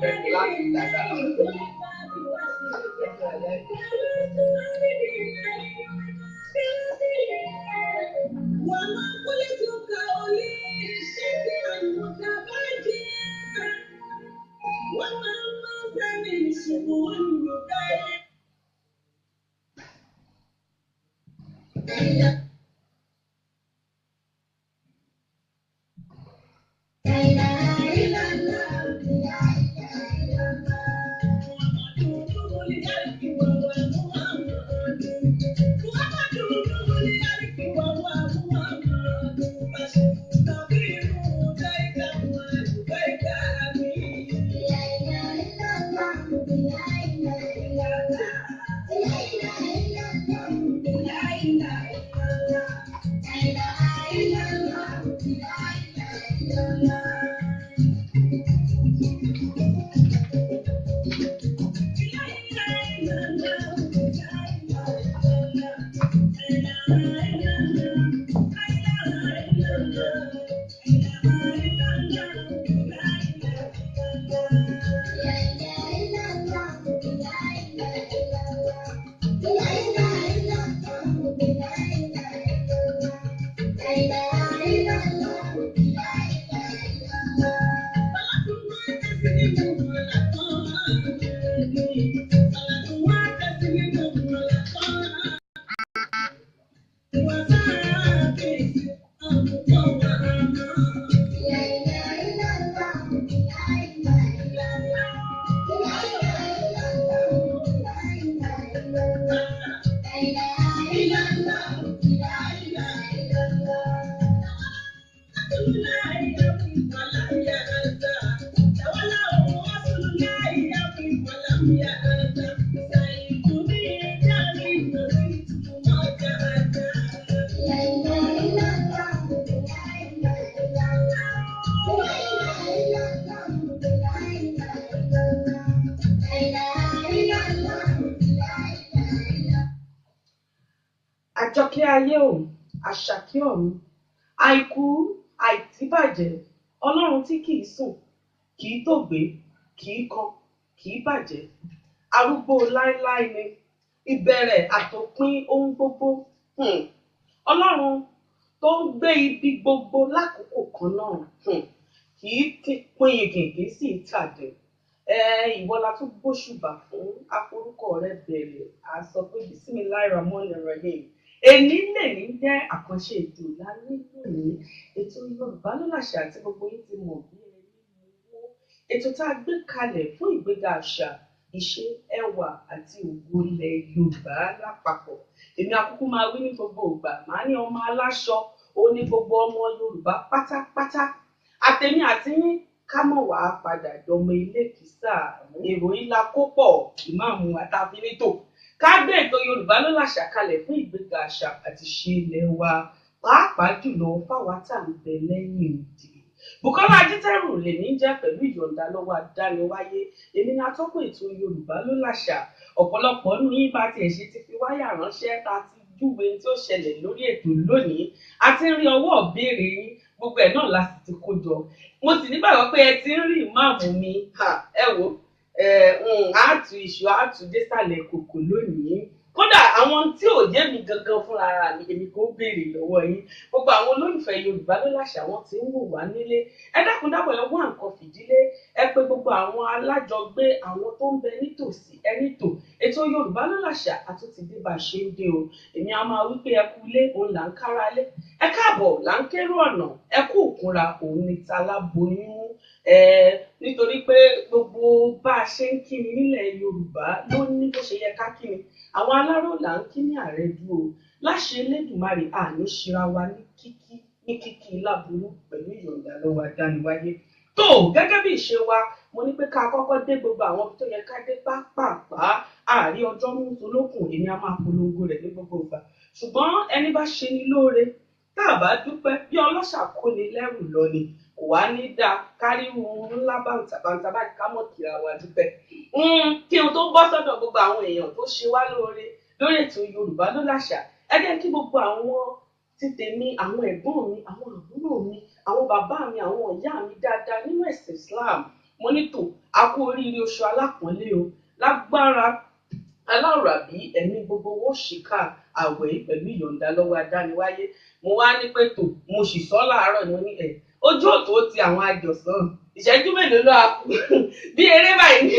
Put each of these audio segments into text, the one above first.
Láti dàda. Àjọkẹ́ ayé o, àṣàkẹ́ ọ̀run, àìkú àìtíbàjẹ́, ọlọ́run tí kìí sùn, kìí tòògbé, kìí kan, kìí bàjẹ́, arúgbó láéláé ni, ìbẹ̀rẹ̀ àtòpin ohun gbogbo, ọlọ́run tó ń gbé ibi gbogbo lákòókò kan náà, kìí pinyìnkìn kìí sì tàdé. Ìwọ la tún gbóṣùbà fún aforúkọ rẹ bẹ̀rẹ̀, a sọ pé Bismillahir Rahmanir Rahim. Èní lèní jẹ́ àkànṣe ètò lálẹ́ lónìí, ètò Yorùbá ló làṣà àti gbogbo yín ti mọ̀ bí ẹni mowó. Ètò tá a gbé kalẹ̀ fún ìgbéga àṣà, ìṣe, ẹwà àti ògo ilẹ̀ Yorùbá lápapọ̀. Èmi akúkú máa wí ní gbogbo ìgbà, màá ní ọmọ aláṣọ, ó ní gbogbo ọmọ Yorùbá pátápátá. Àtèmi àti yín ká mọ̀ wá padà dọmọ ilé kìsà, èrò yìí la kó pọ̀, ìmáàmù àtàfínítò. Ká gbé ètò Yorùbá ló làṣà kalẹ̀ fún ìgbéga àṣà àti ìṣe ilẹ̀ wa, pàápàá jùlọ fáwa tá à ń bẹ lẹ́yìn odi. Bùkọ́lá Ajítẹ́rù lèmi ń jẹ́ pẹ̀lú ìyọ̀ǹda lọ́wọ́ adániwáyé. Èmi ni atọ́kùn ètò Yorùbá ló làṣà. Ọ̀pọ̀lọpọ̀ nínú yín bá tiẹ̀ ṣe ti fi wáyà ránṣẹ́ ta ti júwe tí ó ṣẹlẹ̀ lórí ètò lónìí. A ti ń rí ọwọ́ ìbéèrè yín, gbogbo ẹ̀ náà la sì ti kó jọ. Mo sì nígbàgbọ́ pé ẹ ti ń rí ìmáàmù mi. Ẹ wò ó, àátú iṣu àátú désàlẹ̀ kòkò lónìí. Kódà àwọn tí ò yé mi gangan fúnra ara mi, èmi kò béèrè lọ́wọ́ yín. Gbogbo àwọn olólùfẹ́ Yorùbá ló làṣà wọn ti ń wò wá nílé. Ẹ dákun dábọ̀, ẹ wá nǹkan fìdílé. Ẹ pé gbogbo àwọn alájọgbé, àwọn tó ń bẹ nítòsí, ẹ nítò. Ètò Yorùbá ló làṣà àtúntì dé bá a ṣe ń dé o. Èmi a máa wí pé ẹ kú ilé, òun là ń kára lé. Ẹ káàbọ̀ là ń kérò ọ̀nà. Ẹ kú òkunra, òun ni taláboyún. Nítorí pé gbogbo bá a ṣe ń kíni nílẹ̀ Yorùbá ló ní bó ṣe yẹ ká kíni. Àwọn aláró là ń kí ní àrẹ̀dú o. Láṣẹ Elédùmarè, àní ṣera wa ní kíkí ní kíkí láburú pẹ̀lú ìyọ̀ǹda lọ́wọ́ adániwáyé. Tó gẹ́gẹ́ bí ìṣe wa, mo ní pé ká kọ́kọ́ dé gbogbo àwọn tó yẹ ká dé pápápá. Àárí ọjọ́ mú solókùn, èmi a máa polongo rẹ̀ ní gbogbo ìgbà. Ṣùgbọ́n ẹni bá ṣe ni lóore, tá a bá dúpẹ́ bí ọlọ́ṣà kó ni lẹ́rù lọ ni, kò wá ní dáa kárí ohun ńlá bàǹtàbàǹtà báyìí ká mọ̀ kíra wa dúpẹ́. Kí n tó bọ́ sọ́dọ̀ gbogbo àwọn èèyàn tó ṣe wá lóore lórí ètò Yorùbá ló làṣà, ẹ jẹ́ kí gbogbo àwọn ti tèmi, àwọn ẹ̀gbọ́n mi, àwọn àbúrò mi, àwọn bàbá mi, àwọn ìyá mi dáadáa nínú ẹ̀sìn Islam, Mo ní tò, a kú oríire oṣù alápọ̀nlé o. Lágbára aláwòrábí ẹ̀mí gbogbo owó ṣìkà àwẹ̀ pẹ̀lú ìyọ̀ǹda lọ́wọ́ adániwáyé. Mo wá ní pé tò, mo sì sọ láàárọ̀ ni mo ní ẹ̀ ojú òtó ti àwọn àjọsán ìṣẹ́jú mélòó ló a kú bí eré báyìí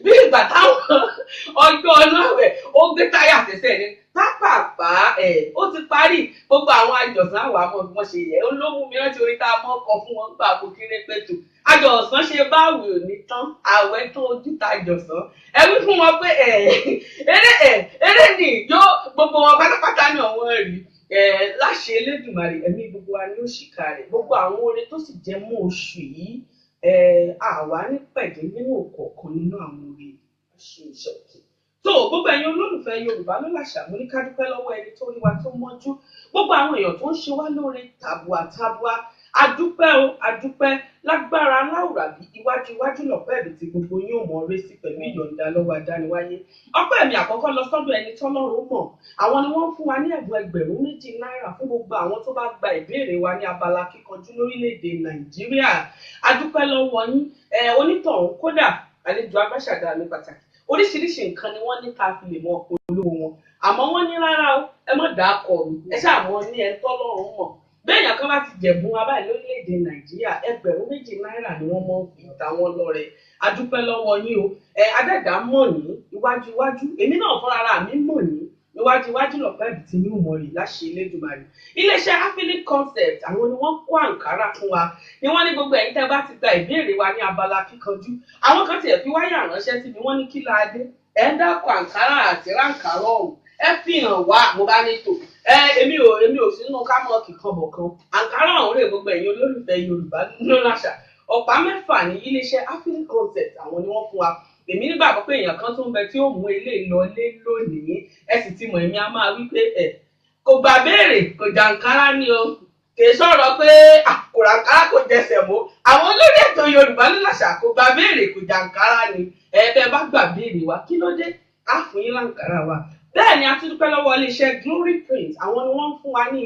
bí ìgbà táwọn ọjọ́ ọlọ́wẹ̀ ó gbé táyà sẹ́sẹ̀ ni pápápá ẹ̀ ó ti parí. Gbogbo àwọn àjọsán àwọn àmọ́ bí wọ́n ṣe yẹ ó ló mú mi rántí orí tá a mọ́ kọ fún wọn gbà mo kéré pé tò àjọsán ṣe báwì ò ní tán àwẹ̀ tó ojú ta àjọsán. Ẹ wí fún wọn pé eré ni yóò gbogbo wọn pátápátá ní ọ̀wọ́n rí. Láṣẹ Elédùmarè ẹ̀mí gbogbo wa ni ó ṣìkà rẹ̀. Gbogbo àwọn oore tó sì jẹ mọ́ oṣù yìí àwa ní pẹ̀dé nínú ọ̀kọ̀ọ̀kan nínú àwọn oore ṣe ìṣọ̀kì. Tó gbogbo ẹ̀yin olólùfẹ́ Yorùbá ló làṣà, mo ní ká dúpẹ́ lọ́wọ́ ẹni tó rí wa tó mọ́jú. Gbogbo àwọn èèyàn tó ń ṣe wá lóore tàbùà tàbùà, adúpẹ́ o, adúpẹ́. Lágbára aláwùrábí iwájú iwájú lọ̀pẹ́ ẹ̀bì tí gbogbo yín ò mọ̀ ọ́rẹ́ sí pẹ̀lú ìyọ̀ǹda lọ́wọ́ adániwáyé. Ọpẹ́ mi àkọ́kọ́ lọ sọ́dọ̀ ẹni tọ́lọ́run mọ̀. Àwọn ni wọ́n ń fún wa ní ẹ̀bùn 2,000 náírà fún gbogbo àwọn tó bá gba ìbéèrè wa ní abala kíkanjú lórílẹ̀‐èdè Nàìjíríà. Adúpẹ́ lọ́wọ́ yín. Onítọ̀hún kódà àlejò agbáṣàdá mi pàtàkì. Oríṣiríṣi nǹkan ni wọ́n ní ká fi lè mọ polówó wọn. Àmọ́ wọ́n ní rárá o, ẹ má dàá kọ mi. Ẹ ṣáà mọ̀ ní ẹni tọ́lọ́run mọ̀. Béèyàn kan bá ti jẹ̀bùn wa báyìí lórílẹ̀‐èdè Nàìjíríà, 2,000 náírà ni wọ́n mọ̀ fi ta wọ́n lọ́rẹ. Adúpẹ́ lọ́wọ́ yín o. Adẹ́dá mọ̀ yín iwájú iwájú. Èmi náà fúnra ra mi mọ̀ yín iwájú iwájú lọ̀pẹ́ ẹ̀bì tí yóò mọ̀ rí láṣẹ Elédùmarè. Iléeṣẹ́ Affiliate Concept àwọn ni wọ́n kó àǹkárá fún wa. Ni wọ́n ní gbogbo ẹ̀yin tẹ́ bá ti gba ìbéèrè wa ní abala kíkanjú. Àwọn kan tiẹ̀ fi wáyà ránṣẹ́ sí mi, wọ́n ní kí láadé. Ẹ ń dákọ̀ àǹkárá àti ráǹkárá ọ̀hún. Ẹ fi hàn wá, mo bá ní tò. Èmi ò sínú ká mọ kíkan bọ̀ kan. Àǹkárá ọ̀hún rè gbogbo ẹ̀yin olólùfẹ́ Yorùbá ló láṣà. Ọ̀pá mẹ́fà ní iléeṣẹ́ Affiliate Concept àwọn ni wọ́n fún wa. Èmi nígbàgbọ́ pé èèyàn kan tó ń bẹ tí ó mú ilé lọlé lónìí. Ẹ sì ti mọ̀ èmi á máa wí pé ẹ̀ kò gbà béèrè kò jàǹkárá ni o. Kì í sọ̀rọ̀ pé kò ràǹkárá kò jẹsẹ̀ mọ́. Àwọn olórí ètò Yorùbá ló láṣà kò gbà béèrè kò jàǹkárá ni. Ẹ bẹ́ẹ̀ bá gbà béèrè wa kí ló dé? Á fún yín láǹkárá wa. Bẹ́ẹ̀ ni a tún dúpẹ́ lọ́wọ́ iléeṣẹ́ Glory Print. Àwọn ni wọ́n ń fún wa ní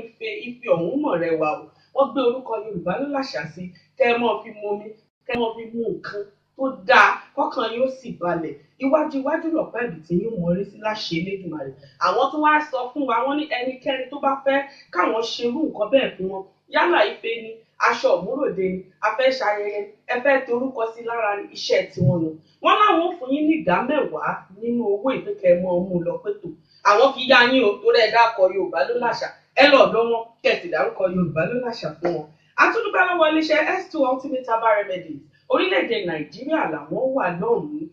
ife ọ̀hún mọ̀ rẹwà o. Wọ́n gbé orúkọ Yorùbá ló láṣà sí. Kẹ́ ẹ mọ́ fi momi, kẹ́ ẹ mọ́ fi mú nǹkan tó dáa, kọ́kàn yóò sì balẹ̀. Iwájú iwájú lọ̀pẹ́ ẹ̀bì tí yóò mọ̀ rí sí láṣẹ Elédùmarè. Àwọn tó wá sọ fún wa, wọ́n ní ẹnikẹ́ni tó bá fẹ́ káwọn ṣerú nǹkan bẹ́ẹ̀ fún wọn. Yálà ife ni, aṣọ òmúròde ni, a fẹ́ ṣayẹyẹ, ẹ fẹ́ torúkọ sí lára iṣẹ́ tiwọn nù. Wọ́n láwọn ò fún yín ní 10% nínú owó ìpínkẹ́ mọ́ ọmú lọ pé tò. Àwọn fi yá yín o, torí ẹ dákọ̀ Yorùbá ló láṣà. Ẹ lọ ọ̀dọ̀ wọn, kẹ́ sì dárúkọ Yorùbá ló láṣà fún wọn. A tún dúpẹ́ lọ́wọ́ iléeṣẹ́ S2 Ultimate Herbal Remedies. Orílẹ̀-èdè Nàìjíríà làwọn wà lọ́hùn-ún.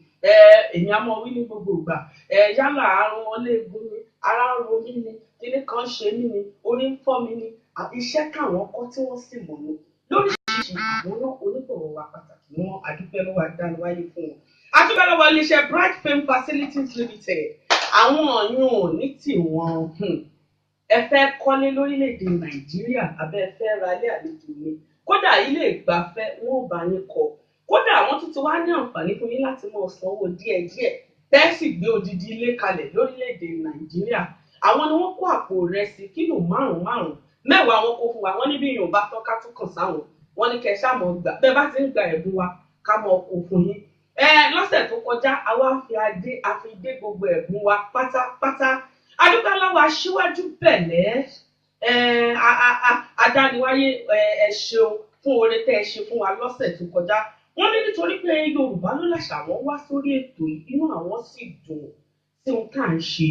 Èmi á mọ wí ní gbogbo ìgbà. Yálà àrùn ọlẹ́gun ni, ara ń ro mí ni, kíní kan ṣe mí ni, orí ń fọ́ mi ni. Iṣẹ́ káwọn kọ́ tí wọ́n sì mọ̀ ni. Lóríṣiríṣi àwọn náà onígbọ̀wọ́ wa pàtàkì ni wọ́n. Adúpẹ́ lọ́wọ́ adániwáyé fún wọn. A dúpẹ́ lọ́wọ́ iléeṣẹ́ Bright Fame Facilities Limited. Àwọn ọ̀yún ò ní tiwọn. Ẹ fẹ́ kọ́lé lórílẹ̀-èdè Nàìjíríà àbẹ́ ẹ fẹ́ ra ilé àlejò ni. Kódà ilé ìgbafẹ́ wọn ò bá yín kọ́. Kódà àwọn tún ti wá ní àǹfààní fún yín láti máa sanwó díẹ̀díẹ̀. Tẹ́ sì gbé odidi ilé kalẹ̀ lórílẹ̀-èdè Nàìjíríà. Àwọn ni wọ́n kó àpò ìrẹsì kílò 5-5. 10 wọn kó fún wa. Wọ́n ní bí Yorùbá tán ká tún kàn sáwọn. Wọ́n ní kẹ́ ṣáà mọ́ gbà. Bẹ́ẹ̀ bá ti ń gba ẹ̀bùn wa ká mọ́ kó fún yín. Lọ́sẹ̀ tó kọjá, a wá fi adé, a fi dé gbogbo ẹ̀bùn wa pátápátá. Adúpẹ́ lọ́wọ́ aṣíwájú bẹ̀lẹ́. Adániwáyé ẹ ṣeun fún oore tẹ́ ẹ ṣe fún wa lọ́sẹ̀ tó kọjá. Wọ́n ní nítorí pé Yorùbá ló láṣà wọ́n wá sórí ètò yìí, inú àwọn sì dùn sí ohun tá à ń ṣe.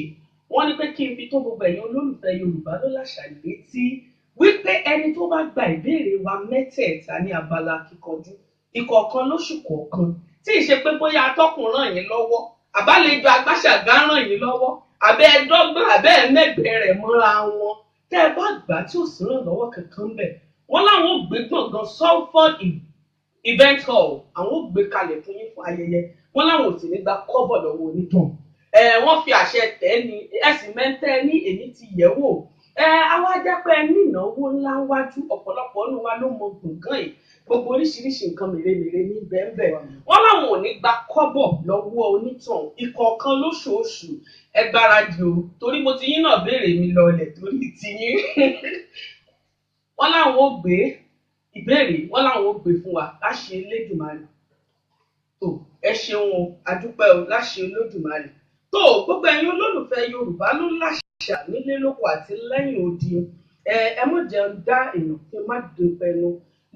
Wọ́n ní pé kí n fi tó gbogbo ẹ̀yin olólùfẹ́ Yorùbá ló láṣà létí wípé ẹni tó bá gba ìbéèrè wa mẹ́tẹ̀ẹ̀ta ní abala kíkanjú ìkọ̀ọ̀kan lóṣù kọ̀ọ̀kan tí ì ṣe pé bóyá atọ́kùn ràn yín lọ́wọ́, àbálejò agbáṣàgá ràn yín lọ́wọ́, àbẹ́ ẹ̀dọ́gbọ̀n àbẹ́ ẹ̀mẹ́gbẹ̀ẹ́ rẹ̀ mọ́ra wọn. Tẹ́ ẹ bá gbà tí ò sí ràn lọ́wọ́ kankan bẹ̀. Wọ́n láwọn ò gbé gbọ̀ngàn Salford Event Hall, àwọn ò gbé kalẹ̀ fún yín fún ayẹyẹ. Wọ́n láwọn ò sì ní gba kọ́bọ̀ lọ́wọ́ onítàn. Wọ́n fi àṣẹ tẹ̀ ní ẹ̀sìn mẹ́tẹ́ ní èmi ti yẹ̀ wò. Àwa jẹ́ pé ẹ ní ìnáwó ńlá wájú, ọ̀pọ̀lọpọ̀ nínú wa ló mọ gbọ̀ngàn yìí. Gbogbo oríṣiríṣi nǹkan mèremère ní bẹ́ẹ̀nbẹ́ẹ̀. Wọ́n láwọn ò ní gba kọ́bọ̀ lọ́wọ́ onítàn ìkọ̀ọ̀kan lóṣooṣù. Ẹ gbáradì o, torí mo ti yín náà béèrè mi lọlẹ̀ torí ti yín. Wọ́n láwọn ò gbé ìbéèrè, wọ́n láwọn ò gbé fún wa láṣẹ Elédùmarè. Tó ẹ ṣeun o, adúpẹ́ o, láṣẹ Olódùmarè. Tó gbogbo ẹ̀yin olólùfẹ́ Yorùbá ló láṣà nílé lóko àti lẹ́yìn odi, ẹ mọ̀ jẹun dá èèyàn kí n má dé pẹnu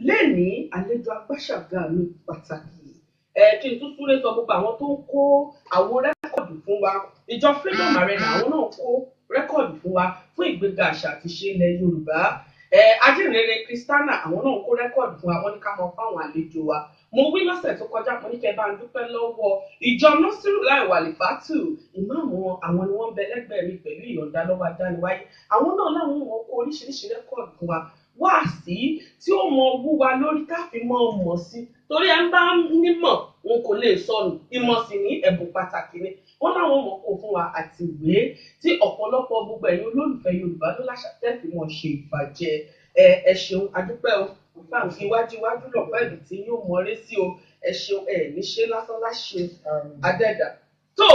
lẹ́ni àlejò agbáṣàgà mi pàtàkì. Ẹ kí n tún súré sọ gbogbo àwọn tó ń kó àwo record fún wa. Ìjọ Freedom Arena, àwọn náà kó record fún wa fún ìgbéga àṣà àti ìṣe ilẹ̀ Yorùbá. Ajínrere Kristana, àwọn náà kó record fún wa, wọ́n ní ká mọ fáwọn àlejò wa. Mo wí lọ́sẹ̀ tó kọjá, mo ní kẹ́ bá ń dúpẹ́ lọ́wọ́ ìjọ Nọ́sírù Láì Wàlífàtù, ìmáàmù wọn, àwọn ni wọ́n ń bẹ lẹ́gbẹ̀ẹ́ mi pẹ̀lú ìyọ̀ǹda lọ́wọ́ adániwáyé. Àwọn náà láwọn wọn kó oríṣiríṣi record fún wa, wáàsí tí ó mọ wúwa lórí tá a fi mọ mọ̀ sí, torí ẹ ń bá nímọ̀ wọn kò lè sọnù, ìmọ̀ sì ní ẹ̀bùn pàtàkì ni. Wọ́n láwọn mọ̀ kó fún wa àti ìwé tí ọ̀pọ̀lọpọ̀ gbogbo ẹ̀yin olólùfẹ́ Yorùbá ló láṣà tẹ́ẹ̀fì mọ̀ ṣe ìbàjẹ́. Ẹ ṣeun, adúpẹ́ o. Fáwọn iwájú iwájú lọ̀pọ̀ ẹ̀bì tí yóò mọ̀ọ́rẹ́ sí o. Ẹ ṣeun, ẹ ní ṣe lásán láṣẹ adẹ́dà. Tó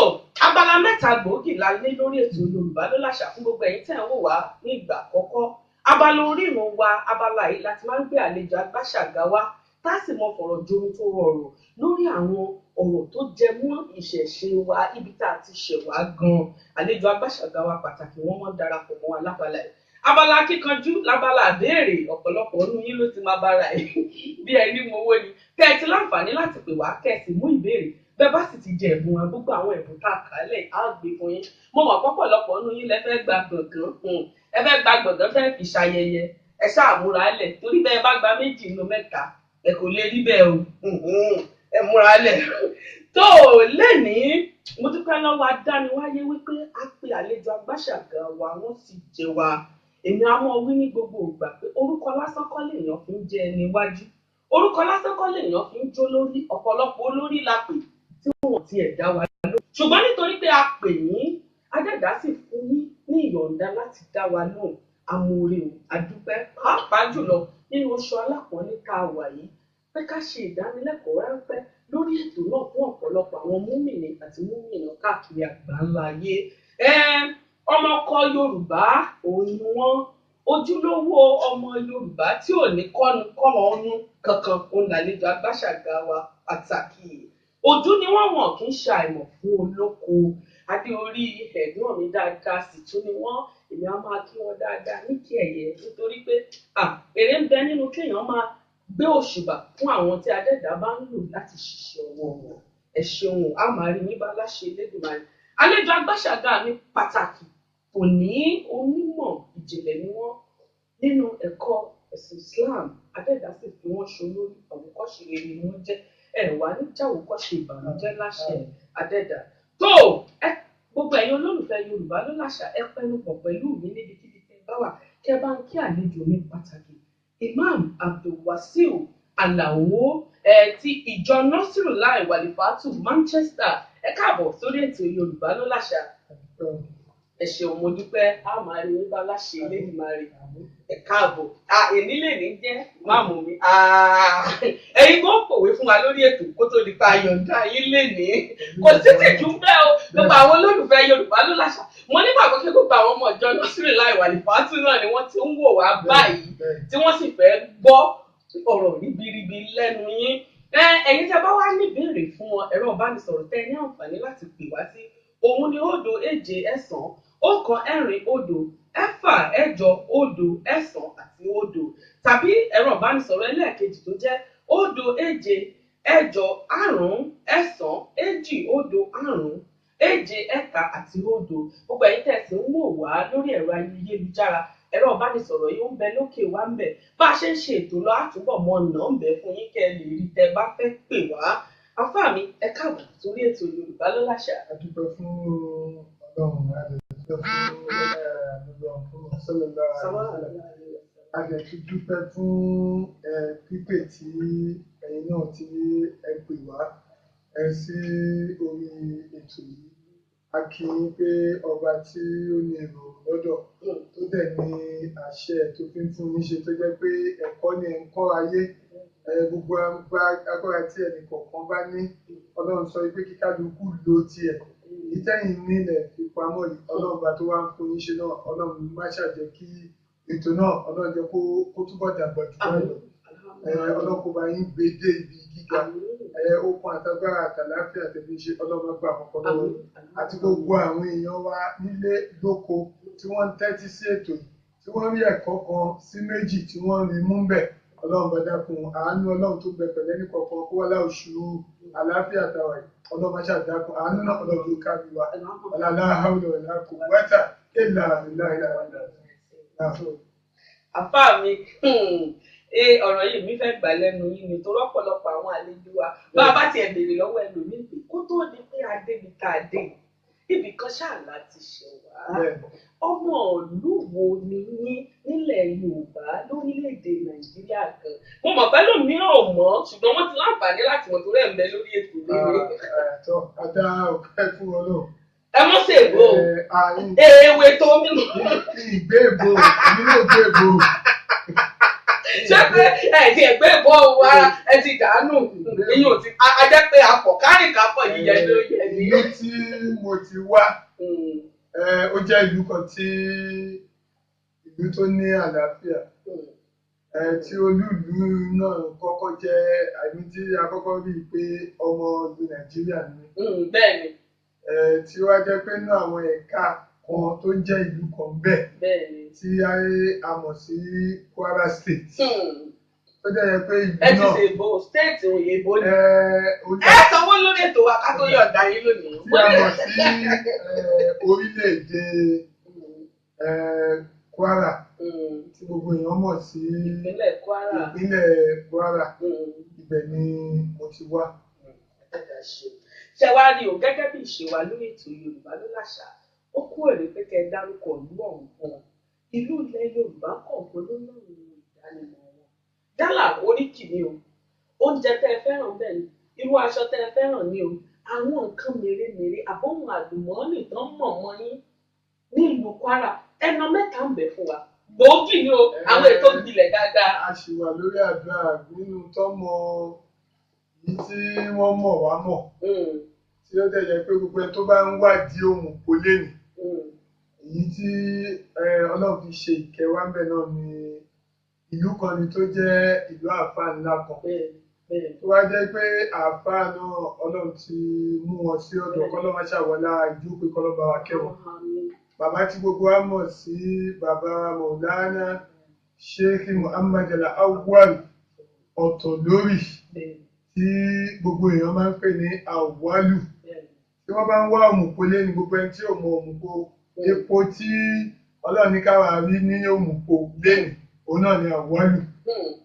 abala mẹ́ta gbòógì la ní lórí ètò Yorùbá ló láṣà fún gbogbo ẹ̀yin tẹ́ ń wò wá ní ìgbà àkọ́kọ́. Abala orírun wa, abala yìí láti máa ń gbé àlejò agbáṣàgà wa, tá a sì mọ fọ̀rọ̀ jomi tó rọrùn lórí àwọn ọ̀rọ̀ tó jẹ mọ́ ìṣẹ̀ṣe wa, ibi tá a ti ṣẹ̀ wá gan-an. Àlejò agbáṣàgà wa pàtàkì, wọ́n mọ́ darapọ̀ mọ́ wa lábala yìí. Abala kíkanjú lábala àbéèrè, ọ̀pọ̀lọpọ̀ ọdún yín ló ti máa bára ẹ̀ bí ẹni mowó ni. Kẹ́ ẹ ti láǹfààní láti pè wá, kẹ́ ẹ sì mú ìbéèrè. Bẹ́ẹ̀ bá sì ti jẹ ẹ̀bùn wa, gbogbo àwọn ẹ̀bùn tá a kà á lẹ̀ á gbé fún yín. Mo mọ̀ pọ̀pọ̀lọpọ̀ ọdún yín lẹ fẹ́ gba gbọ̀ngàn, ẹ fẹ́ gba gbọ̀ngàn, fẹ́ fi ṣayẹyẹ, ẹ ṣáà múra lẹ̀, torí bẹ́ẹ̀ bá gba méjì nínú mẹ́ta ẹ kò lè rí bẹ́ẹ̀ o, ẹ múra lẹ̀. Tó lẹ́nìí, mo dúpẹ́ lọ́wọ́ adániwáyé wípé a pe àlejò agbáṣàgà wa, wọ́n sì jẹ wa. Èmi á mọ̀ wí ní gbogbo ìgbà pé orúkọ lásán kọ́ lèèyàn fi ń jẹ ẹni wájú, orúkọ lásán kọ́ lèèyàn fi ń jó lórí. Ọ̀pọ̀lọpọ̀ olórí la pè tí wọ́n ti ẹ̀ dá wa lóhùn, ṣùgbọ́n nítorí pé a pè yín, adẹ́dá sì fún yín ní ìyọ̀ǹda láti dá wa lóhùn. Amóore o, adúpẹ́, pàápàá jùlọ nínú oṣù alápọ̀nlé tá a wà yìí, pé ká ṣe ìdánilẹ́kọ̀ọ́ ráńpẹ́ lórí ètò náà fún ọ̀pọ̀lọpọ̀ àwọn múmìnì àti múmìnà káàkiri àgbáńlá ayé. Ọmọkọ Yorùbá òun ni wọ́n, ojúlówó ọmọ Yorùbá tí ò ní kọ́nu kọ́mọ ọnú kankan, òun làlejò agbáṣàgà wa pàtàkì. Ojú ni wọ́n, wọ́n kì í ṣe àìmọ̀ fún olóko. Adé orí ẹ̀gbọ́n mi dáadáa sì tún ni wọ́n. Èmi á máa kí wọn dáadáa ní kí ẹ̀yẹ, nítorí pé èrè ń bẹ nínú kéèyàn máa gbé òṣùbà fún àwọn tí adẹ́dàá bá ń lò láti ṣiṣẹ́ ọwọ́ wọn. Ẹ ṣeun, a máa rí yín bá láṣẹ Elédùmarè. Àlejò agbáṣàgà mi pàtàkì kò ní onímọ̀ ìjìnlẹ̀ ni wọ́n nínú ẹ̀kọ́ ẹ̀sìn Islam. Adẹ́dàá sì fi wọ́n ṣolórí, àwòkọ́ṣe rere ni wọ́n jẹ́. Ẹ wà ní jàwòkọ́ṣe ìbànújẹ́ láṣẹ adẹ́dàá. Tó ẹ gbogbo ẹ̀yin olólùfẹ́ Yorùbá ló láṣà, ẹ pẹnu pọ̀ pẹ̀lú mi níbikíbi tẹ́ bá wà, kẹ́ bá ń kí àlejò mi pàtàkì, Imam Abdulwasiu Alao ti ìjọ Nọ́sírù Láì Wàlífàtù Manchester. Ẹ káàbọ̀ sórí ètò Yorùbá ló láṣà. Ẹ ṣeun, mo dúpẹ́, a máa rí yín bá láṣẹ Elédùmarè. Ẹ káàbọ̀. Èmi lè ní jẹ́ máàmù mi. Ẹ̀yin kò pòwe fún wa lórí ètò kó tó di pa yọ̀ǹda yín lè ní. Kò sí tìjú bẹ́ẹ̀ o, gbogbo àwọn olólùfẹ́ Yorùbá ló láṣà. Mo nígbàgbọ́ pé gbogbo àwọn ọmọ ìjọ Nọ́sírù Láì Wàlífàtù náà ni wọ́n ti ń wò wá báyìí, tí wọ́n sì fẹ́ gbọ́ ọ̀rọ̀ ribiribi lẹ́nu yín. Ẹ̀yin tí a bá wá ní ìbéèrè fún wọn, ẹ̀rọ ìbánisọ̀rọ̀ tẹ́ ẹ ní àǹfààní láti pè wá sí òun ni 0 7 1 4 0 6 8 0 9 àti 0, tàbí ẹ̀rọ ìbánisọ̀rọ̀ ẹlẹ́ẹ̀kejì tó jẹ́ 0 7 8 5 9 2 0 5 7 3 àti 0. Gbogbo ẹ̀yin tẹ́ ẹ sì ń wò wá lórí ẹ̀rọ ayélujára, ẹ̀rọ ìbánisọ̀rọ̀ yìí ń bẹ lókè wá ń bẹ. Bá a ṣe ń ṣe ètò lọ, àtúbọ̀ mọ ọ̀nà ń bẹ fún yín kẹ́ ẹ lè rí tẹ́ ẹ bá fẹ́ pè wá. Àfáà mi, ẹ káàbọ̀ sórí ètò Yorùbá ló láṣà. A dúpẹ́ fún Ọlọ́run, a dẹ̀ dúpẹ́ fún Ọlọ́run sallallahu alaihi wasallam. A dẹ̀ tún dúpẹ́ fún pípè tí ẹ̀yin náà tí ẹ pè wá sí orí ètò yìí. A kí yín pé ọba tí ó ní ìrọ̀rùn lọ́dọ̀ tó dẹ̀ ní àṣẹ tó fi ń fún yín ṣe, tó jẹ́ pé ẹ̀kọ́ ni ẹ̀ ń kọ́ ayé. Gbogbo agbára tí ẹnì kọ̀ọ̀kan bá ní, Ọlọ́run sọ pé kí kálukú lo tiẹ̀. Ìtẹ́yìn nílẹ̀ ìpamọ́ yìí, Ọlọ́run bá tó wá ń fún yín ṣe náà, Ọlọ́run má ṣàjẹ́ kí ètò náà, Ọlọ́run jẹ́ kó túbọ̀ dàgbà jù báyìí lọ. Ọlọ́run kó bá yín gbé dé ibi gíga. Okun àtagbára àtàláfíà tẹ̀lé ṣe Ọlọ́run gbà kọ́kọ́ lọ́wọ́ yín. Àti gbogbo àwọn èèyàn wa nílé lóko tí wọ́n ń tẹ́tí sí ètò yìí, tí wọ́n rí ẹ̀kọ́ kan sí méjì tí wọ́n rí mú bẹ̀. Ọlọ́run bá dákun, àánú Ọlọ́run tó bẹ pẹ̀lẹ́ ní kọ̀ọ̀kan kó wá láòṣù àlàáfíà tàwa yìí. Ọlọ́run má ṣàdákun, àánú náà Ọlọ́run tó kárí wa. La hawla wala quwwata illa billahi al-aliyyil azim. Àfá mi, ọ̀rọ̀ yìí mi fẹ́ gbà lẹ́nu yín ni torí ọ̀pọ̀lọpọ̀ àwọn àlejò wa bá a bá tiẹ̀ béèrè lọ́wọ́ ẹlòmíì pé kó tó di pé a débi tá a dé ibì kan ṣáà láti ṣẹ̀ wá. Ọmọ ìlú wo ni yín nílẹ̀ Yorùbá lórílẹ̀‐èdè Nàìjíríà gan? Mo mọ̀ pé lómìíràn ò mọ̀, ṣùgbọ́n wọ́n ti láǹfààní láti mọ̀ torí ẹ̀ ń bẹ lórí ètò lónìí. Àdá ọ̀pẹ́ fún Ọlọ́run. Ẹ mọ̀ sí èbó ewé tó mímu. Ìgbé èbó, èmi náà gbé èbó. Ṣé pé ẹ ti ẹgbẹ́ ìbò wa ẹ ti dànù ìyún ò ti a jẹ́ pé apọ̀ kárìnkápọ̀ yíyẹ ló yẹ ni. Ìlú tí mo ti wá, ó jẹ́ ìlú kan tí ìlú tó ní àlàáfíà, tí olúìlú náà kọ́kọ́ jẹ́ àmì tí a kọ́kọ́ rí i pé ọmọ ìlú Nàìjíríà ni. Bẹ́ẹ̀ni. Tí ó wá jẹ́ pé nínú àwọn ẹ̀ka kan tó ń jẹ́ ìlú kan bẹ́ẹ̀ tí a mọ̀ sí Kwara State. Tó jẹ́ yẹ pé ìlú náà. Ẹ ti ṣe ìbò state òyìnbó ni. Ẹ sanwó lórí ètò wa ká tó yọ̀ǹda yín lónìí. Tí a mọ̀ sí orílẹ̀-èdè Kwara tí gbogbo èèyàn mọ̀ sí ìpínlẹ̀ Kwara. Ìpínlẹ̀ Kwara ibẹ̀ ni mo ti wá. Ṣé wàá rí o gẹ́gẹ́ bí ìṣe wa lórí ètò Yorùbá ló láṣà, ó kú èrè pé kẹ́ ẹ dárúkọ ìlú ọ̀hún fún wọn. Ìlú ilẹ̀ Yorùbá kọ̀ọ̀kan ló náà ní ìdánimọ̀ wọn. Yálà oríkì ni o, oúnjẹ tẹ́ ẹ fẹ́ràn bẹ́ẹ̀ ni, irú aṣọ tẹ́ ẹ fẹ́ràn ni o, àwọn nǹkan mèremère àbọ̀wọ̀n àlùmọ́ọ́nì tán mọ̀ mọ́ yín nílùú Kwara, ẹnà mẹ́ta ń bẹ fún wa. Gbòógì ni o, àwọn ètò ìbílẹ̀ dáadáa. A ṣì wà lórí àdúrà nínú tọ́mọ yìí tí wọ́n mọ̀ wá mọ̀. Tí ó dẹ̀ jẹ́ pé gbogbo ẹni tó bá ń wádìí ohun kò lè nì. Èyí tí Ọlọ́run fi ṣe ìkẹwàá ń bẹ̀ náà ni ìlú kan ni tó jẹ́ ìlú àáfàá ńlá kan. Tó wá jẹ́ pé àáfàá náà Ọlọ́run ti mú wọn sí ọ̀dọ̀ kọ́lọ́mọ ṣàwọlá ìjókòó kọ́lọ́ba wa kẹwọn. Bàbá tí gbogbo wa mọ̀ sí bàbá Mọ̀lánà Sheikh Muhammad Al-Awwal Ọ̀tọ̀lórí tí gbogbo èèyàn máa ń pè ní Awwalu. Tí wọ́n bá ń wá òmùpó lé ní gbogbo ẹni tí ò mọ òmùpó, epo tí Ọlọ́run ní káwa rí ní òmùpó lénìí, òun náà ni Awwalu.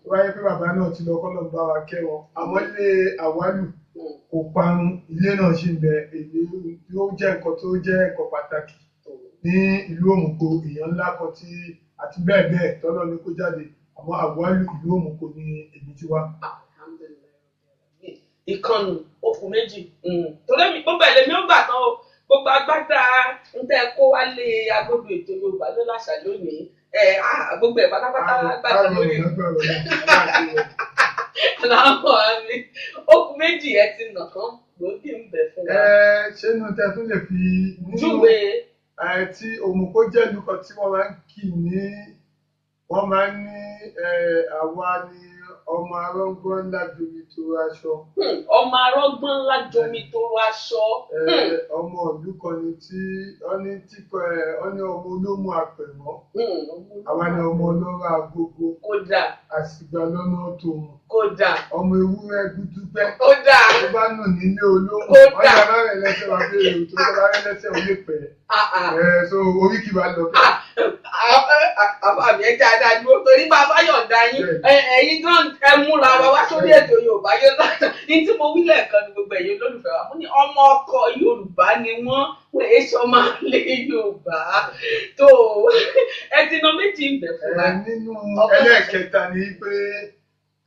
Tó bá yẹ pé bàbá náà ti lọ kọ́lọ̀ ń bá wa kẹ́ wọn, àmọ́ ilé Awwalu kò parun, ilé náà ṣì ń bẹ, èyí yóò jẹ́ nǹkan tó jẹ́ nǹkan pàtàkì ní ìlú Òmùpó, èèyàn ńlá kan tí àti bẹ́ẹ̀ bẹ́ẹ̀ tọ́lọ́ ní kó jáde, àmọ́ Awwalu ìlú Òmùpó ni èmi ti wá. Ìkànnì okùn méjì torí mi gbogbo ẹ̀ lèmi ó gbà tán o, gbogbo agbádá ń tẹ́ kó wá lé agodo ètò Yorùbá ló láṣà lónìí, gbogbo ẹ̀ pátápátá gbàtàn lórí làwọn àmì okùn méjì ẹ ti nà kán gbòógì ń bẹ fún wa. Ṣé inú tẹ tún lè fi júwe tí Òmùpó jẹ́ ìlú kan tí wọ́n máa ń kì ní, wọ́n máa ń ní àwa ni ọmọ arọ́gbọ́n ńlá jomi toro aṣọ. Ọmọ arọ́gbọ́n ńlá jomi toro aṣọ. Ọmọ ìlú kan ni tí wọ́n ní tíkọ ẹ̀ wọ́n ní ọmọ olómù àpẹ̀rán. Àwa ni ọmọ ọlọ́rọ̀ agogo. Kódà. Àsìgbà lọ́nà tòun. Kódà. Ọmọ ewúrẹ́ gúdúgbẹ́. Kódà. Tó bá nù nílé olóhùn. Kódà. Wọ́n yà bá rẹ̀ lẹ́sẹ̀ wá béèrè tó bá rẹ̀ lẹ́sẹ̀ ò lè pẹ́. So oríkì wa lọ bẹ́ẹ̀. Àbá mi ẹ jẹ́ adájú torí bàbá yọ̀ǹda yín, ẹ̀yin gan ẹ múra wa wá sórí ètò Yorùbá yóò láta. Ní tí mo wí lẹ́ẹ̀kan ni gbogbo ẹ̀yin olólùfẹ́ wa, mo ní ọmọ ọkọ Yorùbá ni wọ́n, wọ́n èé sọ máa lé Yorùbá. Tó ẹ ti na méjì ń bẹ̀ fún wa. Nínú ẹlẹ́ẹ̀kẹta ni pé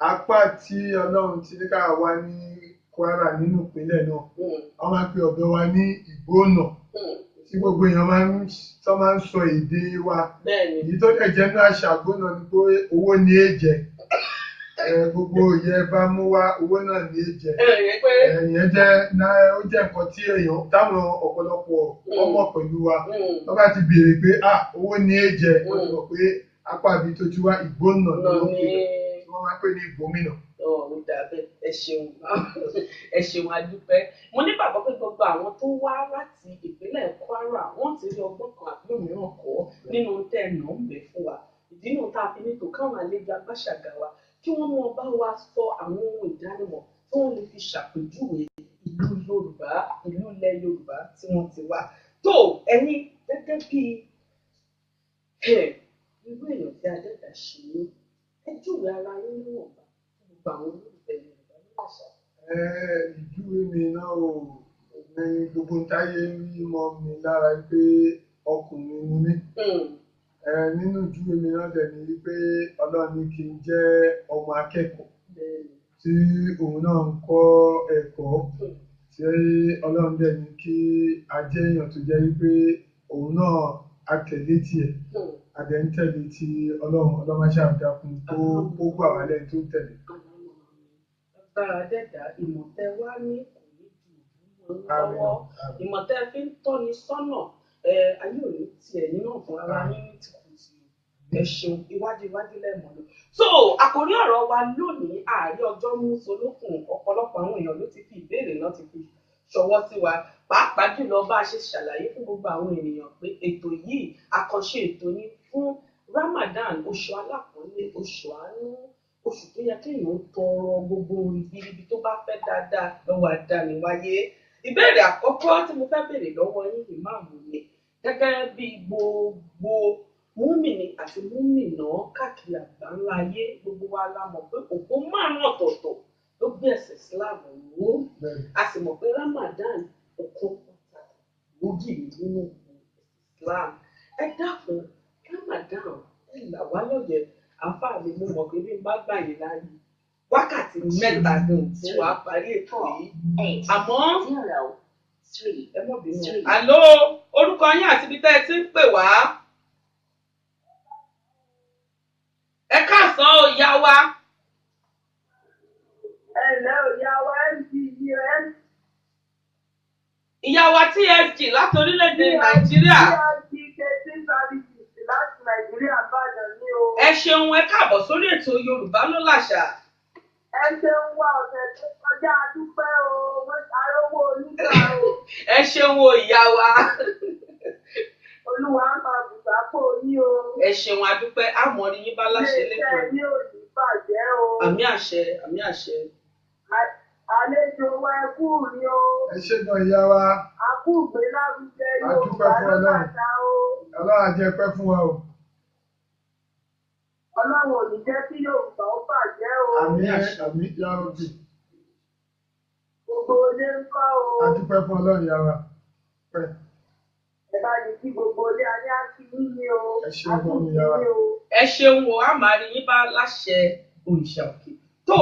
apá tí Ọlọ́run ti ní ká wá ní Kwara nínú ìpínlẹ̀ náà, wọ́n máa ń pe ọ̀dọ̀ wa ní Ìgbónà. Tí gbogbo èèyàn máa ń sọ èdè wa. Èyí tó dẹ̀ jẹ́ ní àṣà Ìgbónà ni pé owó ni é jẹ. Gbogbo ìyẹn bá mú wá owó náà ni é jẹ. Ìyẹn jẹ́ ó jẹ́ nǹkan tí èèyàn táwọn ọ̀pọ̀lọpọ̀ ọmọ pẹ̀lú wa. Wọ́n bá ti béèrè pé owó ni é jẹ, wọ́n ti mọ̀ pé apá ibi tó ti wá Ìgbónà ni wọ́n pè é. Wọ́n máa pè ní ìgbómìnà. Ó dà bẹ́ẹ̀, ẹ ṣeun, ẹ ṣeun, adúpẹ́. Mo nígbàgbọ́ pé gbogbo àwọn tó wá láti ìpínlẹ̀ Kwara wọ́n ti rí ọgbọ́n kan àbí òmíràn kọ́ nínú tẹ́ ẹ̀ nà ń bẹ̀ fún wa. Ìdí náà tá a fi ní tò káwọn àlejò agbáṣàgà wa kí wọ́n mú ọba wa sọ àwọn ohun ìdánimọ̀ tí wọ́n lè fi ṣàpèjúwe ìlú Yorùbá, ìlú ilẹ̀ Yorùbá tí wọ́n ti wá. Tó ẹ̀yin gẹ́gẹ́ bí irú èèyàn tí Adẹ́dà ṣe ní, ẹ júwe ara yín níwọ̀nba fún gbogbo àwọn olólùfẹ́ Yorùbá ní àṣà. Ìjúwe mi náà ò ní gbogbo táyé rí mọ́ mi lára pé ọkùnrin ni mí. Nínú ìjúwe mi náà dẹ̀ ni pé Ọlọ́run ní kí n jẹ́ ọmọ akẹ́kọ̀ọ́ tí òun náà ń kọ́ ẹ̀kọ́, tí Ọlọ́run dẹ̀ ní kí a jẹ́ èèyàn tó jẹ́ wípé òun náà a tẹ̀lé tiẹ̀, a dẹ̀ ń tẹ̀lé ti Ọlọ́run. Ọlọ́run má ṣe àdákun kó gbà wá lẹ́ni tó ń tẹ̀lé. Agbára dẹ̀dá ìmọ̀ tẹ wá ní kò ní ju ìlú lọ́wọ́, ìmọ̀ tẹ fi ń tọ́ni sọ́nà ayé ò ní tiẹ̀ nínú ọ̀fun ara yín ní tìkùtì. Ẹ ṣeun, iwájú iwájú lẹ́mọ̀ lọ. So àkòrí ọ̀rọ̀ wa lónìí, ààrẹ ọjọ́ mú solókùn. Ọ̀pọ̀lọpọ̀ àwọn èèyàn ló ti fi ìbéèrè náà ti fi ṣọwọ́ sí wa, pàápàá jùlọ bá a ṣe ṣàlàyé fún gbogbo àwọn ènìyàn pé ètò yìí àkànṣe ètò ni fún Ramadan, oṣù alápọ̀nlé, oṣù àánú, oṣù tó yẹ kéèyàn tọrọ gbogbo ribiribi tó bá fẹ́ dáadáa lọ́wọ́ àdániwáyé. Ìbéèrè àkọ́kọ́ tí mo fẹ́ béèrè lọ́wọ́ yín ìmáàmù mi, gẹ́gẹ́ bí gbogbo múmìnì àti múmìnà káàkiri àgbáńlá ayé, gbogbo wa la mọ̀ pé òpó márùn-ún ọ̀tọ̀ọ̀tọ̀ ló gbé ẹ̀sìn Islam ró. A sì mọ̀ pé Ramadan ọ̀kan pàtàkì gbòógì nínú ẹ̀sìn Islam. Ẹ dákun, Ramadan ẹ là wá lóye. Àǹfààní mi, mo mọ̀ pé bí n bá gbà yín láàyè wákàtí mẹ́ta gan tí wàá parí ètò yìí, àmọ́ ẹ mọ̀ bínú. Àló, orúkọ yín àti ibi tẹ́ ẹ ti ń pè wá. Ẹ káàsán o, ìyá wa. Ẹ ǹlẹ́ o, ìyá wa MGUN. Ìyá wa TSG láti orílẹ̀-èdè Nàìjíríà. TSG Catering Services láti Nàìjíríà, Ìbàdàn ní o. Ẹ ṣeun, ẹ káàbọ̀ sórí ètò Yorùbá ló làṣà. Ẹ ṣeun wá, ọ̀sẹ̀ tó kọjá a dúpẹ́ o, wọ́n arówó onígbà o. Ẹ ṣeun o, ìyá wa. Olúwa ń máa bùsápò yín o. Ẹ ṣeun, adúpẹ́, àmọ́ ni yín bá láṣẹ Ilé-iṣẹ́ lẹ́kọ̀ọ́. yín ò ní bàjẹ́ o. Àmì àṣẹ, àmì àṣẹ. Àlejò wa, ẹ kú ni o. Ẹ ṣé gan, ìyá wa. A kú ìgbélárugẹ A Yorùbá dúpẹ́ fún ló Ọlọ́run. làṣà o. Ọlọ́run á jẹ́ pẹ́ fún wa o. Ọlọ́run ò ní jẹ́ kí Yorùbá ó bàjẹ́ o. Àmín, àmín ya Rabbi. Gbogbo ilé ń kọ́ o. A dúpẹ́ fún Ọlọ́run, ìyá wa. Pẹ́. Ẹ bá ní kí gbogbo ilé ayé á kí yín ní o. Ẹ ṣeun A kú gan, ìyá wa. yín o. Ẹ ṣeun o, a máa rí yín bá láṣẹ òrìṣà òkè. Tó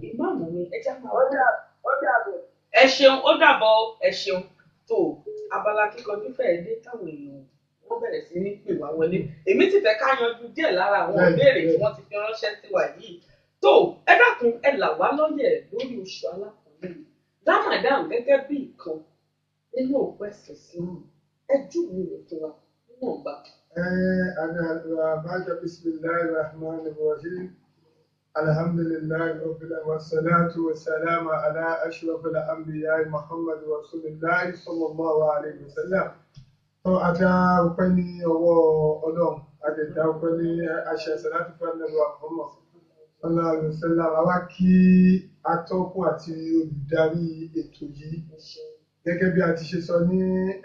ìmáàmù mi, ẹ já máa Ó dàbọ̀. Ẹ ṣeun, ó dàbọ̀, ẹ ṣeun. Tó abala kíkanjú fẹ́ẹ́ dé táwọn èèyàn wọ́n bẹ̀rẹ̀ sí ní pè wá wọlé. Èmi ti fẹ́ ká yanjú díẹ̀ lára àwọn ìbéèrè tí wọ́n ti fi ránṣẹ́ sí wa yìí. Tó ẹ dákun, ẹ là wá lọ́yẹ̀ lórí oṣù alákùnrin yìí, Ramadan, gẹ́gẹ́ bí ìkan nínú òpó ẹ̀sìn Islam. Ẹ júwe rẹ̀ fún wa níwọ̀nba. Ba'da bismillahir rahmanir rahim. Alhamdulillahi rabbil alamin wassalatu wassalamu ala ashrafil anbiya'i Muhammad rasulillahi sallallahu alayhi wa sallam. Tó a dá ọpẹ́ ní ọwọ́ Ọlọ́run, a lè dá ọpẹ́ ní àṣẹ salatu fún Ànábì wa Muhammad sallallahu alayhi wa sallam. Àwa kí atọ́kùn àti olùdarí ètò yìí gẹ́gẹ́ bí a ti ṣe sọ ní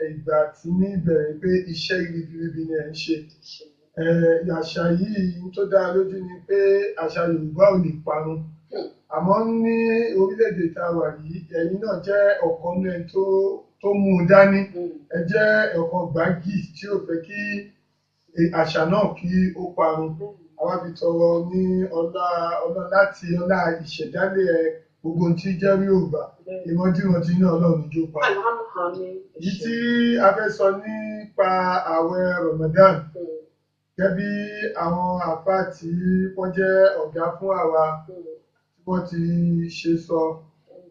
ìgbà tí ní ìbẹ̀rẹ̀ pé iṣẹ́ ribiribi ni ẹ̀ ń ṣe. Àṣà yìí tó dá lójú ni pé àṣà Yorùbá ò lè parun. Àmọ́ ní orílẹ̀-èdè tá a wà yìí, ẹ̀yin náà jẹ́ ọ̀kan nínú ẹni tó mú un dání. Ẹ jẹ́ ọ̀kan gbági tí ò fẹ́ kí àṣà náà kí ó parun. Àwa fi tọrọ ní ọlá ọlá láti ọlá ìṣẹ̀dálẹ̀ gbogbo ohun tí jẹ́ Yorùbá. Ìmọ̀dímọ̀dí náà Ọlọ́run ní jó parun. Èyí tí a fẹ́ sọ nípa ààwẹ̀ Ramadan, gẹ́gẹ́ bí àwọn àfáà tí wọ́n jẹ́ ọ̀gá fún àwa tí wọ́n ti ṣe sọ.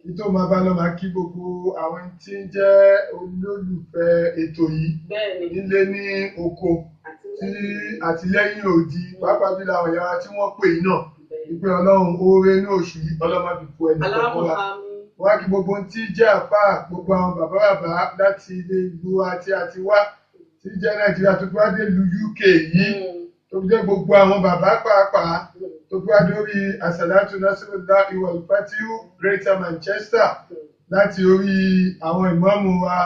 Kí tó máa bá lọ, máa kí gbogbo àwọn tí ń jẹ́ olólùfẹ́ ètò yìí nílé ní oko tí àti lẹ́yìn odi, pàápàá jùlọ àwọn ìyá wa tí wọ́n pè yìí náà. Ìpè Ọlọ́run oore ní oṣù yìí Ọlọ́run má fi kú ẹnì kọ̀ọ̀kan wa. Wá kí gbogbo ohun tí jẹ́ àfáà, gbogbo àwọn bàbá bàbá láti ilé ìlú wa tí a ti wá, tí jẹ́ Nàìjíríà tó fi wá dé ìlú UK yìí, tó fi jẹ́ gbogbo àwọn bàbá pàápàá, tó fi wá dórí Àsàlátù Nasrullah Iwal Fatiu Greater Manchester, láti orí àwọn ìmáàmù wa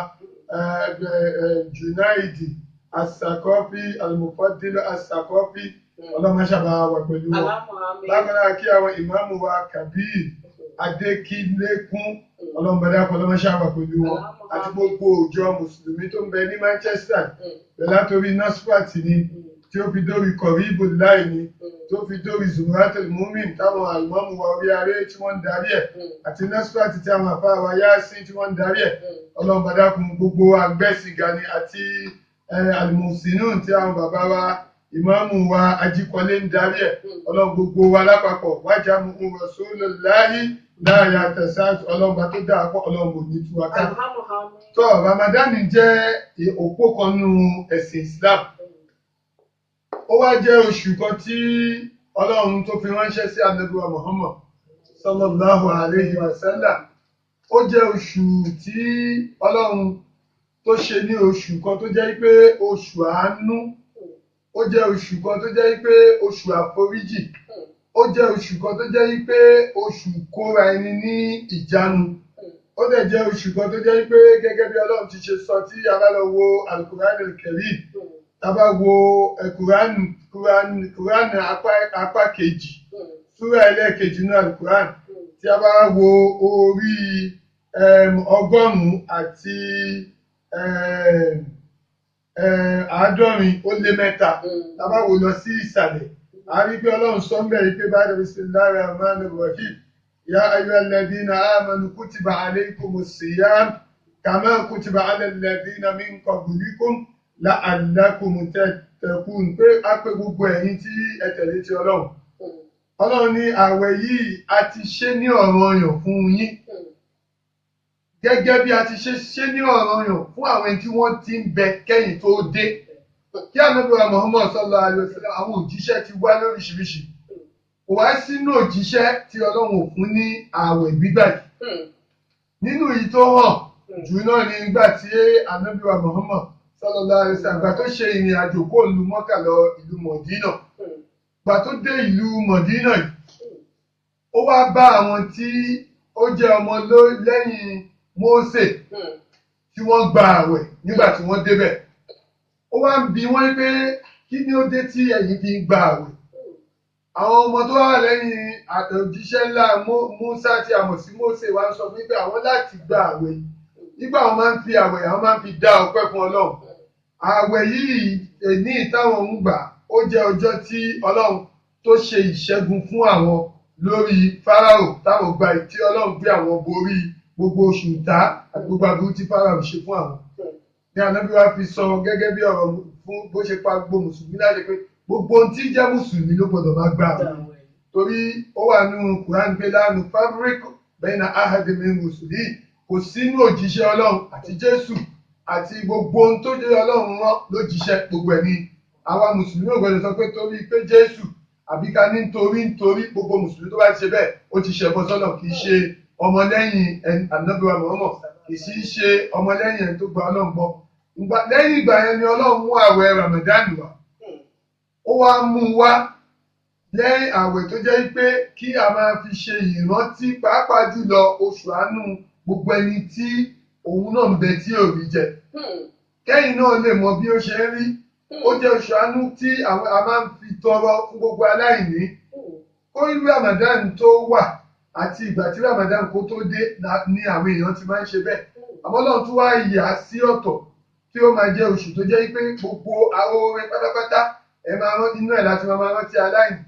Junaidi Asakọ́fí Almufadil Asakọ́fí, ọlọ́mọṣàbà wà pẹ̀lú wọn. Bákan náà kí àwọn ìmáàmù wa Kabir Adékílékún, ọlọ́mọdé ọlọ́mọṣàbà pẹ̀lú wọn, àti gbogbo òjò mùsùlùmí tó ń bẹ ní Manchester, bẹ̀rẹ̀ látòrí Nasfat ni, tí ó fi dórí Kọ̀ríbù láì ni, tó fi dórí Zumratul Mumin táwọn àìmọ́mù wa orí aré tí wọ́n ń darí ẹ̀, àti Nasfat tí àwọn àfáà wa Yásín tí wọ́n ń darí ẹ̀. Ọlọ́mọdé gbogbo àgbẹ̀sìgà ni, àti Almuhsinun tí àwọn bàbá wa ìmáàmù wa Ajíkọlé ń darí ẹ̀. Ọlọ́run gbogbo wa lápapọ̀ wájà mú Rasulullahi láàyè àtẹ̀sáàtì, ọlọ́run bá tó dáa pọ̀, ọlọ́run kò ní tú wa ká. Tó Ramadan jẹ́ òpó kan nínú ẹ̀sìn Islam. Ó wá jẹ́ oṣù kan tí ọlọ́run tó fi ránṣẹ́ sí Ànábì wa Muhammad sallallahu alayhi wa sallam. Ó jẹ́ oṣù tí ọlọ́run tó ṣe ní oṣù kan tó jẹ́ pé oṣù àánú, ó jẹ́ oṣù kan tó jẹ́ pé oṣù àforíjì, ó jẹ́ oṣù kan tó jẹ́ pé oṣù kóra ẹni ní ìjánu, ó dẹ̀ jẹ́ oṣù kan tó jẹ́ pé gẹ́gẹ́ bí ọlọ́run ti ṣe sọ tí a bá lọ wo Al-Qur'an al-Karim, tá a bá wo Qur'an apá kejì, súrà ẹlẹ́ẹ̀kejì ní Al-Qur'an, tí a bá wo orí 183 tá a bá wo lọ sí ìsàlẹ̀, a rí pé ọlọ́run sọ ń bẹ̀rẹ̀ pé báyìí bismillahir rahmanir rahim ya ayyuhal ladhina amanu kutiba alaykumus siyam kama kutiba alal ladhina min qablikum la'allakum tattaqun, pé a pé gbogbo ẹ̀yin tí ẹ tẹ̀lé ti ọlọ́run. Ọlọ́run ní ààwẹ̀ yìí a ti ṣe ní ọ̀ranyàn fún yín, gẹ́gẹ́ bí a ti ṣe ní ọ̀ranyàn fún àwọn ẹni tí wọ́n ti ń bẹ kẹ́yìn tó dé. Kí Ànábì wa Muhammad sallallahu alaihi wasallam, àwọn òjíṣẹ́ ti wá lóríṣiríṣi. Kò wá sínú òjíṣẹ́ tí ọlọ́run ò fún ní ààwẹ̀ gbígbà yìí. Nínú èyí tó hàn jù náà ni nígbà tí Ànábì wa Muhammad sallallahu alaihi wasallam gbà tó ṣe ìrìn àjò kó ìlú Mọ́kà lọ ìlú Mọ̀dínà. Gbà tó dé ìlú Mọ̀dínà yìí, ó wá bá àwọn tí ó jẹ́ ọmọ lẹ́yìn Mósè tí wọ́n gba ààwẹ̀ nígbà tí wọ́n débẹ̀. Ó wá ń bi wọ́n pé kí ni ó dé tí ẹ̀yin fi ń gba ààwẹ̀? Àwọn ọmọ tó wà lẹ́yìn òjíṣẹ́ ńlá Músà tí a mọ̀ sí Mósè wá ń sọ fún pé àwọn láti gba ààwẹ̀ yìí. Nígbà àwọn máa ń fi ààwẹ̀, àwọn máa ń fi dá ọpẹ́ fún Ọlọ́run. Ààwẹ̀ yìí ní ìtàwọn ń gbà, ó jẹ́ ọjọ́ tí Ọlọ́run tó ṣe ìṣẹ́gun fún àwọn lórí Fáráò, táwọn gba tí Ọlọ́run gbé àwọn borí gbogbo oṣù ìta àti gbogbo aburú tí Fáráò ṣe fún àwọn. Ní Ànábì wa fi sọ gẹ́gẹ́ bí ọ̀rọ̀ fún bó ṣe pa gbogbo mùsùlùmí láti pé gbogbo ohun tí jẹ́ mùsùlùmí ló gbọdọ̀ máa gbà wọ́n. Torí ó wà nínú Kùránì pé láàánú fábíríkì bẹ́ẹ̀ni ahadimi mùsùlùmí, kò sínú òjíṣẹ́ Ọlọ́run àti Jésù àti gbogbo ohun tó jẹ́ Ọlọ́run rán ló jíṣẹ́ gbogbo ẹ̀ ní. Àwa mùsùlùmí ò gbọdọ̀ sọ pé torí pé Jésù àbí ká ní nítorí gbogbo mùsùlùmí tó bá ti ṣe bẹ́ẹ̀ ó ti ṣẹbọ sọ́nà, kì í ṣe ọmọlẹ́yìn Ànábì wa Muhammad, kì í sì ṣe ọmọlẹ́yìn ẹni tó gba Ọlọ́run gbọ́. Lẹ́yìn ìgbà yẹn ni Ọlọ́run mú àwẹ̀ Ramadan wá. Ó wá mú wá lẹ́yìn àwẹ̀ tó jẹ́ pé kí a máa fi ṣe ìrántí pàápàá jùlọ oṣù àánú gbogbo ẹni tí òun náà ń bẹ tí ò rí jẹ. Kẹ́yìn náà lè mọ bí ó ṣe ń rí. Ó jẹ́ oṣù àánú tí a máa ń fi tọrọ fún gbogbo aláìní. Kó irú Ramadan tó wà àti ìgbà tí Ramadan kó tó dé ni àwọn èèyàn ti máa ń ṣe bẹ́ẹ̀. Àmọ́ Ọlọ́run tún wá yà á sí ọ̀tọ̀ tí ó máa jẹ́ oṣù tó jẹ́ pé gbogbo oore pátápátá ẹ máa rán nínú ẹ̀ láti máa rántí aláìní,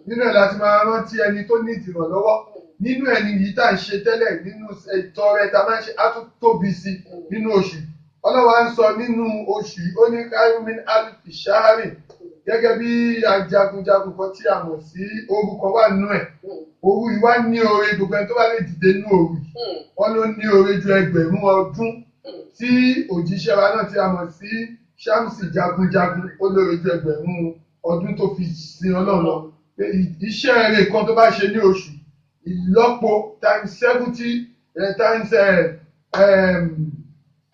nínú ẹ̀ láti máa rántí ẹni tó ní ìdìrànlọ́wọ́, nínú ẹni yìí tá à ń ṣe tẹ́lẹ̀ nínú ìtọrẹ tá a máa ń ṣe á tún tóbi sí nínú oṣù. Ọlọ́run á ń sọ nínú oṣù ó ní káyọ̀mí alifi ṣáárì gẹ́gẹ́ bí ajagunjagun kan tí a mọ̀ sí orúkọ wà nínú ẹ̀. Òru yìí wá ní oore, gbogbo ẹni tó bá lè dìde nínú òru yìí wọ́n ló ní oore ju 1000 ọdún tí òjíṣẹ́ wa náà tí a mọ̀ sí Ṣámsì jagunjagun ó lóore ju 1000 ọdún tó fi sin Ọlọ́run lọ. Pé iṣẹ́ rere kan tó bá ṣe ní oṣù ìlọ́po times 70 times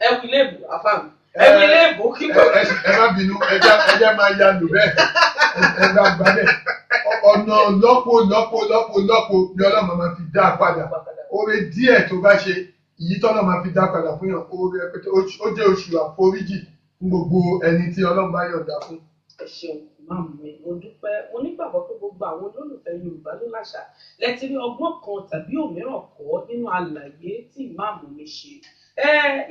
Ẹ wí léèbù àfàmì, ẹ wí léèbù kíkọ. Ẹ má bínú, ẹja máa ya lò bẹ́ẹ̀, ẹ bá gbà bẹ́ẹ̀, ọ̀nà lọ́po lọ́po lọ́po lọ́po ni Ọlọ́run máa fi dá a padà. Oore díẹ̀ tó bá ṣe, èyí tọ́lọ́ máa fi dá padà fún yàn, oore rẹpẹtẹ. Ó jẹ́ oṣù àforíjì fún gbogbo ẹni tí Ọlọ́run bá yọ̀ǹda fún. Ẹ ṣeun máàmù mi, mo dúpẹ́. Mo nígbàgbọ́ pé gbogbo àwọn olólùfẹ́ Yorùbá ló láṣà lẹ́tí rí ọgbọ́n kan tàbí òmíràn kọ́ nínú àlàyé tí ìmáàmù mi ṣe.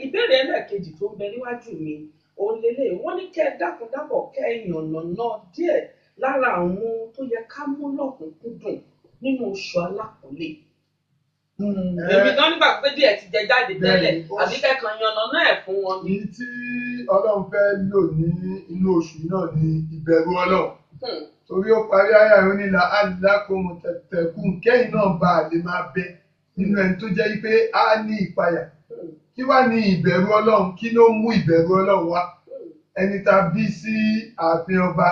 Ìbéèrè ẹlẹ́ẹ̀kejì tó ń bẹ níwájú mi òun lélẹ̀, wọ́n ní kẹ́ ẹ dákun dábọ̀ kẹ́ ẹ yànnàná díẹ̀ lára àwọn ohun tó yẹ ká mú lọ́kùnkúndùn nínú oṣù alákọ̀ọ́lẹ̀. Èmi gan nígbà pé díẹ̀ ti jẹ jáde tẹ́lẹ̀, àbí kẹ́kàn yànnàná ẹ̀ fún wọn ni. Èyí tí Ọlọ́run fẹ́ lò ní inú oṣù yìí náà ni ìbẹ̀rù Ọlọ́run. Torí ó parí ayé rẹ̀, ó ní la alákòóhùn tẹ̀kùn kẹ́yìn náà bá a lè máa bẹ nínú ẹni tó jẹ́ pé á ní ìpayà. Kí wá ní ìbẹ̀rù Ọlọ́run? Kí ló mú ìbẹ̀rù Ọlọ́run wá? Ẹni tá a bí sí ààfin ọba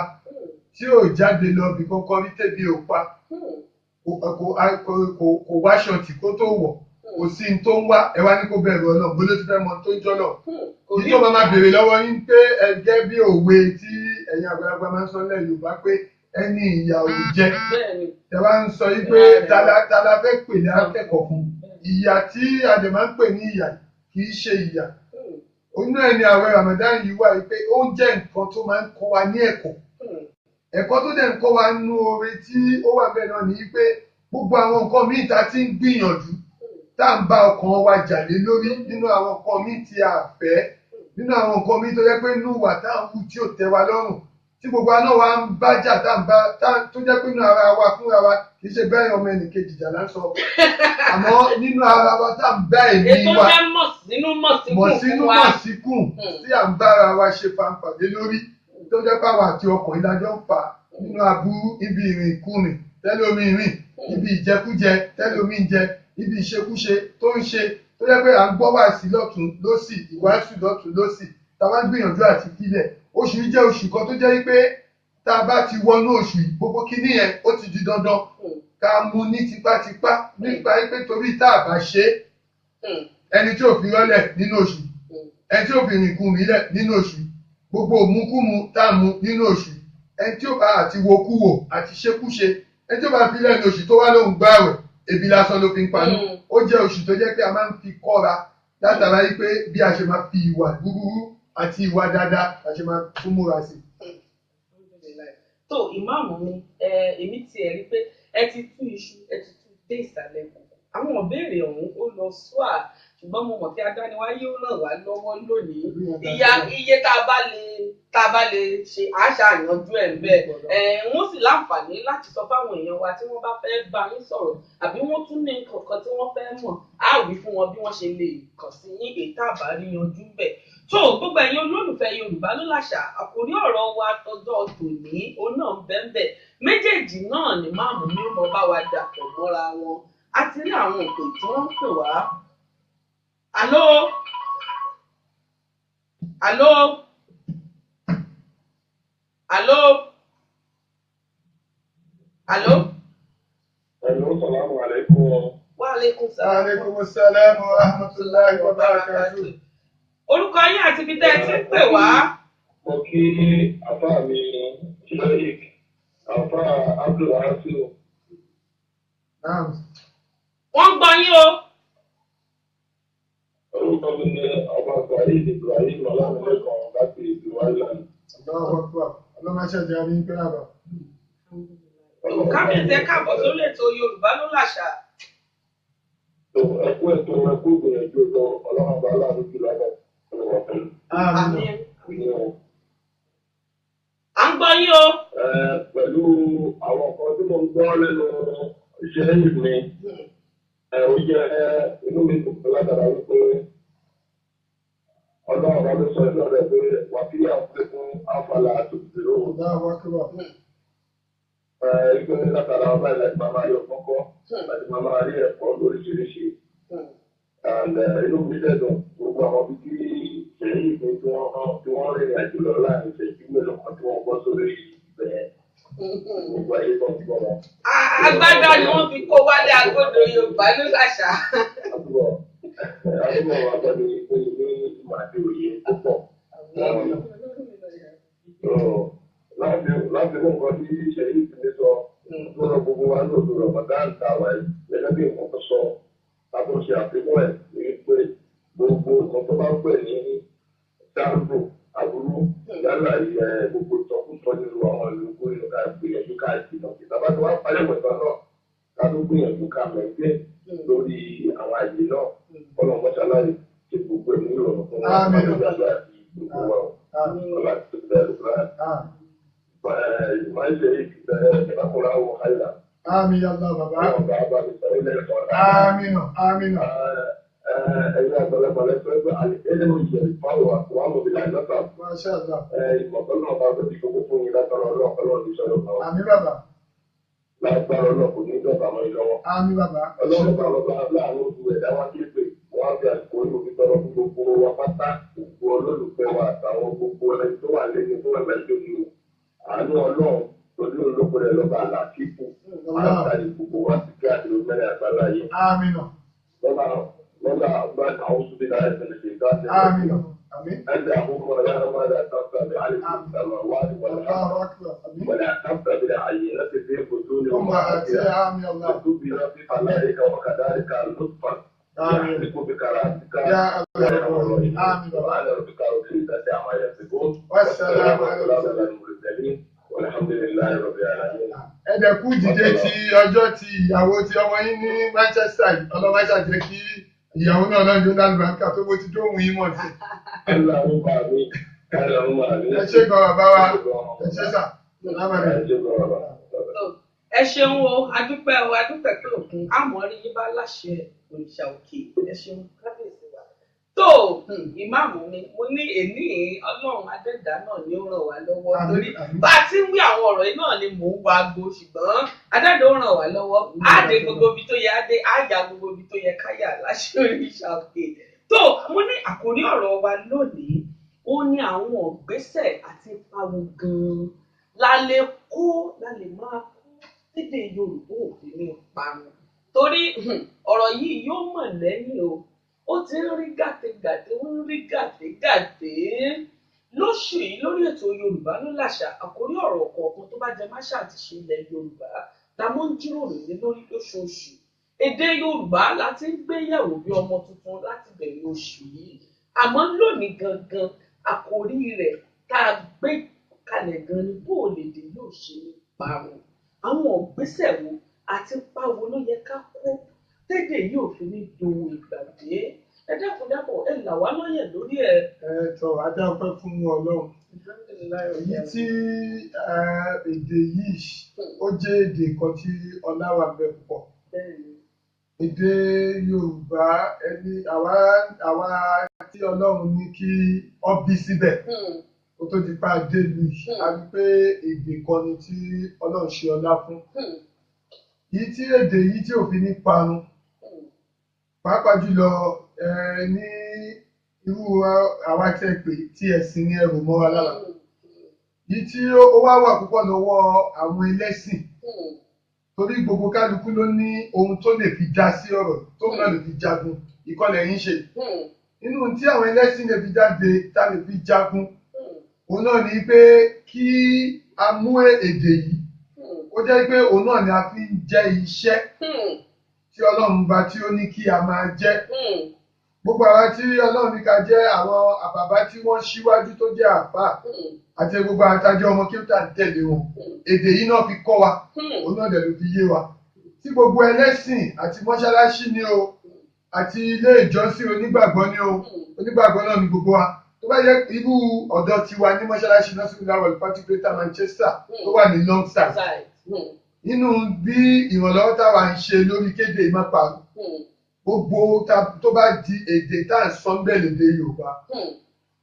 tí ò jáde lọ bí kankan rí, tẹ̀bi ò pa, kò wáṣọ tí kò tó wọ̀, kò sí ní tó ń wá, ẹ wá ní kó bẹ̀rù Ọlọ́run, bó ló ti fẹ́ mọ tó ń jọ́lọ̀? Yìí tó máa béèrè lọ́wọ́ yín pé ẹ jẹ́ bí òwe tí ẹ̀yin àgbàlagbà máa ń sọ lẹ́ Yorùbá pé ẹni ìyà ò jẹ. Tẹ wá ń sọ yìí pé tala fẹ́ pè ní akẹ́kọ̀ọ́ fún ìyà tí adẹ̀ máa ń pè ní ìyà kì í ṣe ìyà. Inú ẹni àwẹ̀ Ramadan yìí wà yìí pé ó jẹ́ nǹkan tó máa ń kọ́ wa ní ẹ̀kọ́. Ẹ̀kọ́ tó dẹ̀ ń kọ́ wa nínú oore tí ó wà bẹ́ẹ̀ náà ni pé gbogbo àwọn nǹkan míì tá a ti ń gbìyànjú, tá à ń bá ọkàn wa jà lé lórí, nínú àwọn nǹkan míì tí a fẹ́, nínú àwọn nǹkan míì tó jẹ́ pé inú wa tá à ń wù tí ò tẹ́ wa lọ́rùn, tí gbogbo wa náà wá ń bá jà, tá à ń bá tó jẹ́ pé inú ara wa fúnra wa, kì í ṣe bẹ́ẹ̀ ọmọ ẹnìkejì jà là ń sọ, àmọ́ nínú ara wa tá à ń bá ẹ̀mí ètò wa jẹ́ mọ̀ sínú mọ̀ síkùn fún wa. Mọ̀ sínú mọ̀ síkùn tí à ń bá ara wa ṣe fanfà lé lórí, tó jẹ́ pé àwọn àti ọkàn ìdájọ́ ń fà nínú aburú, ibi ìrìn ìkùnrin tẹ́lómi rìn, ibi ìjẹkújẹ tẹ́lómi ń jẹ, ibi ìṣekúṣe tó ń ṣe, tó jẹ́ pé à ń gbọ́ wàásì lọ́tún lọ́sì, ìwàásù lọ́tún lọ́sì, tá a bá ń gbìyànjú àti filẹ̀. Oṣù yìí jẹ́ oṣù kan tó jẹ́ pé tá a bá ti wọnú oṣù yìí, gbogbo kíní yẹn ó ti di dandan ká mú ní tipátipá, nípa pé torí tá a bá ṣe é, ẹni tí ò fi rọ́lẹ̀ nínú oṣù yìí, ẹni tí ò fi rìn kùn rílẹ̀ nínú oṣù yìí, gbogbo òmùkúmu tá a mu nínú oṣù yìí, ẹni tí ò bá àti wokúwò àti ṣekúṣe, ẹni tí ò bá fi lẹ́nu oṣù tó wá lóhùn gbààwẹ̀, ebi lásán ló fi ń panú. Ó jẹ́ oṣù tó jẹ́ pé a máa ń fi kọ́ra látara yìí pé bí a ṣe máa fi ìwà búburú àti ìwà dáadáa a ṣe máa tún múra sí. Tó ìmáàmù mi, èmi ti ẹ̀ rí pé ẹ ti tú iṣu, ẹ ti tú dé ìsàlẹ̀ kòkò. Àwọn ìbéèrè ọ̀hún ó lọ sùà, ṣùgbọ́n mo mọ̀ kí adániwáyé ó ràn wá lọ́wọ́ lónìí. Ìyá iye tá a bá lè ṣe àṣà àyànjú ẹ̀ ń bẹ́ẹ̀. Wọ́n sì láǹfààní láti sọ fáwọn èèyàn wa tí wọ́n bá fẹ́ bá yín sọ̀rọ̀ àbí wọ́n tún ní nǹkan kan tí wọ́n fẹ́ mọ̀, á wí fún wọn bí wọ́n ṣe lè kàn sí yín, èyí tá a bá rí yanjú bẹ̀. Tó gbogbo ẹ̀yin olólùfẹ́ Yorùbá ló láṣà, àkórí ọ̀rọ̀ wa tọjọ́ tòní òun náà ń bẹ́ẹ̀ méjèèjì náà ni máàmù mi ó mọ bá wa dàpọ̀ mọ́ra wọn. A ti rí àwọn òpè tí wọ́n ń pè wá. Àló, àló, àló, àló. Hello, salamu alaikum. Wa alaikum Wa alaikum salam wa rahmatullahi wa barakatuh. Orúkọ yín àti ibi tẹ́ ẹ ti ń pè wá. Mo kí àfáà mi Sheikh, àfáà Abdulwasiu. Naam. Wọ́n ń gbọ́ yín o. Orúkọ mi ni Ọba Saheed Ibrahim Ọlámilékan láti ìlú Ireland. Allahu akbar. Ọlọ́run á ṣẹ̀jẹ̀ àrí pé àbá. Kábíyèsí, ẹ káàbọ̀ sórí ètò Yorùbá ló láṣà. Tó ẹkú ètò, ẹkú ìgbìyànjú lọ, Ọlọ́run ọba aláàánú jùlọ ọba ọlọ́wọ́ pẹ̀lú. Àmín. Àmín. À ń gbọ́ yín o. Pẹ̀lú àwọn nǹkan tí mo ń gbọ́ lẹ́nu Sheikh mi, ó jẹ́ inú mi dùn látara wípé Ọlọ́run ọba ló sọ inú rẹ̀ pé wà á fi àwọn fún àfàlà àtòkùtìrò. Allahu akbar. Ìgbẹ́ látara ọba ìlàjì máa máa yọ kọ́kọ́ láti máa máa rí ẹ̀kọ́ lóríṣiríṣi. And inú mi dẹ̀dùn gbogbo àwọn ibi tí ṣèyí mi tí wọ́n rìnrìn àjò lọ láàrin ìṣẹ́jú mélòó kan tí wọ́n bọ́ sórí ibẹ̀ yẹn. Gbogbo ayé tó ń gbọ́ wọn. Agbádá ni wọ́n fi kó wálé agbódo Yorùbá ló làṣà. Àbúrò àbúrò wa bá mi pé ní ìmọ̀ àti òye tó pọ̀. Láti mú nǹkan tí ṣèyí ti ní sọ lọ́rọ̀ gbogbo wa ní òdo Ramadan tá a wà yìí gẹ́gẹ́ bí nǹkan tó sọ tàbí ó ṣe àfikún ẹ̀ ní pé gbogbo nǹkan tó bá ń pè ní dáàbò aburú yálà gbogbo ìtọ́kùsọ nínú àwọn ìlú gómìnà ká gbìyànjú ká jìnnà sí tàbá tó wá palẹ̀ pẹ̀tọ́ náà ká tó gbìyànjú ká mẹ́gbẹ́ lórí àwọn àyè náà kọ́nà mọ́ṣáláì ṣe gbogbo ẹ̀mí ìrọ̀rùn fún wa àti gbogbo wa ọ̀la tó bẹ̀rẹ̀ lọ́la. Máa ń ṣe ìbákùnrin àwọn ọ̀hánà. Àmín ya Allah bàbá. Àmín àmín. Ẹ̀yin àgbàlagbà lẹ́sọ̀ ẹgbẹ́ ẹ̀lẹ́mú ìṣẹ̀lẹ̀ fáwọn àwọn àmọ̀bìlà ìlọ́ta. Masha Allah. Ìmọ̀tọ́ náà bá tó ti gbogbo fún yín látara ọlọ́ọ̀kọ́lọ́ ní sọ̀rọ̀ kan. Àmín bàbá. Lágbára ọlọ́ọ̀ kò ní dọ̀bà mọ́ ìlọ́wọ́. Àmín bàbá. Ọlọ́run bá lọ́ba láàánú ojú ẹ̀dá wá kí pé wọ́n á fi àsìkò yìí òfin tọrọ fún gbogbo wa pátá gbogbo olólùfẹ́ wa àtàwọn gbogbo ẹni tó wà lẹ́nu tó wà lẹ́jọ́ ni o. Àánú Ọlọ́run lórí olóko rẹ̀ lọ́ba àlàkíkù àtàrí gbogbo wa ti kí àti lómẹ́rin àgbáláyé. Àmín. Lọ́la lọ́la ọgbà àwọn sùdí náà ẹ̀sìn lè ṣe ìdájọ́. Àmín. Àmín. Ẹ̀sìn àkókò ọ̀rẹ́ ọmọdé àtàkùn àbí àlejò ìsàlọ̀ wájú wọlé. Allahu akbar. Àmín. ولا تبدأ بالعينة في بطون أمهاتها. آمين الله. وتبين في خلائك وكذلك لطفا يحلق بكرامتك يا الله. آمين. سبحان ربك رب العزة عما يصفون والسلام على المرسلين والحمد لله رب العالمين. Ẹ̀dẹ̀kú dìde ti ọjọ́ ti ìyàwó ti ọmọ yín ní Manchester yìí ọlọ́mọ ṣàjẹ́ kí ìyàwó náà lọ́jọ́ lálùbáríkà tó bó ti dóhùn yín mọ̀ sí. Allahumma amin. Allahumma amin. Ẹ ṣé gan bàbá wa, ẹ ṣé sà. Ẹ ṣé gan bàbá. Ẹ ṣeun o, adúpẹ́ o, adúpẹ́ pé òkun àmọ́ rí yín bá láṣẹ òrìṣà òkè. Ẹ ṣeun kábíyèsí wa. Tó ìmáàmù mi, mo ní èní Ọlọ́run adẹ́dá náà ni ó ràn wá lọ́wọ́ torí bá a ti ń wí àwọn ọ̀rọ̀ yìí náà ni mò ń wa aago ṣùgbọ́n adẹ́dá ó ràn wá lọ́wọ́. Á dé gbogbo ibi tó yẹ á dé, á yà gbogbo ibi tó yẹ ká yà láṣẹ òrìṣà òkè. Tó mo ní àkórí ọ̀rọ̀ wa lónìí, ó ní àwọn ọ̀gbésẹ̀ àti ipa wo gan-an la lè kó la lè máa kó lédè Yorùbá òfin ní parun torí ọ̀rọ̀ yìí yóò mọ̀ lẹ́yìn o, ó ti ń rí gàtégàté, ó ń rí gàtégàté lóṣù yìí lórí ètò Yorùbá ló làṣà. Àkórí ọ̀rọ̀ kọ̀ọ̀kan tó bá jẹ máṣà àti ṣe ilẹ̀ Yorùbá la mọ́ ń jíròrò lé lórí lóṣooṣù. Èdè Yorùbá la ti ń gbé yẹ̀wò bí ọmọ tuntun láti bẹ̀rẹ̀ oṣù yìí, àmọ́ lónìí gangan àkórí rẹ̀ tá a gbé kalẹ̀ gan ni bó o lè dé yóò ṣe ní parun. Àwọn ògbésẹ̀ wo àti páwo ló yẹ ká kó tédè yóò fi ní dohun ìgbàgbé? Ẹ dákun dábọ̀, ẹ là wá lọ́yẹ̀ lórí ẹ̀. Ẹ tọ́ adáwọ̀pẹ́ fún Ọlọ́run. Èyí tí èdè yìí ó jẹ́ èdè kan tí ọlá wà bẹ́ẹ̀ púpọ̀. Èdè Yorùbá ẹni àwa tí Ọlọ́run ní kí ọ bí síbẹ̀ ó tó di pa délu yìí, a rí pé èdè kan ni tí Ọlọ́run ṣe ọlá fún. Èyí tí èdè yìí tí òfin ní parun, pàápàá jùlọ ní irú àwa tí ẹ pè tí ẹ̀sìn ní ẹrù mọ́ wa lára. Èyí tí ó wá wà púpọ̀ lọ́wọ́ àwọn ẹlẹ́sìn, torí gbogbo kálukú ló ní ohun tó lè fi já sí ọ̀rọ̀ tó náà lè fi jagun ìkọlẹ̀ yín ṣe. Nínú tí àwọn ẹlẹ́sìn lè fi jáde tá lè fi jagun, òun náà ni pé kí a mú èdè yìí ó jẹ́ pé òun náà ni a fi ń jẹ́ iṣẹ́ tí Ọlọ́run bá tí ó ní kí a máa jẹ́. Gbogbo àwa tí Ọlọ́run ní ká jẹ́ àwọn àbàbá tí wọ́n ṣíwájú tó jẹ́ àfáà àti gbogbo àtàjọ ọmọ kí ó tà ń tẹ̀lé wọn, èdè yìí náà fi kọ́ wa, òun náà dẹ̀ ló fi yé wa. Tí gbogbo ẹlẹ́sìn àti mọ́ṣáláṣí ni o, àti ilé ìjọsìn onígbàgbọ́ ni o, onígbàgbọ́ náà ni gbogbo wa. Tó bá yẹ irú ọ̀dọ́ tiwa ní mọ́ṣáláṣí Nasrullah Wal Party Greater Manchester tó wà ní Longside, nínú bí ìrànlọ́wọ́ táwa ń ṣe lórí kéde ìmọ̀parun, gbogbo tó bá di èdè tá à ń sọ ń bẹ̀ lédè Yorùbá.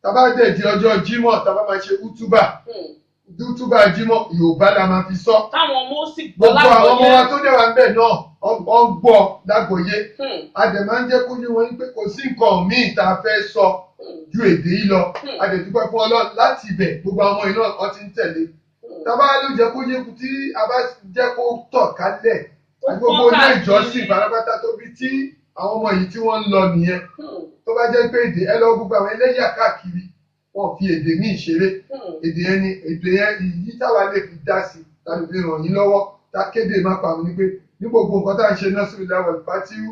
Tá bá dẹ̀ di ọjọ́ Jímọ̀, tá bá máa ṣe útúbà, útúbà Jímọ̀ Yorùbá la máa fi sọ. Táwọn ọmọ sì gbọ́ lágbọ̀ọ́yé. Gbogbo àwọn ọmọ wa tó dẹ̀ wá ń bẹ̀ náà ọ ń gbọ́ lágbọ̀ọ́yé. A dẹ̀ máa ń jẹ́ kó yé wọn pé kò sí nǹkan míì tá a fẹ́ sọ ju èdè yìí lọ. A dẹ̀ dúpẹ́ fún Ọlọ́run láti ibẹ̀ gbogbo àwọn ọmọ yìí náà wọ́n ti ń tẹ̀lé. Tábà ló jẹ́ kó yé tí a bá jẹ́ kó tọ̀ kálẹ̀ àti gbogbo ilé ìjọsìn pátápátá tó bí tí àwọn ọmọ yìí tí wọ́n ń lọ nìyẹn. Tó bá jẹ́ pé èdè ẹ lọ gbogbo àwọn ẹlẹ́yà káàkiri, wọ́n fi èdè míì ṣeré. Èdè yẹn ni èdè yẹn ìyí táwa lè fi dá sí, ta lè fi ràn yín lọ́wọ́, ta kéde má pa àwọn ni pé ní gbogbo nǹkan tá à ń ṣe Nasrullah wal Fatihu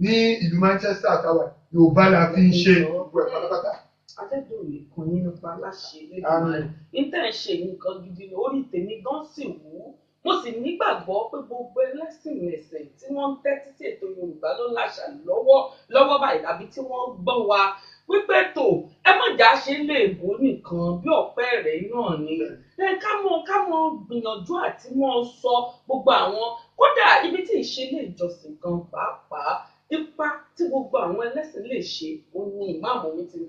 ní ìlú Manchester táwa Yorùbá la fi ń ṣe gbogbo ẹ̀ pátápátá. Atẹ́gùn mi kàn yín nípa láṣẹ Elédùmarè. Ní tẹ́ ẹ̀ ṣe nǹkan gidi ni orí tèmi gan sì wú. Mo sì nígbàgbọ́ pé gbogbo ẹlẹ́sìn ẹ̀sìn tí wọ́n ń tẹ́tí sí ètò Yorùbá ló láṣà lọ́wọ́ lọ́wọ́ báyìí àbí tí wọ́n ń gbọ́ wa wípé tó ẹ má jà ṣe lè bó nìkan bí ọ̀pẹ rẹ̀ náà ni. Ẹ ká mọ gbìyànjú àti wọ́n sọ gbogbo àwọn kódà ibi tí ìṣe lè jọsìn gan pàápàá ipa tí gbogbo àwọn ẹlẹ́sìn lè ṣe òun ni ìmáàmù mi ti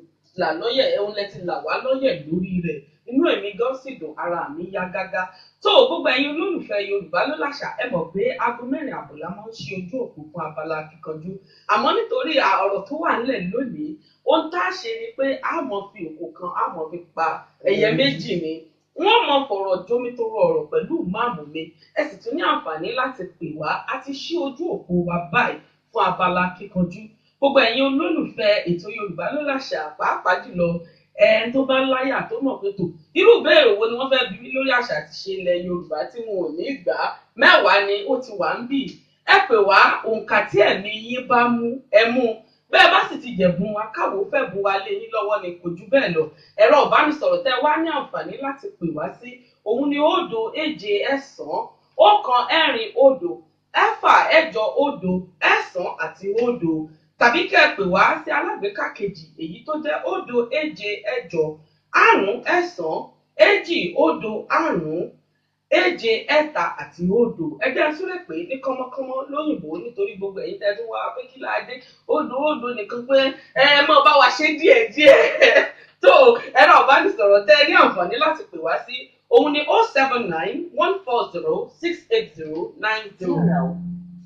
là lọ́yẹ̀ ẹ̀hún lẹ ti là wá lọ́yẹ̀ lórí rẹ̀. Inú èmi gan sì dùn, ara mi yá gágá. Tó gbogbo ẹ̀yin olólùfẹ́ Yorùbá ló láṣà, ẹ mọ̀ pé aago 4:30 la máa ń ṣe ojú òpó fún abala kíkanjú. Àmọ́ nítorí ọ̀rọ̀ tó wà nílẹ̀ lónìí, ohun tá a ṣe ni pé a mọ̀ fi òkò kan, a mọ̀ fi pa ẹyẹ méjì ni. Wọ́n mọ̀ fọ̀rọ̀ jómitoro ọ̀rọ̀ pẹ̀lú ìmáàmù mi. Ẹ sì tún ní àǹfààní láti pè wá àti ṣí ojú òpó wa báyìí fún abala kíkanjú. Gbogbo ẹ̀yin olólùfẹ́ ètò Yorùbá ló láṣà, pàápàá jùlọ ẹni tó bá láyà tó mọ̀ pé tó irú ìbéèrè wo ni wọ́n fẹ́ bi mí lórí àṣà àti ṣe ilẹ̀ Yorùbá tí wọn ò ní gbà á, 10 ni ó ti wà ń bì. Ẹ pè wá, òǹkà tí ẹ̀mí yín bá mú ẹ mú. Bẹ́ẹ̀ bá sì ti jẹ̀bùn wa, káwo fẹ́ bu wa lé yín lọ́wọ́ ni kò jù bẹ́ẹ̀ lọ. Ẹ̀rọ ìbánisọ̀rọ̀ tẹ́ wá ní àǹfààní láti pè wá sí òun ni 0 7 9 1 4 0 6 8 0 9 àti 0. Tàbí kẹ́ ẹ pè wá sí alágbèéká kejì èyí tó jẹ́ 0 7 8 5 9 2 0 5 7 3 àti 0. Ẹ jẹ́ n súré pé ní kọ́mọ́kọ́mọ́ lóyìnbó nítorí gbogbo ẹ̀yin tẹ́ tún wá pé kí la dé 0 0 nìkan pé ẹ mọ̀ bá wa ṣe díẹ̀díẹ̀. Tó ẹ̀rọ ìbánisọ̀rọ̀ tẹ́ ní àǹfààní láti pè wá sí òun ni 079 140 680 90.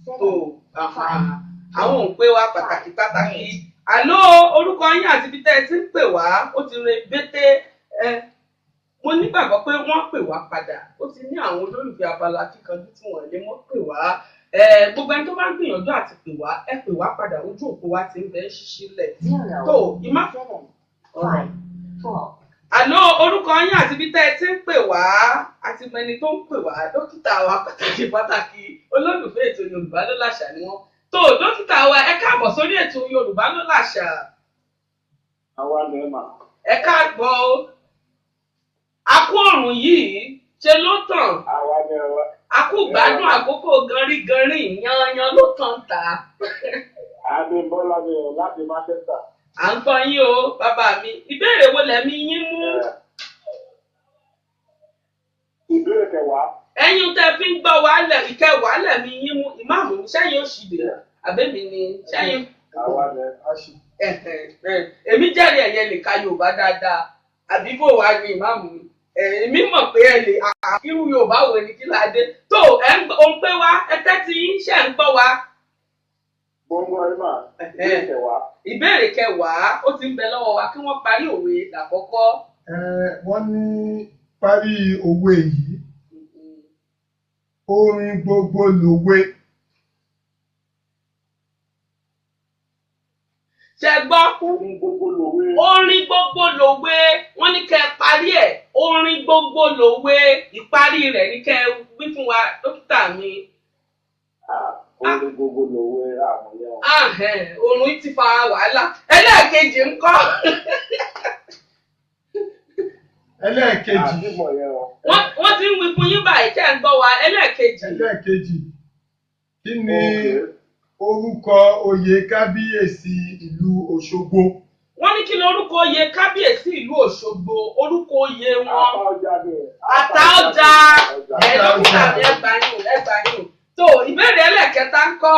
Tó àwọn ò ń pè wá pàtàkì pàtàkì. Àló orúkọ yín àti ibi tẹ́ ẹ ti ń pè wá ó ti re bété. Ẹ mo nígbàgbọ́ pé wọ́n pè wá padà, ó ti ní àwọn olólùfẹ́ abala kíkanjú tí wọ́n lè mọ́ pè wá. Gbogbo ẹni tó bá ń gbìyànjú àti pè wá, ẹ pè wá padà, ojú òpó wa ti ń bẹ ṣíṣí lẹ̀. Tó ìmá. Àló orúkọ yín àti ibi tẹ́ ẹ ti ń pè wá àti mẹni tó ń pè wá, dókítà wa pàtàkì pàtàkì olólùfẹ́ ètò Yorùbá ló láṣà ni wọ́n. Tó dókítà wa, ẹ káàbọ̀ sórí ètò Yorùbá ló láṣà. Àwa ni ẹ mà. Ẹ káàbọ̀ o. Akú òrùn yìí ṣe ló tàn. Àwa ni ẹ wá. Akú gbádùn àkókò ganríganrí yanyan ló tàn ta. Adébọ́lá ni ẹ láti Manchester. À ń gbọ́ yín o bàbá mi. Ìbéèrè wo lẹ̀mí yín mú? Ìbéèrè kẹwàá. Ẹ̀yin tẹ́ fi ń gbọ́ wàhálẹ̀ ìkẹwàá lẹ̀mí yín mú. Ìmáàmù sẹ́yìn ó ṣì dé àbẹ́mi ni sẹ́yìn. Àwa ni èmi jẹ́rìí ẹ̀yẹ lè ka Yorùbá dáadáa àbí bò wá ní ìmáàmù mi. Èmi mọ̀ pé ẹ lè irú Yorùbá wo ni kí láadé tó ẹ ń pé wá ẹ tẹ́tí yín ṣe ń gbọ́ wa. Gbogbo ẹ mà ìbéèrè kẹwàá. Ìbéèrè kẹwàá ó ti ń bẹ lọ́wọ́ wa kí wọ́n parí òwe lákọ́kọ́. Wọ́n ní parí òwe yìí. Orin gbogbo lòwe. Ṣé gbọ́? Orin gbogbo lòwe. Orin gbogbo lòwe. Wọ́n ní kẹ́ ẹ parí ẹ̀. Orin gbogbo lòwe. Ìparí rẹ̀ ní kẹ́ ẹ wí fún wa dókítà mi. Orin gbogbo lòwe àwọn yẹn. Orin ti fa wàhálà. Ẹlẹ́ẹ̀kejì ńkọ́. Ẹlẹ́ẹ̀kejì. Wọ́n ti ń wí fún yín báyìí kẹ́ ẹ̀ ń gbọ́ wa. Ẹlẹ́ẹ̀kejì. Ẹlẹ́ẹ̀kejì. Kí ni orúkọ oyè kábíyèsí ìlú Òṣogbo? Wọ́n ní kí ni orúkọ oyè kábíyèsí ìlú Òṣogbo? Orúkọ oyè wọn. Àtaọ́jà. Ẹ dókítà mi ẹgbàá yín o. Tó ìbéèrè ẹlẹ́ẹ̀kẹta ń kọ́.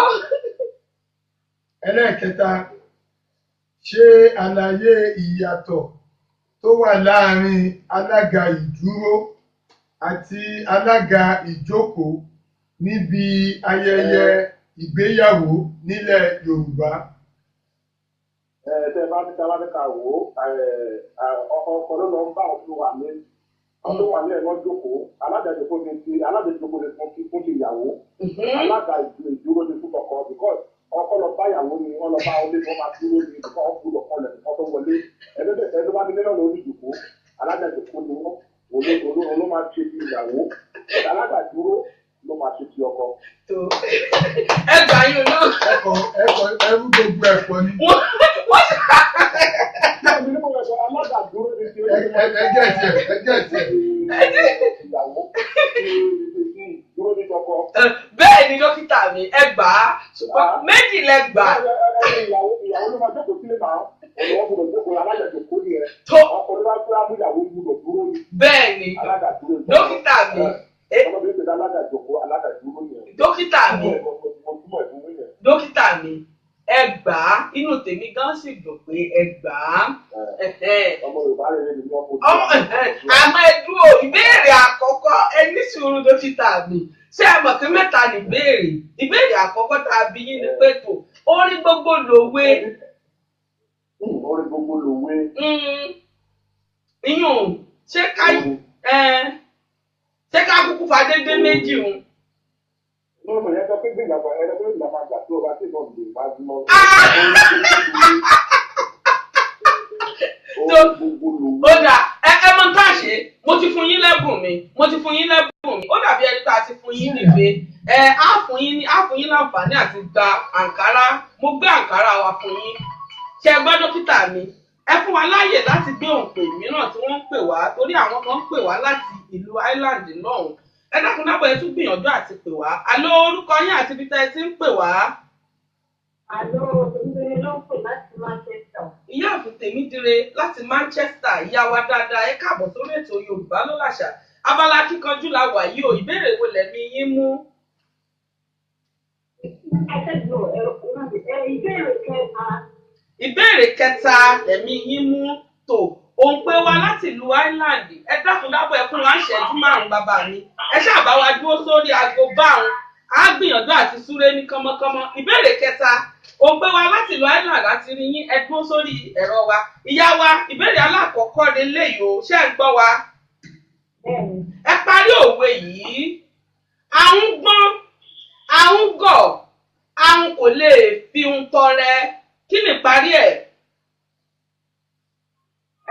Ẹlẹ́ẹ̀kẹta, ṣe àlàyé ìyàtọ̀ tó wà láàrin alága ìdúró àti alága ìjókòó níbi ayẹyẹ ìgbéyàwó nílẹ̀ Yorùbá. Tẹ bá ní ká wò ó, ọkọ ló lọ ń bá òfin wà ní Àwọn tó wà ní ẹ̀rọ jókòó, alága ìjókòó ni ti alága ìjókòó ni fún ti fún ti ìyàwó. Alága ìdúró ni fún ọkọ because ọkọ lọ bá ìyàwó ni wọ́n lọ bá ọlé tí wọ́n máa dúró ni because wọ́n gbúdọ̀ kọlẹ̀ nìkan tó wọlé. Ẹni tó bá ní nílò lórí ìjókòó, alága ìjókòó ni wọ́n olú ló máa ṣe ti ìyàwó. Alága ìdúró ló máa ṣe ti ọkọ. Tó ẹ gbà yín náà. Ẹkọ ẹkọ ẹrú gbogbo ẹ̀pọ̀ ni. Wọ́n ṣe Alága ìdúró ni ti Ẹgẹ́ ẹ̀jẹ̀ ẹgẹ́ ẹ̀jẹ̀. ìyàwó dúró ní tọkọ. Bẹ́ẹ̀ ni dókítà mi, ẹ gbà á, ṣùgbọ́n méjì lẹ gbà á. Ìyàwó ló máa jókòó sílé náà, ọ̀nà wọn gbọ́dọ̀ jókòó alága ìjókòó ni ẹ. Tó Ọkọ ló bá fẹ́ amúyàwó gbọ́dọ̀ dúró ní bẹ́ẹ̀ ni alága dúró ní. dókítà mi, Ọlọ́dún ìpèsè alága ìjókòó alága ìdúró yẹn. dókítà mi, Mo túmọ̀ ìdúró yẹn. dókítà mi, ẹ gbà á, inú tèmi gan sì dùn pé ẹ gbà á. Ọmọ Yorùbá rere ni wọ́n fojú. Ọmọ àmọ́ ẹ dúró, ìbéèrè àkọ́kọ́, ẹ ní sùúrù dókítà mi. Ṣé ẹ mọ̀ pé mẹ́ta ni ìbéèrè? Ìbéèrè àkọ́kọ́ tá a bí yín ni pé tó orí gbogbo lòwe. Orí gbogbo lòwe. Iyùn ṣé ká ṣé ká kúkú fa dédé méjì un? Lọ́nà yẹn sọ pé gbìyànjú ẹ̀rọ pé ìgbà máa gbà tó o bá sì náà lè máa bímọ. Orí gbogbo lòwe. Ó dà, ẹ mọ tá a ṣe, mo ti fún yín lẹ́bùn mi, mo ti fún yín lẹ́bùn mi, ó dàbí ẹni tá a ti fún yín nífe. Ẹ á fún yín ní á fún yín láǹfààní àti gba àǹkárá, mo gbé àǹkárá wa fún yín. Ṣé ẹ gbọ́ dókítà mi? Ẹ fún wa láàyè láti gbé òǹpè mìíràn tí wọ́n ń pè wá torí àwọn kan ń pè wá láti ìlú Ireland lọ́hùn. Ẹ dákun dábọ̀, ẹ tún gbìyànjú àti pè wá. Àlọ́ orúkọ yín àti ibi tẹ́ ẹ ti ń pè wá. Àlọ́ obìnrin ló ń pè láti Manchester. Ìyáàfin Tèmídire láti Manchester, ìyá wa dáadáa, ẹ káàbọ̀ sórí ètò Yorùbá ló làṣà. Abala kíkanjú la wà yìí o, ìbéèrè wo lẹ̀mí yín mú? Ìbéèrè kẹta. Ìbéèrè kẹta lẹ̀mí yín mú. Tó òun pé wá láti ìlú Ireland, ẹ dákun dábọ̀, ẹ fún wa ń ṣẹ́jú márùn-ún bàbá mi. Ẹ ṣáà bá wa dúró sórí aago báwọn. Á gbìyànjú àti súré ní kánmọ́kánmọ́. Ìbéèrè kẹta, òun pé wá láti ìlú Ireland láti rí yín, ẹ dúró sórí ẹ̀rọ wa. Ìyá wa, ìbéèrè alákọ̀ọ́kọ́ leléyìí o, ṣé ẹ gbọ́ wa? Bẹ́ẹ̀ni. Ẹ parí òwe yìí. Àrùn gbọ́n, àrùn gọ̀, àrùn kò lè fi ń tọrẹ. Kí ni ìparí ẹ̀?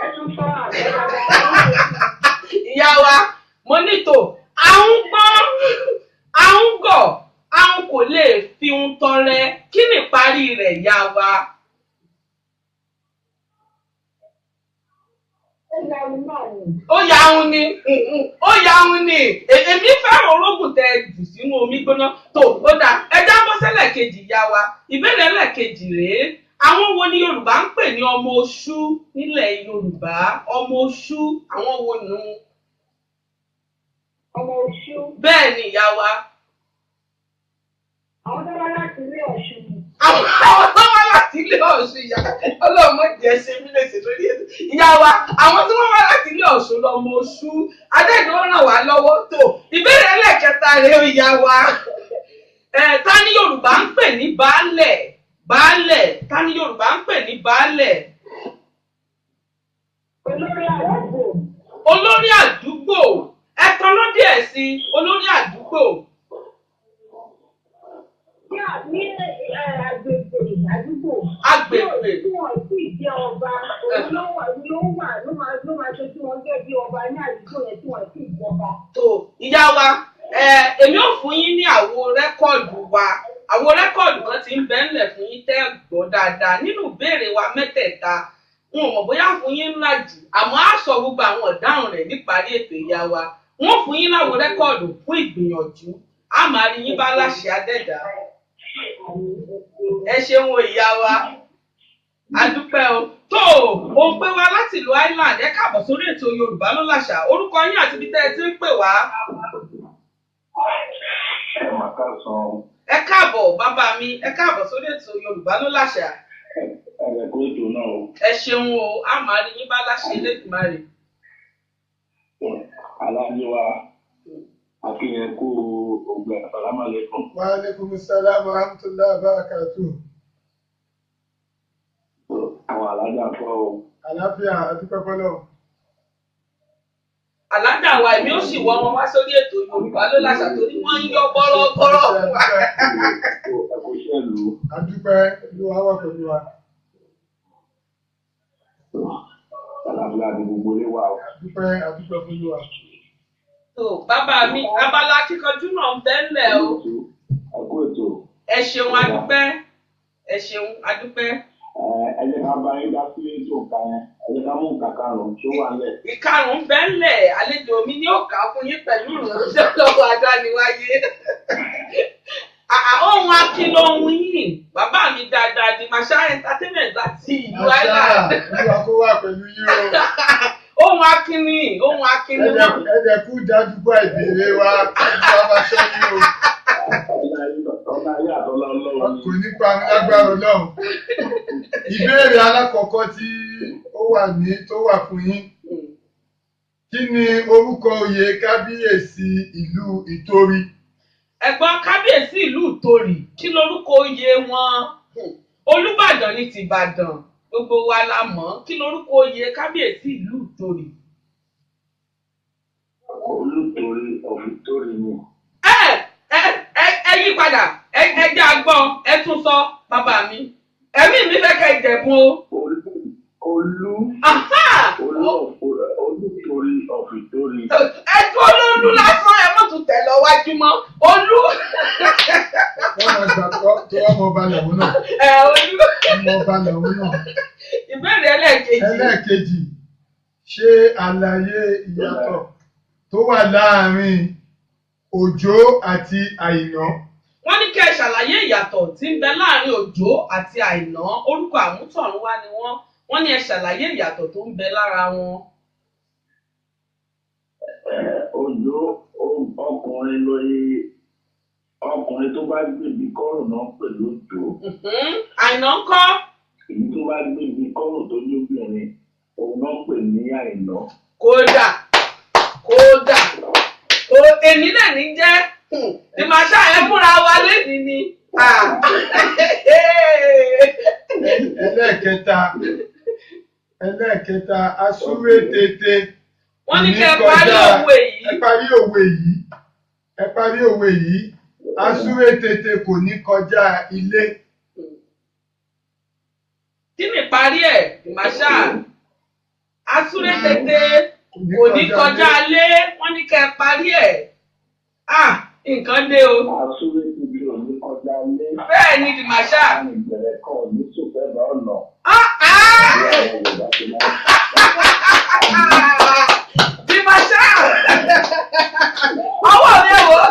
Ẹ tún sọ àgbẹ̀ dáadáa. Ìyá wa, mo nítò, àrùn gbọ́n, àrùn gọ̀, àrùn kò lè fi ń tọrẹ. Kí ni ìparí rẹ̀, ìyá wa? Ó ya omi náà ni. Ó ya òun ni, ó ya òun ni. Èmi fẹ́ràn orógùn tẹ jù sínú omi gbóná. Tó ó dà, ẹ jábọ́ sẹ́lẹ̀ kejì, ìyá wa. Ìbéèrè ẹlẹ́ẹ̀kejì rèé. Àwọn wo ni Yorùbá ń pè ní ọmọ oṣú nílẹ̀ Yorùbá? Ọmọ oṣú, àwọn wo nù? Ọmọ oṣù. Bẹ́ẹ̀ ni ìyá wa. Àwọn tó wá láti ilé Ọ̀ṣun. Àwọn tó wá láti ilé Ọ̀ṣun, ìyá Ọlọ́run má jẹ́ ṣe mí léṣe lórí ètò. Ìyá wa, àwọn tí wọ́n wá láti ilé Ọ̀ṣun lọmọ oṣú. Adẹ́gbẹ́ ó ràn wá lọ́wọ́ tó. Ìbéèrè ẹlẹ́ẹ̀kẹta rèé o, ìyá wa. Ta ni Yorùbá ń pè ní baálẹ̀? Baálẹ̀, ta ni Yorùbá ń pè ní baálẹ̀? Olórí àdúgbò. Olórí àdúgbò. Ẹ tanná díẹ̀ sí i, olórí àdúgbò. Ní agbègbè àdúgbò. Agbègbè. Tí wọ́n sì jẹ́ ọba, òun ló wà ló wà ló máa ló máa ṣojú wọn gẹ́gẹ́ bí ọba ní àdúgbò yẹn tí wọ́n sì jọba. Tó ìyá wa, èmi ò fún yín ní àwo rẹ́kọ̀dù wa. Àwo rẹ́kọ̀dù kan ti ń bẹ ńlẹ̀ fún yín tẹ́ gbọ́ dáadáa nínú ìbéèrè wa mẹ́tẹ̀ẹ̀ta. N ò mọ̀ bóyá fún yín ńlá jù, àmọ́ á sọ gbogbo àwọn ọ̀daràn rẹ̀ níparí ètò ìyá wa. Wọ́n fún yín láwo rẹ́kọ̀dù fún ìgbìyànjú. A máa rí yín bá láṣẹ adẹ́dàá. Ẹ ṣeun o ìyá wa, a dúpẹ́ o. Tó o ń pè wá láti ìlú Ireland, ẹ káàbọ̀ sórí ètò Yorùbá ló làṣà. Orúkọ yín àti ibi tẹ́ ẹ ti ń pè wá. Ẹ mà ká sọ. Ẹ káàbọ̀ bàbá mi, ẹ káàbọ̀ sórí ètò Yorùbá ló làṣà. Ẹ kú ètò náà o. Ẹ ṣeun o, a máa rí yín bá láṣẹ Elédùmarè. Aláàjì wa, akínyẹn kú ògbẹ àsàlámàlẹ́kùn. Wa alaikum salam wa rahmatullahi wa barakatuh. Àwọn alájà kọ́ o. Àlàáfíà, àdúpẹ́ fọ́lọ́run. Alájà wa, èmi ó sì wọ wọn wá sórí ètò Yorùbá ló láṣà torí wọ́n ń yọ bọ́rọ́bọ́rọ́ fún wa. Ẹ kú iṣẹ́ ìlú. A dúpẹ́, Olúwa wà pẹ̀lú wa. Àlàáfíà ni gbogbo ilé wa o. A dúpẹ́, a dúpẹ́ fún Olúwa. Tó bàbá mi, abala kíkanjú náà ń bẹ́ńlẹ̀ o. Ẹ kú ètò. Ẹ ṣeun, a dúpẹ́. Ẹ ṣeun, a dúpẹ́. Ẹ jẹ́ ká bá yín dá sí ètò nǹkan yẹn. Ẹ jẹ́ ká mú nǹkan karùn-ún tó wà nílẹ̀. Ìkarùn-ún bẹ́ńlẹ̀, àlejò mi ni ó kà á fún yín pẹ̀lú ìrànlọ́wọ́ lọ́wọ́ adániwáyé. Ohun akin lohun yìí, bàbá mi dáadáa di Masha Entertainment láti ìlú Àṣà, Island. Olúwa kó wà pẹ̀lú yín o. Ohun akin ni, ohun akin ni wọ́n. Ẹ̀dẹ̀ kú dájú gbọ́ ìbéèrè wa, Olúwa máa ṣọ́ yín o. Ọlá ayé àtọ́lá Ọlọ́run ni. Kò ní pa lágbára Ọlọ́run. Ìbéèrè alákọ̀ọ́kọ́ tí ó wà ní tó wà fún yín. Kí ni orúkọ oyè kábíyèsí ìlú Ìtorí? Ẹ̀gbọ́n kábíyèsí ìlú Ìtorì, kí lorúkọ oyè wọn? Olúbàdàn ní tìbàdàn, gbogbo wa la mọ̀. Kí lorúkọ oyè kábíyèsí ìlú Ìtorì? Olútorí of Ìtorí ni. Ẹ ẹ ẹ ẹ yí padà, ẹ ẹ jẹ́ agbọ́n, ẹ tún sọ bàbá mi. Ẹ̀mí mi fẹ́ kẹ́ ìjẹ̀bùn o. Olú Aha! Olú Olútorí of Ìtorí. Ẹ tún olóòlù lásán, ẹ mọ̀ tún tẹ̀ lọ wájú mọ́. Olú Wọ́n máa gbà tó ọmọ ọba lòun náà. ẹ olú. Ọmọ ọba lòun náà. Ìbéèrè ẹlẹ́ẹ̀kejì. Ẹlẹ́ẹ̀kejì, ṣe àlàyé ìyàtọ̀ tó wà láàárín Òjó àti Àìná. Wọ́n ní kí ẹ ṣàlàyé ìyàtọ̀ tí ń bẹ láàrin Òjó àti Àìná. Orúkọ àmútọ̀runwá ni wọ́n. Wọ́n ní ẹ ṣàlàyé ìyàtọ̀ tó ń bẹ lára wọn. Òjó ọkùnrin lóye ọkùnrin tó bá gbèbí kọ́rùn náà pẹ̀lú Òjó. Àìná ńkọ́? Èyí tó bá gbèbí kọ́rùn tó lóbìnrin òun náà pè ní Àìná. Kódà kódà o èmi náà ní jẹ́ ìmọ̀ṣá ẹ múra wa lénìí ni. Ẹlẹ́ẹ̀kẹta, ẹlẹ́ẹ̀kẹta, asúré tètè. Wọ́n ní kí ẹ parí òwe yìí. Ẹ parí òwe yìí. Ẹ parí òwe yìí. Asúré tètè kò ní kọjá ilé. Kí ni ìparí ẹ̀, ìmọ̀ṣá? Asúré tètè kò ní kọjá ilé. Wọ́n ní kí ẹ parí ẹ̀. Nǹkan dé o. Asúré tètè ò ní kọjá ilé. Bẹ́ẹ̀ ni ìmọ̀ṣá. Ìbẹ̀rẹ̀ kan ò ní sòfẹ́ bá ọ̀nà. Dìmọ̀ṣá! Ọwọ́ mi ẹ̀ wò.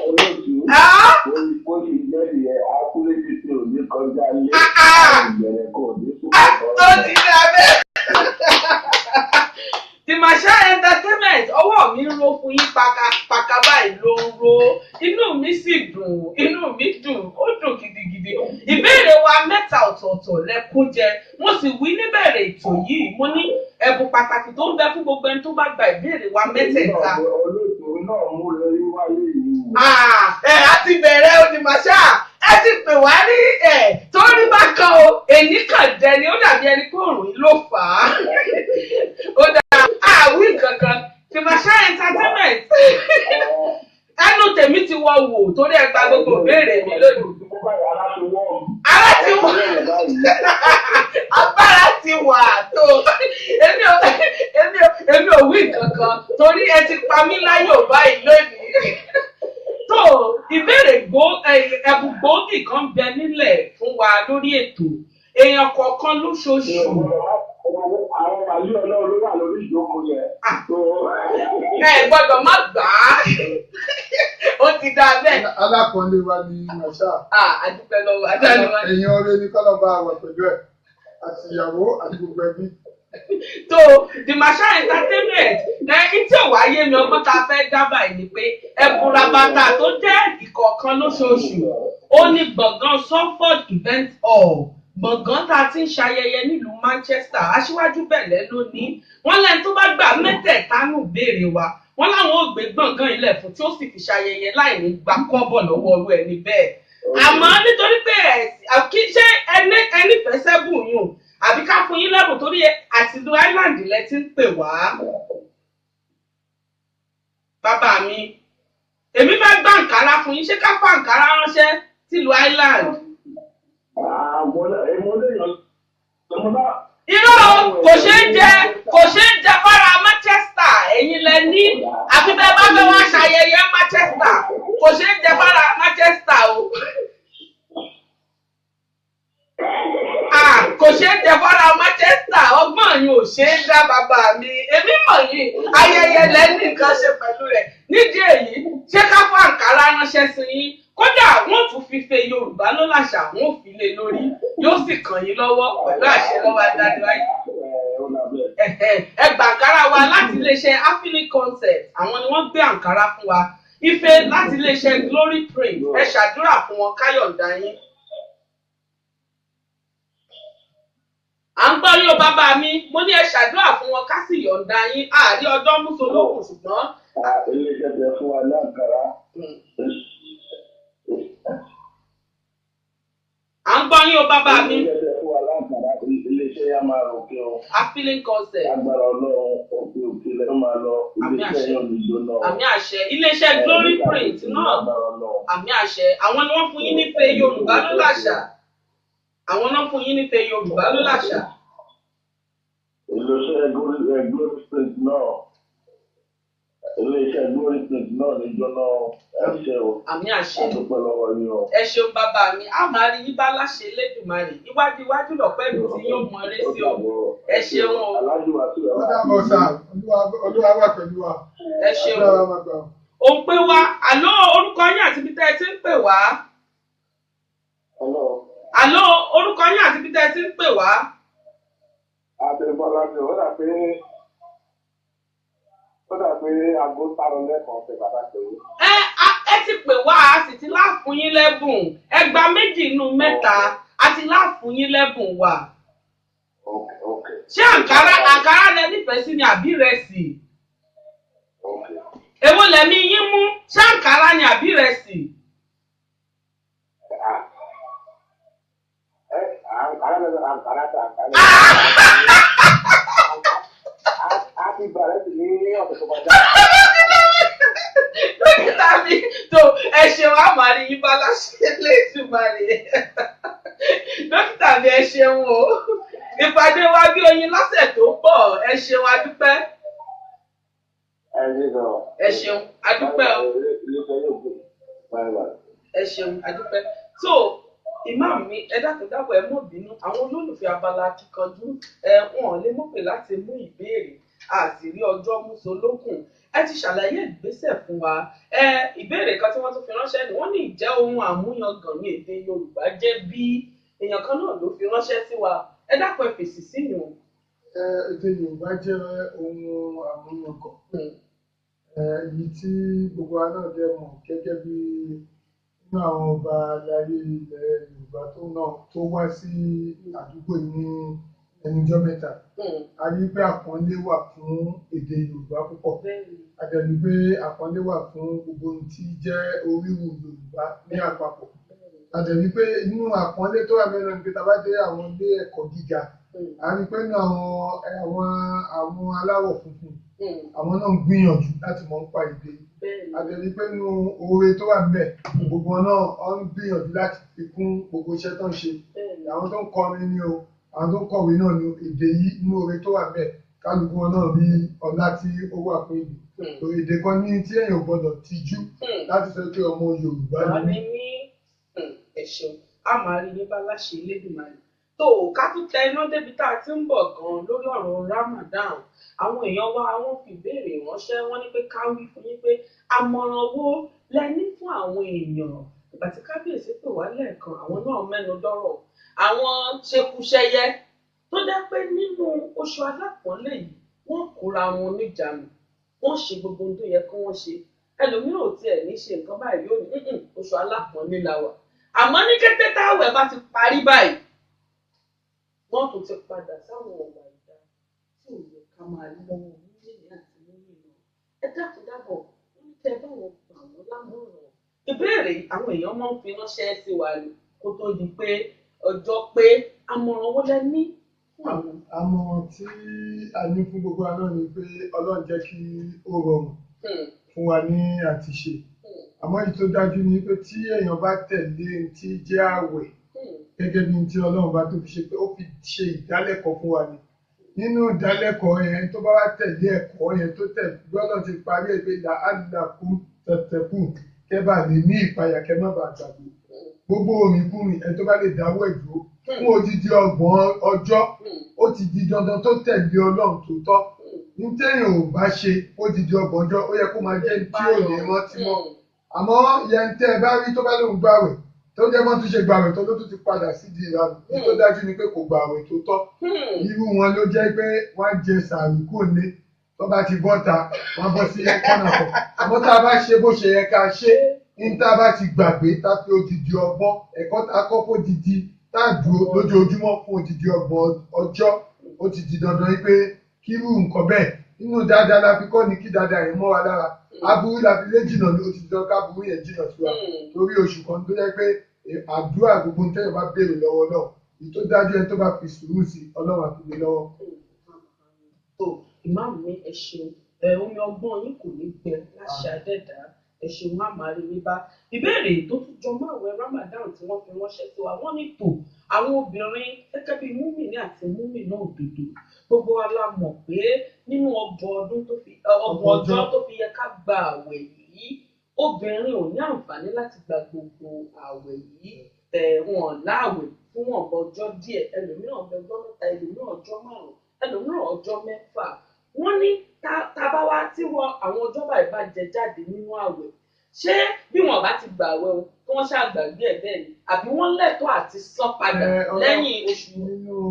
Olóòtú, ó sì jẹ́ ìyẹn asúré tètè ò ní kọjá ilé. Ìbẹ̀rẹ̀ kan ò ní sòfẹ́ bá ọ̀nà. Tó ti dà bẹ́ẹ̀. Dìmọ̀ṣá Entertainment, ọwọ́ mi ń ro fún yín paka báyìí ló ń ro. Inú mi sì dùn, inú mi dùn, ó dùn gidigidi. Ìbéèrè wa mẹ́ta ọ̀tọ̀ọ̀tọ̀ lẹ kó jẹ. Mo sì wí níbẹ̀rẹ̀ ètò yìí, mo ní ẹ̀bùn pàtàkì tó ń bẹ fún gbogbo ẹni tó bá gba ìbéèrè wa mẹ́tẹ̀ẹ̀ta. Olóòtú náà mú lórí wáyé yìí. Ẹ á ti bẹ̀rẹ̀ o Dìmọ̀ṣá, ẹ ti pè wá rí ẹ̀ tó rí bákan o, èyí kàn jẹ ni ó dàbí ẹni pé òrùn yìí ló fà á. Ó dà àwí kankan. Dìmọ̀ṣá Entertainment, ẹnu tèmi ti wọ wò torí ẹ gba gbogbo ìbéèrè mi lónìí. Ara ti wọ, agbára ti wà tó. Èmi ò wí kankan torí ẹ ti pa mí láyò báyìí lónìí. Tó ìbéèrè ẹ̀bùn gbòógì kan bẹ nílẹ̀ fún wa lórí ètò èèyàn kọ̀ọ̀kan lóṣooṣù. Àwọn wàlíì Ọlọ́run ló wà lórí ìjókòó yẹn. Ẹ gbọ́dọ̀ má gbà á. Ó ti dáa bẹ́ẹ̀. Alákọ̀ọ́lé wa ni Masha. Àdúpẹ́ lọ́wọ́ Adániwájú. Èèyàn oore ní kọ́lọ́ba wà pẹ̀lú ẹ̀ àti ìyàwó àti gbogbo ẹbí. Tó The Masha Entertainment, ẹni tí ò wáyé mi ọgbọ́n tá a fẹ́ dábàá yìí ni pé ẹ̀bùn rabata tó jẹ́ ìkọ̀ọ̀kan lóṣooṣù ó ní gbọ̀ngàn Salford Event Hall, gbọ̀ngàn tá a ti ń ṣayẹyẹ nílùú Manchester. Aṣíwájú bẹ̀lẹ̀ lónìí wọ́n lẹ́ni tó bá gbà mẹ́tẹ̀ẹ̀ta nù béèrè wa wọ́n láwọn ò gbé gbọ̀ngàn ilẹ̀ fún tí ó sì fi ṣayẹyẹ láì ní gba kọ́bọ̀ lọ́wọ́ ọrú ẹni bẹ́ẹ̀. Àmọ́ nítorí pé kí ṣé ẹni fẹ́ sẹ́bùn yùn àbí ká fún yín lẹ́bùn torí àti ìlú Ireland lẹ ti ń pè wá. Bàbá mi, èmi fẹ́ gbà àǹkárá fún yín, ṣé ká fà àǹkárá ránṣẹ́ sílùú Ireland? Irọ́ o, kò ṣeé jẹ, kò ṣeé jẹ fara Manchester, ẹ̀yin lẹ ní. Àfi bẹ́ẹ̀ bá fẹ́ wá ṣayẹyẹ Manchester, kò ṣeé jẹ fara Manchester o. Kò ṣeé jẹ fara Manchester, ọgbọ́n yìí ò ṣeé dá bàbá mi. Èmi mọ̀ yìí, ayẹyẹ lẹ ní nǹkan ṣe pẹ̀lú rẹ̀. Nídìí èyí, ṣé ká fún àǹkárá ránṣẹ́ sí yín? Kódà wọ́n tún fi fe Yorùbá ló làṣà, wọ́n ò fi lé lórí, yóò sì kàn yín lọ́wọ́ pẹ̀lú àṣẹ lọ́wọ́ adájọ́. Ẹ gba àǹkárá wa láti iléeṣẹ́ Afili Concept, àwọn ni wọ́n gbé àǹkárá fún wa. Ife láti iléeṣẹ́ Glory Print, ẹ ṣàdúrà fún wọn káyọ̀ǹda yín. À ń gbọ́ yóò bàbá mi, mo ní ẹ ṣàdúrà fún wọn ká sì yọ̀ǹda yín, àárí ọjọ́ mùsùlùkùn ṣùgbọ́n. Iléeṣẹ́ tẹ fún wa ní àǹkárá. À ń gbọ́ yín o bàbá mi. Iléeṣẹ́ tẹ fún wa láǹkárá, iléeṣẹ́ yá máa ròkè o. Afili Concept. Agbára Ọlọ́run òkè òkè lẹ́nu máa lọ, iléeṣẹ́ yóò ní jóná. Àmì àṣẹ, iléeṣẹ́ Glory Print náà. Àmì àṣẹ, àwọn ni wọ́n fún yín ní pé Yorùbá ló làṣà. Àwọn náà fún yín ní pé Yorùbá ló làṣà. Iléeṣẹ́ Glory Print náà. Iléeṣẹ́ Glory Print náà ní jóná, ẹ ṣé o. Àmì àṣẹ. A dúpẹ́ lọ́wọ́ yín o. Ẹ ṣeun bàbá mi, a máa rí yín bá láṣẹ Elédùmarè. Iwájú iwájú lọ̀pẹ́ ìlú tí yóò mọ eré sí o. Ẹ ṣeun o. Ó dàbọ̀ sà, Olúwa wà pẹ̀lú wa. Ẹ ṣeun. Ò ń pè wá, àlọ́ orúkọ yín àti ibi tẹ́ ẹ ti ń pè wá. Àlọ́ orúkọ yín àti ibi tẹ́ ẹ ti ń pè wá. Àtẹ̀bọ́lá mi, ó dà pé aago sáré lẹ́kọ̀ọ́ ṣe pàtàkì. Ẹ ti pè wá, a sì ti láàfún yín lẹ́bùn. Ẹgbàá 2 nínú 3, a ti láàfún yín lẹ́bùn wa. Ṣé àǹkárá lẹ nífẹ̀ẹ́ sí ni àbí ìrẹsì? Èwo lẹ̀mí yín mú? Ṣé àǹkárá ni àbí ìrẹsì? Àǹkárá ta àǹkárá. A ti gbà rẹ̀ sí ní ọ̀sẹ̀ tó kọjá. Dókítà mi tó ẹ ṣeun, a máa rí yín bá láṣẹ Elédùmarè. Dókítà mi ẹ ṣeun o. Ìpàdé wa bí oyin lọ́sẹ̀ tó ń bọ̀, ẹ ṣeun adúpẹ́. Ẹ ṣeun adúpẹ́ o. Ẹ ṣeun adúpẹ́. So ìmáàmù mi, ẹ dákun dábọ̀ ẹ mọ́ bínú, àwọn olólùfẹ́ abala kíkanjú ẹ wọn lè mọ̀ pé láti mú ìbéèrè àti rí ọjọ́ mùsùlùkùn. Ẹ ti ṣàlàyé ìgbésẹ̀ fún wa. Ẹ ìbéèrè kan tí wọ́n tún fi ránṣẹ́ ni wọ́n ní ìjẹ́ ohun àmúyangàn ní èdè Yorùbá jẹ́ bí? Èèyàn kan náà ló fi ránṣẹ́ sí wa. Ẹ dákun ẹ fèsì sí yùn. Èdè Yorùbá jẹ́ ohun àmúyangàn. Èyí tí gbogbo wa náà dẹ̀ mọ̀ gẹ́gẹ́ bí nínú àwọn ọba aláyé ilẹ̀ Yorùbá tó náà tó wá sí àdúgbò ní ẹnujọ́ mẹ́ta. A rí pé àpọ́nlé wà fún èdè Yorùbá púpọ̀. A dẹ̀ rí pé àpọ́nlé wà fún gbogbo ohun tí jẹ́ oríwù Yorùbá ní àpapọ̀. A dẹ̀ rí pé inú àpọ́nlé tó wà mẹ́rin ni pé tá a bá dé àwọn ilé ẹ̀kọ́ gíga, a rí pé nínú àwọn aláwọ̀ funfun, àwọn náà ń gbìyànjú láti mọ̀ nípa èdè. A dẹ̀ rí pé nínú oore tó wà níbẹ̀, gbogbo wọn náà ń gbìyànjú láti fi kún gbogbo iṣẹ́ tó ń ṣe. Àwọn tó ń kọrin ni o, àwọn tó ń kọ̀wé náà ni èdè yìí, nínú oore tó wà níbẹ̀, kálukú wọn náà rí ọlá tí ó wà fún èdè. Èdè kan ní tí èèyàn ò gbọdọ̀ tijú láti sọ pé ọmọ Yorùbá ni mí. Ẹ ṣeun, a máa rí yín bá láṣẹ Elédùmarè. Tó o ká tún tẹ iná débi tá a ti ń bọ̀ gan-an lórí ọ̀rọ̀ Ramadan. Àwọn èèyàn wa wọ́n fi ìbéèrè ránṣẹ́, wọ́n ní pé ká wí fún yín pé àmọ̀ràn wo lẹ ní fún àwọn èèyàn? Ìgbà tí kábíyèsí pè wá lẹ́ẹ̀kan, àwọn náà mẹ́nu dọ́rọ̀. Àwọn ṣekúṣẹyẹ tó jẹ́ pé nínú oṣù alápọ̀nlé yìí, wọ́n kóra wọn níjànú, wọ́n ṣe gbogbo ohun tó yẹ kí wọ́n ṣe. Ẹlòmíràn ò tiẹ̀ ní ṣe nǹkan báyìí yóò ní oṣù alápọ̀nlé la wà. Àmọ́ ní kété táwẹ̀ bá ti parí báyìí, wọ́n tún ti padà sáwọn ọ̀wà ìdá tí ò yẹ ká máa rí lọ́wọ́ múmìnì àti múmìnà. Ẹ dákun dábọ̀, wọ́n ní kẹ́ ẹ bá wọn gbà wọ́n lámọ̀ràn. Ìbéèrè àwọn èèyàn máa ń fi ránṣẹ́ sí wa ni kó tó di pé ọjọ́ pé àmọ̀ràn wo lẹ ní fún àwọn. Àmọ̀ràn tí a ní fún gbogbo wa náà ni pé Ọlọ́run jẹ́ kí ó rọrùn. fún wa ní àti ṣe. Àmọ́ èyí tó dájú ni pé tí èèyàn bá tẹ̀lé ohun tí jẹ́ àwẹ̀ gẹ́gẹ́ bí ohun tí Ọlọ́run bá tó fi ṣe pé ó fi ṣe ìdálẹ́kọ̀ọ́ fún wa ni. Nínú ìdálẹ́kọ̀ọ́ yẹn tó bá wá tẹ̀lé ẹ̀kọ́ yẹn tó tẹ̀ gbọ́dọ̀ ti parí ẹ̀ pé la'allakum tattaqun kẹ́ bá lè ní ìpayà kẹ́ má bàa gbàgbé. Gbogbo òmìkúmi ẹni tó bá lè dáwọ́ ẹ̀ dúró fún odidi 30 ọjọ́ ó ti di dandan tó tẹ̀lé Ọlọ́run tó tọ́. Ní téèyàn ò bá ṣe odidi 30 ọjọ́ ó yẹ kó máa jẹ́ tí ò ní rántí mọ́. Àmọ́ yẹn tẹ́ ẹ bá rí tó bá lóun gbàwẹ̀ tó jẹ́ mọ́ tún ṣe gbàwẹ̀ tó ló tún ti padà sídìí ìranù. Ní tó dájú ni pé kò gbàwẹ̀ tó tọ́. Irú wọn ló jẹ́ pé wọ́n á jẹ sàárì kò ní tó bá ti bọ́ta wọ́n bọ́ sí kọ́nà kan. Àmọ́ tá a bá ṣe bó ṣe yẹ ká ṣe ní tá a bá ti gbàgbé tá a fi odidi ọgbọ́n ẹ̀kọ́ tá a kọ́ fún odidi tá a dúró lójoojúmọ́ fún odidi 30 ọjọ́ ó ti di dandan pé kírú nǹkan bẹ́ẹ̀ nínú dáadáa la fi kọ́ ni kí dáadáa yẹn mọ́ wa lára aburú la fi lé jìnnà ní ó ti di dandan káburú yẹn jìnnà sí wa torí oṣù kan tó jẹ́ pé àdúrà gbogbo ní tẹ́lẹ̀ bá béèrè lọ́wọ́ náà èyí tó dájú ẹni tó bá fi sùúrù sí Ọlọ́run àfi lé lọ́wọ́. Tó ìmáàmù mi ẹ ṣeun omi ọgbọ́n yín kò ní gbẹ láṣẹ Adẹ́dàá ẹ ṣeun á máa rí yín bá. Ìbéèrè tó tún jọ mọ́ àwẹ̀ Ramadan tí wọ́n fi ránṣẹ́ sí wa wọ́n ní tò àwọn obìnrin gẹ́gẹ́ bíi múmìnì àti múmìnà òdodo gbogbo wa la mọ̀ pé nínú 30 ọjọ́ tó fi yẹ ká gba àwẹ̀ yìí obìnrin ò ní àǹfààní láti gba gbogbo àwẹ̀ yìí wọn láàwẹ̀ fún wọn ọjọ́ díẹ̀ ẹlòmíràn ọjọ́ 3 ẹlòmíràn ọjọ́ 5 ẹlòmíràn ọjọ́ 6. Wọ́n ní tá bá wá tí wọ́n àwọn ọjọ́ báyìí bá jẹ jáde nínú àwẹ̀ ṣé bí wọn bá ti gbà àwẹ̀ o kí wọ́n ṣàgbàgbé ẹ̀ bẹ́ẹ̀ ni àbí wọ́n lẹ́tọ̀ọ́ àti san padà lẹ́yìn oṣù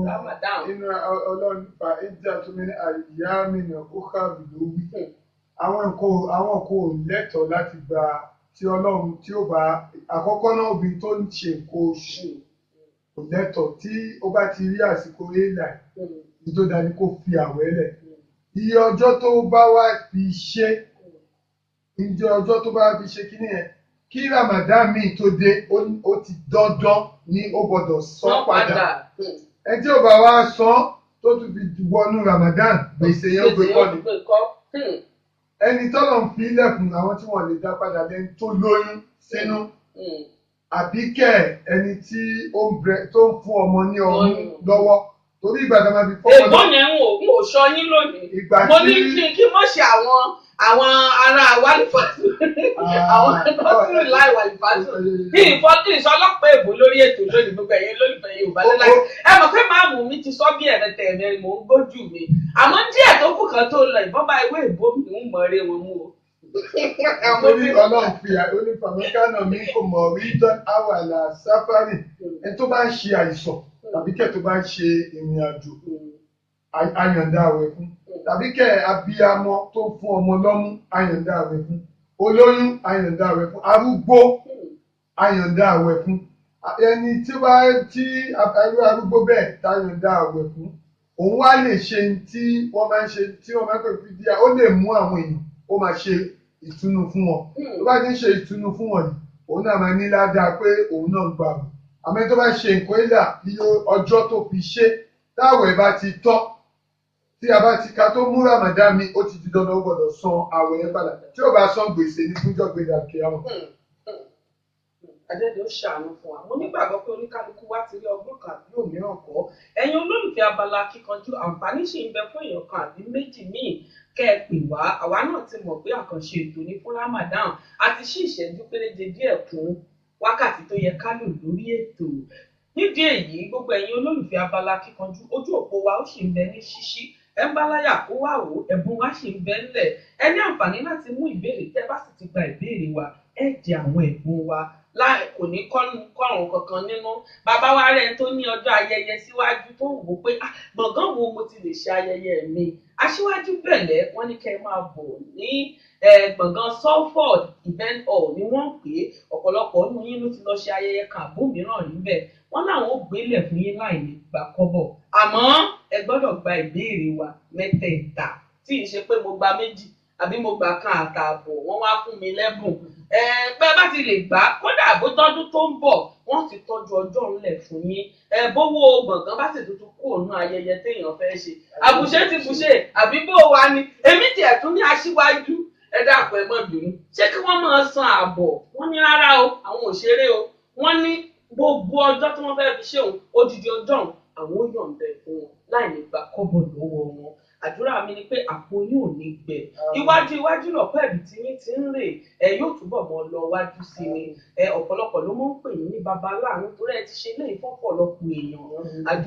Ramadan. Inú Ọlọ́run fa ìjà tó mi ní àyà mi ní ó kàwé ló wí. Àwọn kò lẹ́tọ̀ọ́ láti gba tí Ọlọ́run tí ó bá àkọ́kọ́ náà obìnrin tó ń ṣe nǹkan oṣù kò lẹ́tọ̀ọ́ tí ó bá ti rí àsìkò éèlà ní tó dáa ni kó fi àwẹ̀ lẹ̀. Iye ọjọ́ tó bá wá fi ṣe ǹjẹ́ ọjọ́ tó bá fi ṣe kíní yẹn kí Ramadan míì tó dé ó ti dandan ní ó gbọ́dọ̀ san padà. Ẹ tí ò bá wá san tó tún fi wọnú Ramadan gbèsè yẹn ó gbé kọ́ ni. Ẹni tọ́lọ̀ ń fi ilẹ̀kùn àwọn tí wọ́n lè dá padà lẹ́ni tó lóyún sínú àbí kẹ̀ ẹni tí ó ń fún ọmọ ní ọmú lọ́wọ́ torí ìgbà tá a máa fi fọ́ ọmọ. Ègbọ́n yẹn ń ò sọ yín lónìí mo ní kí n mọ̀ ṣe àwọn ará wàlífàtú àwọn nọ́ọ̀sì láì wàlífàtú kí ìfọ́ ọlọ́pàá èbó lórí ètò lónìí gbogbo ẹ̀yin olólùfẹ́ Yorùbá lọ́la ẹ mọ̀ pé máàmù mi ti sọ bí ẹ̀rẹ́tẹ̀ ẹ̀mẹ́rin mò ń gbójú mi àmọ́ díẹ̀ tó kù kan tó lọ ìbọn bá ewé ìbò mi ń mọ̀ ọ́rẹ́ wọn mú o. Torí Ọlọ́run fi onífàmọ́kánà mi kò mọ̀ rí dán àwàlà sáfárì ẹni tó bá ń ṣe àìsàn tàbí kẹ̀ tó bá ń ṣe ìrìn àjò àyàndá àwẹ̀ fún tàbí kẹ̀ abiyamọ tó ń fún ọmọ lọ́mú àyàndá àwẹ̀ fún olóyún àyàndá àwẹ̀ fún arúgbó àyàndá àwẹ̀ fún ẹni tí ó bá tí arúgbó bẹ́ẹ̀ táyàndá àwẹ̀ fún òun wá lè ṣe tí wọ́n máa ń ṣe tí wọ́n máa ń pè fún díà ó lè mú àwọn èèyàn ó máa ṣe ìtùnú fún wọn tó bá ti ń ṣe ìtùnú fún wọn yìí òun náà máa ní ládàá pé òun náà ń gbà wọ́n àmọ́ tó bá ṣe nǹkan ìlà iye ọjọ́ tó fi ṣe táwẹ̀ bá ti tọ́ tí a bá ti ka tó mú Ramadan mi ó ti di dandan ó gbọ́dọ̀ san àwẹ̀ yẹn padà tí ó bá san gbèsè ní fúnjọ́ gbèdà kíámọ̀. Adẹ́dẹ́ ó ṣàánú fún wa mo nígbàgbọ́ pé oníkálukú wa ti rí ọgbọ́n kan àbí òmíràn kọ́ ẹ̀yin olólùfẹ́ abala kíkanjú àǹfààní ṣì ń bẹ fún èèyàn kan àbí méjì míì kẹ́ ẹ pè wá àwa náà ti mọ̀ pé àkànṣe ètò ní fún Ramadan àti ṣí ìṣẹ́jú péréje díẹ̀ kún wákàtí tó yẹ ká lò lórí ètò nídìí èyí gbogbo ẹ̀yin olólùfẹ́ abala kíkanjú ojú òpó wa ó sì ń bẹ ní ṣíṣí ẹ ń bá láyà kó wá wò ẹ̀bùn wa sì ń bẹ ńlẹ̀ ẹ ní àǹfààní láti mú ìbéèrè tẹ́ bá sì ti gba ìbéèrè wa ẹ jẹ àwọn ẹ̀bùn wa láì kò ní kọ́rùn kankan nínú bàbá wa rẹ̀ tó ní ọjọ́ ayẹyẹ síwájú tó wò pé gbọ̀ngàn wo mo ti lè ṣe ayẹyẹ mi aṣíwájú bẹ̀lẹ̀ wọ́n ní kẹ́ ẹ máa bọ̀ ní gbọ̀ngàn Salford event hall ni wọ́n ń pè é ọ̀pọ̀lọpọ̀ nínú yín ló ti lọ ṣe ayẹyẹ kan àbó mìíràn níbẹ̀ wọ́n láwọn ò gbélé fún yín láì ní gbà kọ́bọ̀ àmọ́ ẹ gbọ́dọ̀ gba ìbéèrè wa mẹ́tẹ̀ẹ̀ta tí ì ṣe pé mo gba méjì àbí mo gbà kan àtààbọ̀ wọ́n wá fún mi lẹ́bùn pé bá ti lè gbà kódà bó tọ́dún tó ń bọ̀ wọ́n ti tọ́jú ọjọ́ ńlẹ̀ fún yín bówó gbọ̀ngàn bá sì tuntun kú òun ayẹyẹ téèyàn fẹ́ ṣe àbùṣe ti bùṣe àbí bó wa ni èmi tiẹ̀ tún ní aṣíwájú Ẹ dákun, ẹ má bínú, ṣé kí wọ́n máa san ààbọ̀? Wọ́n ní rárá o, àwọn ò ṣeré o. Wọ́n ní gbogbo ọjọ́ tí wọ́n fẹ́ fi ṣe òun, odidi ọjọ́ òun, àwọn ò yọ̀ǹda ẹ̀ fún wọn láì ní gba kọ́bọ̀ lọ́wọ́ wọn. Àdúrà mi ni pé àpò yín ò ní gbẹ. Iwájú iwájú lọ̀pọ̀ ẹ̀bì tí yín ti ń rè, ẹ yóò túbọ̀ mọ́ lọ wájú sí ni. Ẹ ọ̀pọ̀lọpọ̀ ló mọ̀ ń pè yín ní baba láàánú torí ẹ ti ṣe léyìí fọ́pọ̀lọpọ̀ èèyàn.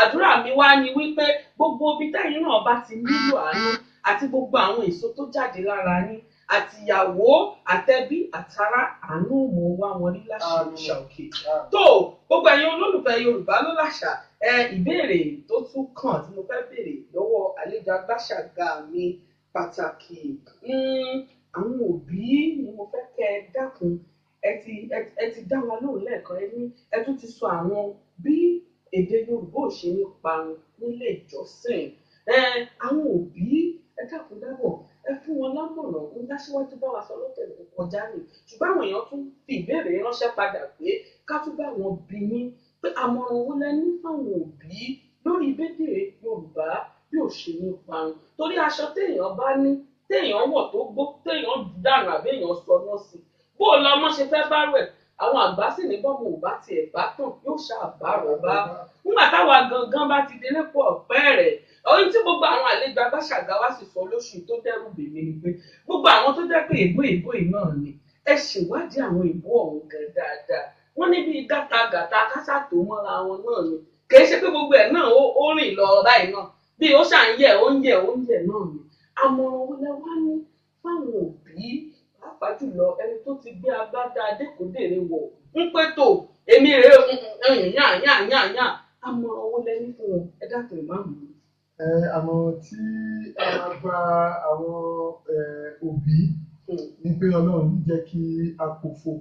Àdúrà mi wá ni wípé gbogbo ibi tẹ́yin náà bá ti nílò àánú àti gbogbo àwọn èso tó jáde lára yín àtìyàwó àtẹbí àtará, àánú mọ wá wọn rí láṣẹ òrìṣà òkè. Tó gbogbo ẹ̀yin olólùfẹ́ Yorùbá ló láṣà, ẹ ìbéèrè tó tún kàn tí mo fẹ́ béèrè lọ́wọ́ àlejò agbáṣàga mi pàtàkì, àwọn òbí ni mo fẹ́ kẹ́ ẹ dákun. Ẹ ti dá wa lóhùn lẹ́ẹ̀kan, ẹ ní ẹ tún ti sọ àwọn bí èdè Yorùbá ò ṣe ní parun nílé ìjọsìn. Àwọn òbí, ẹ dákun dábọ̀, ẹ fún wọn lámọ̀ràn. Ń dáṣíwájú bá wa sọ lọ́tẹ̀ tó kọjá nì, ṣùgbọ́n àwọn èèyàn tún fi ìbéèrè ránṣẹ́ padà pé ká tún bá wọn bí yín pé àmọ̀ràn wo lẹ ní fáwọn òbí lórí bédè Yorùbá bí ò ṣe ní parun, torí aṣọ téèyàn bá ní téèyàn wọ̀ tó gbó, téèyàn dànù àbí èèyàn sọ náà sí, bó o lọ ọmọ ṣe fẹ́ bá rẹ̀. Àwọn àgbà sì ní bọ́mọ ò bá tiẹ̀ bá tàn yóò ṣàbárọ̀ bá nígbà táwa gangan bá ti délé pọ̀ ọ̀pẹ́ rẹ̀. Ohun tí gbogbo àwọn àlejò agbáṣàgá wa sì sọ lóṣù tó dẹ́rù bèmí ni pé gbogbo àwọn tó jẹ́ pé èbó èbó yìí náà ni, ẹ ṣèwádìí àwọn èbó ọ̀hún gan dáadáa. Wọ́n ní bíi gàtàgàtà kásà tó mọ́ra wọn náà ni, kì í ṣe pé gbogbo ẹ̀ náà ó rìn lọ báyìí náà, bí ó ṣà ń yẹ̀ ó ń yẹ̀ ó ń yẹ̀ náà ni. Àmọ̀ràn wo lẹ wá ní fáwọn òbí, pàápàá jùlọ ẹni tó ti gbé agbádá adékòdèrè wọ̀ ń pé tó èmi rèé yàn yàn yàn yàn, àmọ̀ràn wo lẹ ní fún wọn? Ẹ dákun, ìmáàmù mi. Àmọ̀ràn tí a máa gba àwọn òbí ni pé Ọlọ́run ní jẹ́ kí a pòfo,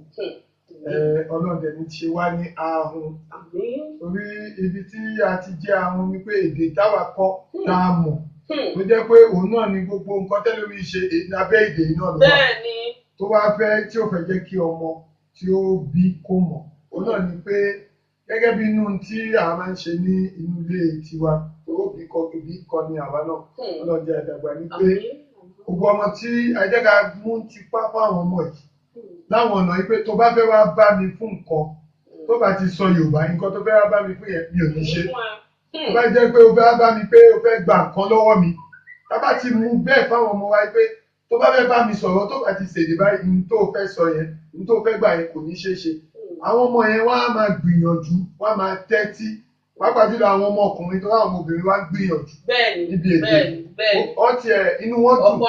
Ọlọ́run dẹ̀ ní ṣe wá ní ahun. Torí ibi tí a ti jẹ́ ahun ni pé èdè táwa kọ́ tá a mọ̀ tó jẹ́ pé òun náà ni gbogbo nǹkan tẹ́lómi ṣe lábẹ́ èdè náà ló wà, tó wá fẹ́ tí ò fẹ́ jẹ́ kí ọmọ tí ó bí kó mọ̀. Òun náà ni pé gẹ́gẹ́ bí inú tí a máa ń ṣe ní inú ilé tiwa, òbí kọ́ ni àwa náà, Ọlọ́run jẹ́ àdàgbà, ní pé gbogbo ọmọ tí ẹ jẹ́ ká mú tipa fáwọn ọmọ yìí láwọn ọ̀nà yìí pé tó bá fẹ́ wá bá mi fún nǹkan, tó bá ti sọ Yorùbá, nǹkan tó fẹ́ wá bá mi fún yẹn mi ò ní ṣe. Tó bá jẹ́ pé o fẹ́ wá bá mi pé o fẹ́ gba nǹkan lọ́wọ́ mi, tá bá ti mú bẹ́ẹ̀ fáwọn ọmọ wa pé tó bá fẹ́ bá mi sọ̀rọ̀, tó bá ti ṣèdè báyìí, n tó fẹ́ sọ yẹn, n tó fẹ́ gbà yẹn kò ní ṣeé ṣe. Àwọn ọmọ yẹn wọ́n á máa gbìyànjú, wọ́n á máa tẹ́tí, pàápàá jùlọ àwọn ọmọ ọkùnrin tó láwọn ọmọbìnrin wá gbìyànjú níbi èdè ọtí ẹ, inú wọn dùn,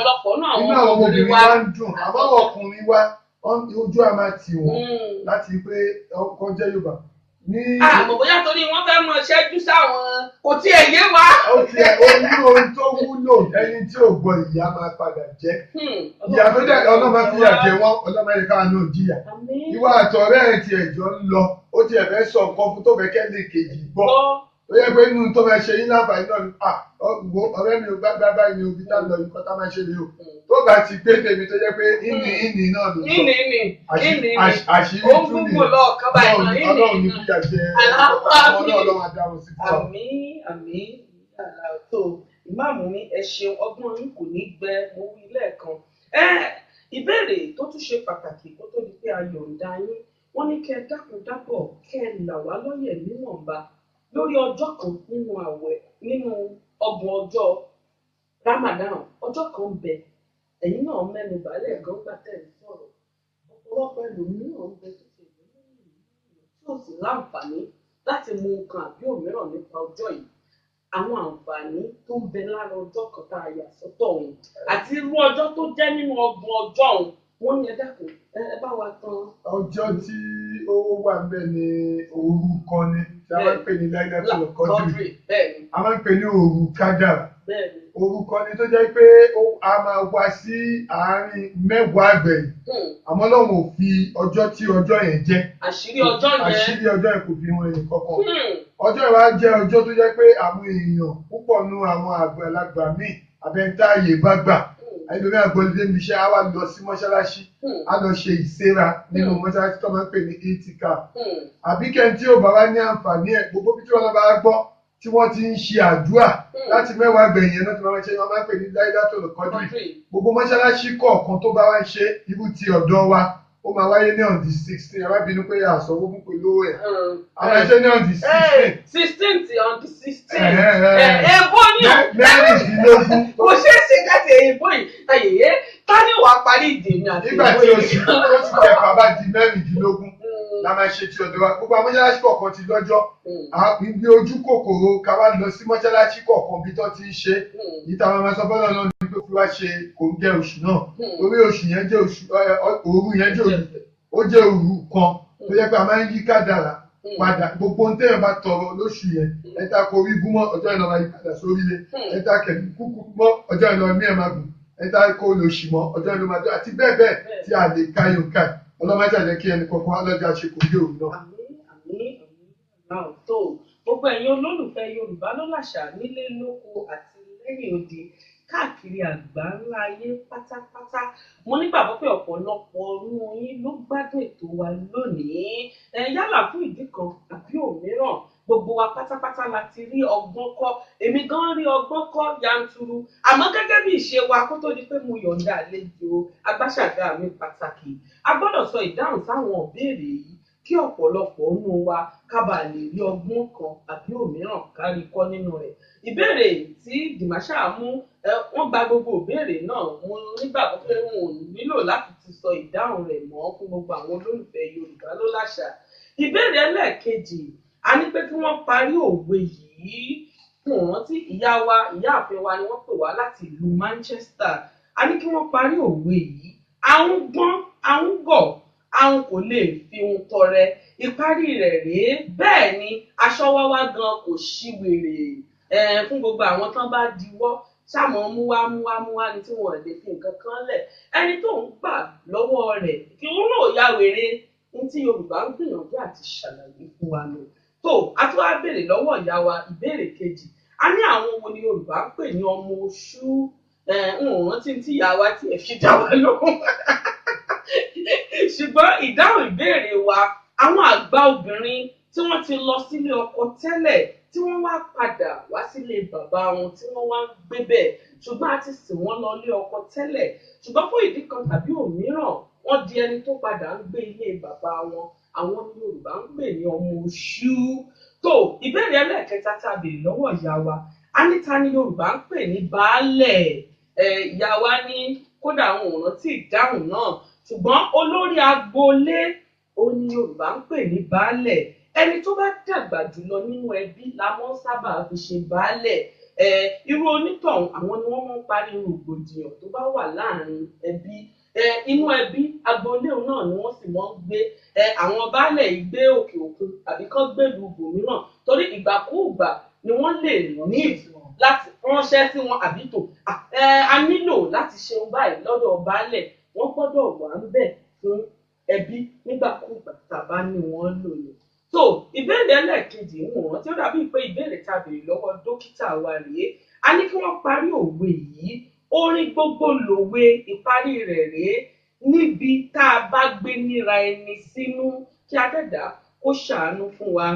inú àwọn ọmọbìnrin wá ń dùn, àmọ́ àwọn ọkùnrin wá ojú á máa tì wọ́n láti pé ọkọ jẹ́ Yorùbá. Àmọ́ bóyá torí wọ́n fẹ́ mọ ṣẹ́jú sáwọn kò tiẹ̀ yé wa. Ó tiẹ̀ oní ohun tó wúlò, ẹni tí ò gbọ́ ìyá máa padà jẹ́ ìyá tó dẹ̀ Ọlọ́run máa fi ìyà jẹ wọ́n, Ọlọ́run máa yẹ káwa náà jìyà. Ìwà àtọ̀rẹ́ ẹ̀ tiẹ̀ jọ ń lọ, ó tiẹ̀ fẹ́ sọ nǹkan fún tó fẹ́ kẹ́lẹ́ kejì gbọ́, ó yẹ pé inú tó fẹ́ ṣe yín láǹfààní náà ni ọ̀rẹ́ mi ò bá báyìí ni òbí tá lọ yìí kọ́ tá máa ṣe rí o, tó bá ti gbé tèmi tó jẹ́ pé ìní ìní náà ló sọ, àṣírí tún ní Ọlọ́run ní fìyà jẹ ọmọ náà, Ọlọ́run á dá wọn sí fún wa. Àmín àmín. Tó ìmáàmù mi, ẹ ṣeun, ọgbọ́n yín kò ní gbẹ, mo wí lẹ́ẹ̀kan. Ìbéèrè tó tún ṣe pàtàkì kó tó di pé a yọ̀ǹda yín, wọ́n ní kẹ́ ẹ dákun dábọ̀ kẹ́ ẹ là wá lọ́yẹ̀ níwọ̀nba lórí ọjọ́ kan nínú àwẹ̀, nínú ọgbọ̀n ọjọ́ Ramadan, ọjọ́ kan bẹ ẹ̀yin náà mẹ́nu bàálẹ̀ gan gbà tẹ̀ ń sọ̀rọ̀. Ọ̀pọ̀lọpọ̀ ẹlòmíràn ń bẹ tó ti ìlú tí ò sì láǹfààní láti mú nǹkan àbí òmíràn nípa ọjọ́ yìí. Àwọn àǹfààní tó ń bẹ lára ọjọ́ kan tá a yà sọ́tọ̀ ọ̀hún àti irú ọjọ́ tó jẹ́ nínú ọgbọ̀n ọjọ́ ọ̀hún, wọ́n ní ẹ dákun ẹ bá wa tán. Ọjọ́ tí ó wà ńbẹ̀ ni òru kan ni tí a máa ń pè ní Lailatul Qadr, a máa ń pè ní òru kádàrá. Òru kan ni tó jẹ́ pé a máa wá sí àárín mẹ́wàá àgbẹ̀yìn, àmọ́ Ọlọ́run ò fi ọjọ́ tí ọjọ́ yẹn jẹ́, àṣírí ọjọ́ yẹn, àṣírí ọjọ́ yẹn kò fi wọn ẹnì kankan. Ọjọ́ yẹn wá jẹ́ ọjọ́ tó jẹ́ pé àwọn èèyàn púpọ̀ nu àwọn àgbàlagbà míì abẹ́ntáyè bá gbà, ẹlòmíràn àgbọ̀lódé mi iṣẹ́ á wá lọ sí mọ́ṣáláṣí, á lọ ṣe ìsera nínú mọ́ṣáláṣí tó máa ń pè ní itikaf, àbí kẹ́ni tí ò bá wá ní àǹfààní ẹ̀ gbogbo bí tí wọ́n bá gbọ́ tí wọ́n ti ń ṣe àdúrà láti mẹ́wàá gbẹ̀yìn yẹn náà tí wọ́n máa ń ṣe, wọ́n máa ń pè ní Lailatul Qadri. Gbogbo mọ́ṣáláṣí kọ̀ọ̀kan tó bá wá ń ṣe irú ti ọ̀dọ́ wa, ó máa wáyé ní on the 16. Ẹ má bínú pé àsọwó fún pẹ̀lú ẹ̀. A máa ṣe ní on the 16. 16 on the 16. Èèbó ni o. 16. Kò ṣeé ṣe káṣí èèbó yìí. Ayẹyẹ ta ni wàá parí ìdè mi àti Nígbà tí oṣù kẹfà bá di 16 la máa ṣe ti ọ̀dọ̀ wa. Gbogbo àwọn mọ́ṣáláṣí kọ̀ọ̀kan ti lọ́jọ́. Ibi ojú kòkòrò ká wá lọ sí mọ́ṣáláṣí kọ̀ọ̀kan bí tó ti ń ṣe. Ìta máa sọ bọ́lá náà ní pé kí wá ṣe kòńgẹ́ oṣù náà. Orí oṣù yẹn jẹ́ oṣù, òru yẹn jẹ́ òru, ó jẹ́ òru kan tó yẹ pé a máa ń yí kádàrá padà. Gbogbo ohun téèyàn bá tọrọ lóṣù yẹn, ẹ̀ta kò rí gúnmọ́ ọjọ́ ìlọ máa yí padà sórílé, ẹ̀ta kẹ̀mí kúkú mọ́ ọjọ́ ìlọ mí ẹ̀ máa gùn, ẹ̀ta kò lòṣì mọ́ ọjọ́ ìlọ máa dún, àti bẹ́ẹ̀ bẹ́ẹ̀ tí a lè ka yóò ká. Ọlọ́mọdé àjẹ́ kí ẹnì kọ̀ọ̀kan alọ́jà ṣe kò dé òru náà. Àmín, àmín, àmín. Náà tó gbogbo ẹ̀yin olólùfẹ́ Yorùbá ló làṣà nílé lóko àti lẹ́yìn odi káàkiri àgbáńlá ayé pátápátá, mo nígbàgbọ́ pé ọ̀pọ̀lọpọ̀ nínú yín ló gbádùn ètò wa lónìí. Yálà fún ìdí kan àbí òmíràn, gbogbo wa pátápátá la ti rí ọgbọ́n kọ́. Èmi gan rí ọgbọ́n kọ́ yanturu. Àmọ́ gẹ́gẹ́ bí ìṣe wa, kó tó di pé mo yọ̀ǹda àlejò agbáṣàgà mi pàtàkì, a gbọ́dọ̀ sọ ìdáhùn sáwọn ìbéèrè yìí kí ọ̀pọ̀lọpọ̀ nínú wa ká bàa lè rí ọgbọ́n kan àbí òmíràn kárí kọ́ nínú rẹ̀. Ìbéèrè tí Dìmáṣà mú, wọ́n gba gbogbo ìbéèrè náà. Mo nígbàgbọ́ pé wọn ò nílò láti ti sọ ìdáhùn rẹ̀ mọ́ fún gbogbo àwọn olólùfẹ́ Yorùbá ló láṣà. Ìbéèrè ẹlẹ́ẹ̀kejì, a ní pé kí wọ́n parí òwe yìí. Mo rántí ìyá wa, ìyáàfin wa ni wọ́n pè wá láti ìlú Manchester. A ní kí wọ́n parí òwe yìí. Àwọn gbọ́n, àwọn gọ̀, àwọn kò lè fi ohun tọrẹ. Ìparí rẹ̀ rèé. Bẹ́ẹ̀ ni aṣọ wáwá gan kò ṣíwèrè. Fún gbogbo àwọn tán bá diwọ́ ṣàmọ́ múwá múwá múwá ni tí wọ́n lè fi nǹkan kan lẹ̀. Ẹni tó ń gbà lọ́wọ́ rẹ̀ kí òun náà ya wèrè. Ní tí Yorùbá ń gbìyànjú àti ṣàlàyé fún wa lò. Tó a tún wá béèrè lọ́wọ́ ìyá wa ìbéèrè kejì. A ní àwọn wo ni Yorùbá ń pè ní ọmọ oṣù? N ò rántí tí ìyá wa tiẹ̀ fi dá wa lóhùn. Ṣùgbọ́n ìdáhùn ìbéèrè wa, àwọn àgbà obìnrin tí wọ́n ti lọ sílé ọkọ tẹ́lẹ̀ tí wọ́n wá padà wá sílé bàbá wọn tí wọ́n wá ń gbé bẹ̀, ṣùgbọ́n a ti sìn wọ́n lọ ilé ọkọ tẹ́lẹ̀, ṣùgbọ́n fún ìdí kan tàbí òmíràn wọ́n di ẹni tó padà ń gbé ilé bàbá wọn. Àwọn ni Yorùbá ń pè ní ọmọ oṣù. Tó ìbéèrè ẹlẹ́ẹ̀kẹta tá a béèrè lọ́wọ́ ìyá wa, a ní ta ni Yorùbá ń pè ní baálẹ̀? Ìyá wa ní kódà àwọn ò rántí ìdáhùn náà, ṣùgbọ́n olórí agboolé òun ni Yorùbá ń pè ní baálẹ̀. Ẹni tó bá dàgbà jùlọ nínú ẹbí la mọ́ sábà fi ṣe baálẹ̀. Irú onítọ̀hún àwọn ni wọ́n máa ń parí rògbòdìyàn tó bá wà láàrin ẹbí. Inú ẹbí agboolé náà ni wọ́n sì máa ń gbé. Àwọn baálẹ̀ yìí gbé òkè òkun tàbí kán gbèlú ibòmíràn, torí ìgbàkúùgbà ni wọ́n lè ní láti ránṣẹ́ sí wọn àbí tò. A nílò láti ṣe ohun báyìí lọ́dọ̀ baálẹ̀, wọ́n gbọ́dọ̀ wà ń bẹ̀ fún ẹbí nígbàkúùgbà tàbá ní wọ́n lò ní. So ìbéèrè ẹlẹ́ẹ̀kejì ń wọ̀n tí ó dàbí pé ìbéèrè tá a béèrè lọ́wọ́ dókítà wa rèé. A ní kí wọ́n parí òwe yìí. Orin gbogbo lòwe, ìparí rẹ̀ rèé. Níbi tá a bá gbé níra ẹni sínú, kí Adẹ́dàá kó ṣàánú fún wa.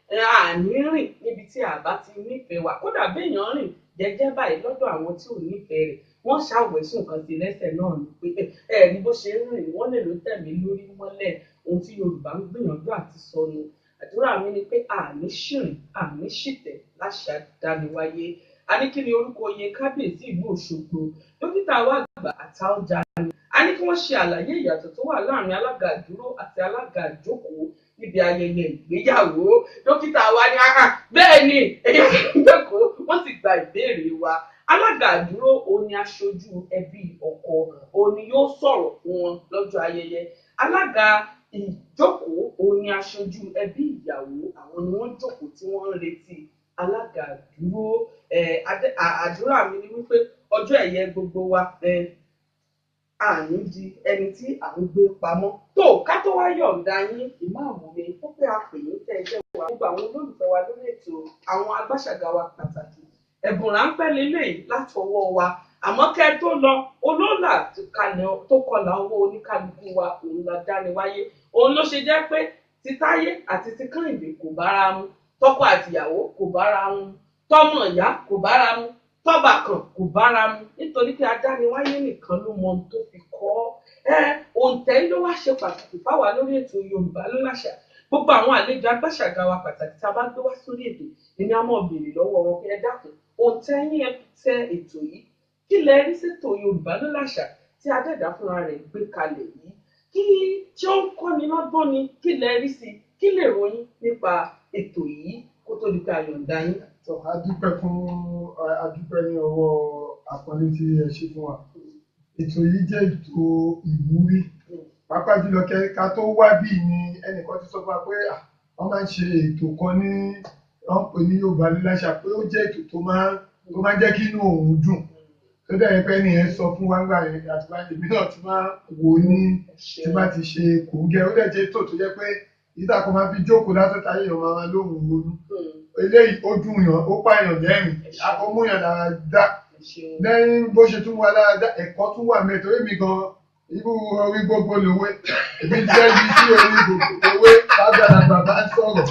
Àní rìn níbi tí a bá ti nífẹ̀ẹ́ wa. Kódà béèyàn rìn jẹ́jẹ́ báyìí lọ́dọ̀ àwọn tí ò nífẹ̀ẹ́ rẹ̀, wọ́n ṣàwẹ̀sùn kan sí lẹ́sẹ̀ náà ni pé ẹ̀rí bó ṣe ń rìn wọ́n lè ló tẹ̀mí lórí mọ́lẹ̀. Ohun tí Yorùbá ń gbìyànjú àti sọnù. Àdúrà mi ni pé àní ṣìrìn, àní ṣìtẹ̀ láṣà dániwáyé. A ní kí ni orúkọ oyè kábíyèsí ìlú Òṣogbo? Dókítà wa àgbà Àtaọ́jà ni. A ní kí wọ́n ṣe àlàyé ìyàtọ̀ tó wà láàrin alága ìdúró àti alága ìjókòó níbi ayẹyẹ ìgbéyàwó. Dókítà wa ní bẹ́ẹ̀ ni èyí ń jókòó, wọ́n sì gba ìbéèrè wa. Alága ìdúró òun ni aṣojú ẹbí ọkọ, òun ni yóò sọ̀rọ̀ fún wọn lọ́jọ́ ayẹyẹ. Alága ìjókòó òun ni aṣojú ẹbí ìyàwó, àwọn ni wọ́n jókòó tí wọ́n ń retí alága ìdúró. Àdúrà mi ni wípé ọjọ́ ẹ̀yẹ gbogbo wa àní di ẹni tí à ń gbé pamọ́. Tó ká tó wá yọ̀ǹda yín, ìmáàmù mi ó pé a pè yín tẹ́ ẹ jẹ́ wa gbogbo àwọn olólùfẹ́ wa lórí ètò àwọn agbáṣàgà wa pàtàkì. Ẹ̀bùn ráńpẹ́ leléyìí látọwọ́ wa. Àmọ́ kẹ́ ẹ tó lọ, olólà tó kọlà ọwọ́ oníkálukú wa òun la dáni wáyé. Òun ló ṣe jẹ́ pé ti Táyé àti ti Kẹ́hìndé kò bára mu. Tọkọ àtìyàwó kò bára mu, tọmọ ìyá kò bára mu, tọ́ba kan kò bára mu, nítorí pé adániwáyé nìkan ló mọ ohun tó fi kọ́ ẹ. Òǹtẹ̀ ló wá ṣe pàtàkì fáwa lórí ètò Yorùbá Ló Láṣà. Gbogbo àwọn àlejò agbáṣàga wa pàtàkì tá a bá gbé wá sórí ètò, èmi á mọ̀ béèrè lọ́wọ́ wọn pé ẹ dákun, òǹtẹ̀ yín ẹ fi tẹ ètò yìí, kí lẹ rí sétò Yorùbá Ló Láṣà tí adẹ́dàá fúnra rẹ̀ gbé kalẹ̀ yìí? Kí tí ó ń kọ́ni lọ́gbọ́n ni? Kí lẹ rí sí? Kí lè ròyìn nípa ètò yìí kó tó di pé a yọ̀ǹda yín? Tó a dúpẹ́ fún, a dúpẹ́ ní ọwọ́ àpọ́nlé tí ẹ ṣe fún wa. Ètò yìí jẹ́ ètò ìwúrí, pàápàá jùlọ ká tó wá bí ni ẹnìkan ti sọ fún wa pé wọ́n máa ń ṣe ètò kan ní wọ́n pè ní Yorùbá Ló Láṣà, pé ó jẹ́ ètò tó máa ń jẹ́ kí inú òun dùn. Tó dẹ̀ yẹ pé ẹni yẹn sọ fún wa nígbà yẹn, àti bá èmi náà ti máa wò ó ní tí bá ti ṣe kòńgẹ́. Ó dẹ̀ jẹ́ ètò tó jẹ́ pé ìtàkùn máa fi jókòó lásán táyé èèyàn máa lóhùn ronú. Eléyìí ó dùn yàn, ó pààyàn lẹ́rìn, ó mú yàn lára dá. Lẹ́yìn bó ṣe tún wà lára dá, ẹ̀kọ́ tún wà mẹ́ẹ̀ torí mi gan irú orí gbogbo lòwe. Èmi jẹ́ ibi tí orí gbogbo lòwe lágbàlagbà bá ń sọ̀rọ̀.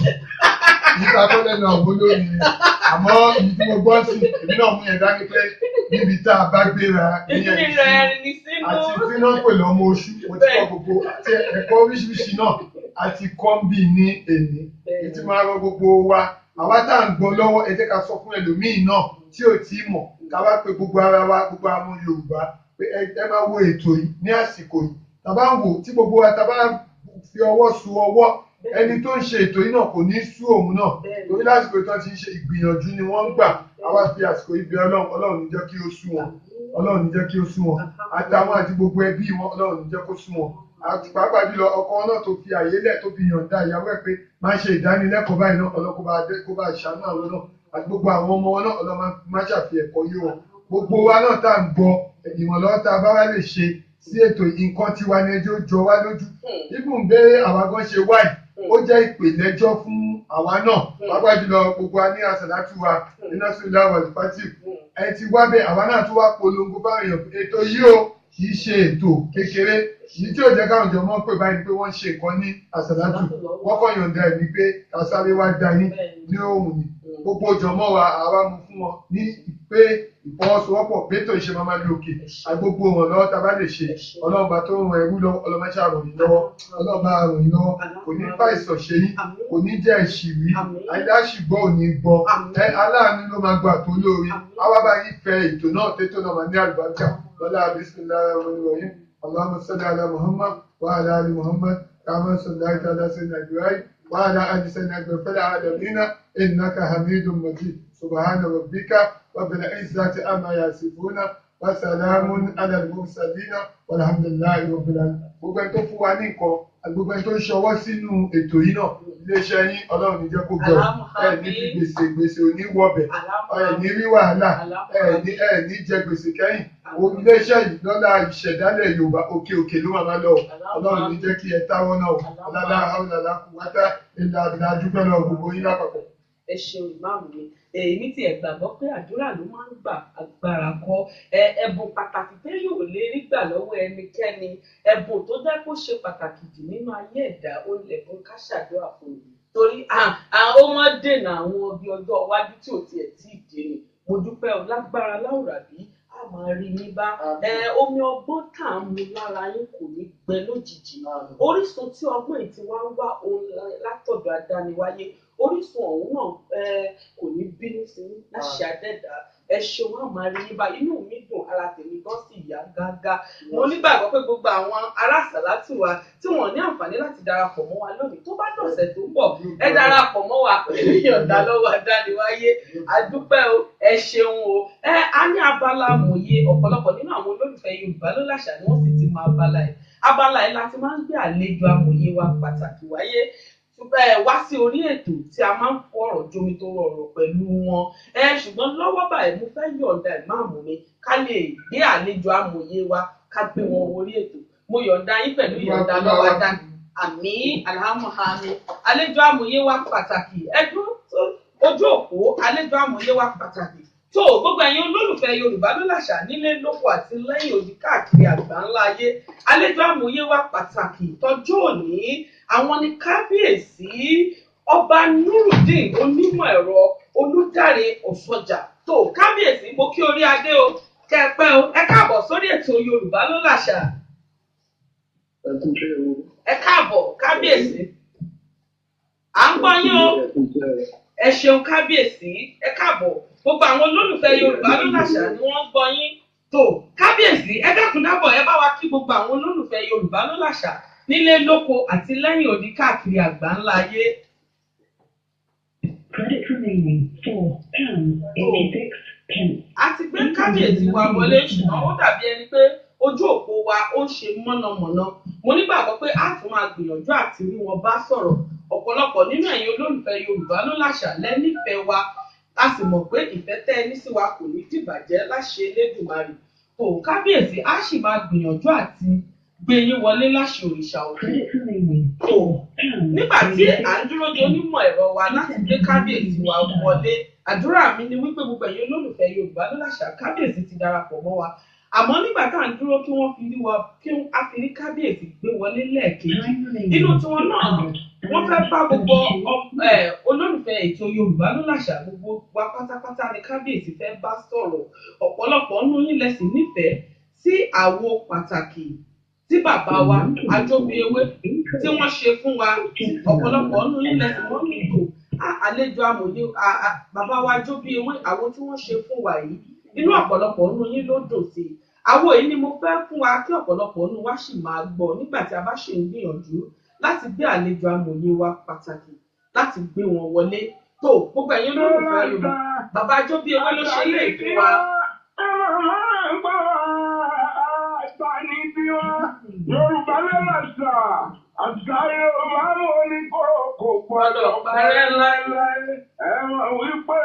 Nípa kọ́ lẹ́nu àwọn olórin ni, àmọ́ ibi tí mo gbọ́ sí, èmi náà mú yẹn dání pé níbi tá a bá gbéra ní ẹni àti tí náà pè lọ́mọ oṣù, mo ti kọ́ gbogbo àti ẹ̀kọ́ oríṣiríṣi náà àti kọ́ńbì ní èní. Ètí máa rọ gbogbo wa, àwa tá à ń gbọ́ lọ́wọ́, ẹ jẹ́ ká sọ fún ẹlòmíì náà tí ò tí mọ̀, ká wá pe gbogbo ara wa, gbogbo àwọn Yorùbá pé ẹ máa wo ètò yìí ní àsìkò yìí. Tá bá ń wò tí gbogbo wa tá bá fi ọwọ́ su ọwọ́, ẹni tó ń ṣe ètò yìí náà kò ní sú òun náà, torí lásìkò tó ti ń ṣe ìgbìyànjú ni wọ́n ń gbà. Àwa fi àsìkò yìí bẹ̀ Ọlọ́run, Ọlọ́run ní jẹ́ kí ó sú wọn, Ọlọ́run ní jẹ́ kí ó sú wọn, àtàwọn àti gbogbo ẹbí wọn, Ọlọ́run ní jẹ́ kó sú wọn. Àti pàápàá jùlọ ọkọ náà tó fi àyè lẹ̀ tó fi yọ̀ǹda ìyàwó ẹ̀ pé máa ṣe ìdánilẹ́kọ̀ọ́ báyìí náà, Ọlọ́run kó bá ṣàánú àwọn náà àti gbogbo àwọn ọmọ wọn náà, Ọlọ́run má ṣàfi ẹ̀kọ́ yé wọn. Gbogbo wa náà tá à ń gbọ́ ìrànlọ́wọ́ tá a bá wá lè ṣe sí ètò nǹkan tiwa ni ẹjọ́ jọ wá lójú. Ibùn bẹ́ẹ̀ àwa gan ṣe wáyìí, ó jẹ́ ìpìlẹ̀jọ́ fún àwa náà, pàápàá jùlọ gbogbo wa ní àsàlátù wa nínú sílẹ̀ wàlúfàtì. Ẹ ti wá bẹ́ẹ̀, àwa náà tún wá polongo báwọn èèyàn ètò yìí o kì í ṣe ètò kékeré. Èyí tí ò jẹ́ káwọn jọ mọ́ pé báyìí pé wọ́n ń ṣe nǹkan ní àsàlátù, wọ́n kàn yọ̀ǹda ẹ̀ ní pé ká sáré wá da yín ní òun ni. Gbogbo jọmọ́ wa àwa mú fún wọn ní pé ìfọwọ́sowọ́pọ̀ pétò ìṣe máa máa lókè agbogbo wọn lọ́wọ́ tá a bá lè ṣe. Ọlọ́run bá tó ń ran ẹrú lọ́wọ́, Ọlọ́run máa ṣàròyìn lọ́wọ́, Ọlọ́run bá ròyìn lọ́wọ́, kò ní bá ìsọ̀ṣe yín, kò ní jẹ́ ìṣìwí, aláṣìgbọ́ ò ní gbọ́, ẹ aláàánú ló máa gbà tó lóore. Àwa bá yín fẹ́ ètò náà tètò náà máa ní àlùbáríkà. Lọ́lá bismillahir rahmanir rahim. Allahumma salli ala Muhammad wa ala ali Muhammad kama sallaita ala sayyidina Ibrahim wa ala ali sayyidina Ibrahim fil alamin innaka hamidum majid. Subhana rabbika rabbil izzati amma yasifuna wa salamun ala al-mursalina walhamdulillahi rabbil alamin. Gbogbo ẹni tó fún wa ní nǹkan, gbogbo ẹni tó ń ṣọwọ́ sínú ètò yìí náà, iléeṣẹ́ yín Ọlọ́run ní jẹ́ kó gbọ́, ẹ ní fi gbèsè gbèsè òní wọbẹ̀, ẹ ní rí wàhálà, ẹ ní jẹ gbèsè kẹ́yìn. Iléeṣẹ́ yìí lọ́la ìṣẹ̀dálẹ̀ Yorùbá òkè òkè ló máa lọ. Ọlọ́run ní jẹ́ kí ẹ táwọ́ náà, ọlọ́lá ọlọ́lá kú wátá ìlà àbílà dúpẹ́ lọ gbogbo yín lápapọ̀. Ẹ ṣeun ìmáàmù mi. Èmi ti ẹ̀ gbàgbọ́ pé àdúrà ló máa ń gbà, agbára kọ́. Ẹ̀bùn pàtàkì téèyàn ò lè rí gbà lọ́wọ́ ẹnikẹ́ni, ẹ̀bùn tó jẹ́ kó ṣe pàtàkì jù nínú ayé ẹ̀dá, ó lẹ̀bùn ká ṣàdúrà fún un, torí ó máa ń dènà àwọn ọbẹ̀ ọjọ́ iwájú tí ò tiẹ̀ tí ì dé ni. Mo dúpẹ́ o, lágbára láwùrà bí a máa rí yín bá. Omi ọgbọ́n tá à ń mu lára yín kò ní gbẹ lójijì. Orísun tí ọgbọ́n yìí ti wá ń wá òun látọ̀dọ̀ adániwáyé, orísun ọ̀hún náà kò ní bínú sí yín láṣẹ adẹ́dá. Ẹ ṣeun, a máa rí yín bá. Inú mi dùn, ara tèmi gan sì yá gágá. Mo nígbàgbọ́ pé gbogbo àwọn ará àsàlátù wa tí wọ́n ní àǹfààní láti darapọ̀ mọ́ wa lónìí, tó bá dọ̀sẹ̀ tó ń bọ̀, ẹ darapọ̀ mọ́ wa pẹ̀lú ìyọ̀ǹda lọ́wọ́ adániwáyé. A dúpẹ́ o, ẹ ṣeun o. A ní abala amòye, ọ̀pọ̀lọpọ̀ nínú àwọn olólùfẹ́ Yorùbá Ló Láṣà ni wọ́n sì ti mọ abala ẹ̀. Abala ẹ̀ la ti máa ń gbé àlejò amòye wa pàtàkì wáyé wá sí orí ètò tí a máa ń fọ ọ̀rọ̀ jomi tó rọrọ̀ pẹ̀lú wọn. Ṣùgbọ́n lọ́wọ́ báyìí mo fẹ́ yọ̀ǹda ìmáàmù mi ká lè gbé àlejò amòye wa ká gbé wọn orí ètò. Mo yọ̀ǹda yín pẹ̀lú ìyọ̀ǹda lọ́wọ́ dá. Àmín alhamdulilayi. Àlejò amòye wa pàtàkì ẹdún ojú òpó, àlejò amòye wa pàtàkì tó gbogbo ẹ̀yin olólùfẹ́ Yorùbá Ló Láṣà nílé lóko àti lẹ́yìn odi káàkiri àgbáńlá ayé. Àlejò amòye wa pàtàkì tọjọ́ òní àwọn ni kábíyèsí Ọba Nurudeen onímọ̀ ẹ̀rọ Olùdáre Ọ̀ṣọ́jà. Tó kábíyèsí, mo kí orí adé o, kẹpẹ́ o, ẹ káàbọ̀ sórí ètò Yorùbá ló làṣà. Ẹ kú iṣẹ́ o. Ẹ káàbọ̀ kábíyèsí, à ń gbọ́ yín o. Ẹ kú iṣẹ́ o. Ẹ ṣeun kábíyèsí, ẹ káàbọ̀. Gbogbo àwọn olólùfẹ́ Yorùbá ló làṣà ni wọ́n ń gbọ́ yín. Tó kábíyèsí, ẹ dákun dábọ̀, ẹ bá wa kí gbogbo àwọn olólùfẹ́ Yorùbá ló làṣà nílé lóko àti lẹ́yìn odi káàkiri àgbáńlá ayé. Credit remaining £4.86. A ti gbé kábíyèsí wa wọlé, ṣùgbọ́n ó dàbí ẹni pé ojú òpó wa ó ń ṣe mọ̀nàmọ́ná. Mo nígbàgbọ́ pé a tún máa gbìyànjú àti rí wọn bá sọ̀rọ̀. Ọ̀pọ̀lọpọ̀ nínú ẹ̀yin olólùfẹ́ Yorùbá ló làṣà lẹ́nífẹ̀ẹ́ wa, a sì mọ̀ pé ìfẹ́ tẹ́ ẹ ní sí wa kò ní dìbàjẹ́ láṣẹ Elédùmarè. Tó kábíyèsí, a sì máa gbìyànjú àti gbé yín wọlé láṣẹ òrìṣà òkè. Credit remaining Tó £4. nígbà tí à ń dúró de onímọ̀ ẹ̀rọ wa láti gbé kábíyèsí wa wọlé, àdúrà mi ni wípé gbogbo ẹ̀yin olólùfẹ́ Yorùbá ló làṣà, kábíyèsí ti darapọ̀ mọ́ wa, àmọ́ nígbà tá à ń dúró kí wọ́n fi rí wa, kí á fi rí kábíyèsí gbé wọlé lẹ́ẹ̀kejì, Time remaining inú tiwọn náà wọ́n fẹ́ bá gbogbo olólùfẹ́ ètò Yorùbá ló làṣà, gbogbo wa pátápátá ni kábíyèsí fẹ́ bá sọ̀rọ̀. Ọ̀pọ̀lọpọ̀ nínú yín lẹ sì nífẹ̀ẹ́ sí àwo pàtàkì tí bàbá wa Ajóbiewé tí wọ́n ṣe fún wa. Ọ̀pọ̀lọpọ̀ nínú yín lẹ sì wọ́n nílò àlejò amòye bàbá wa Ajóbiewé, àwo tí wọ́n ṣe fún wa yìí, inú ọ̀pọ̀lọpọ̀ nínú yín ló dùn sí i. Àwo yìí ni mo fẹ́ fún wa kí ọ̀pọ̀lọpọ̀ nínú wa sì máa gbọ́ nígbà tí a bá ṣì ń gbìyànjú láti gbé àlejò amòye wa pàtàkì láti gbé wọn wọlé. Tó gbogbo ẹ̀yin olólùfẹ́ Yorùbá, bàbá Ajóbiewé ló ṣe lè fún wa. Yorùbá ló làṣà, àṣà Yorùbá mú ní kò gbọdọ̀ parẹ́ láéláé. Ẹ mọ̀ wípé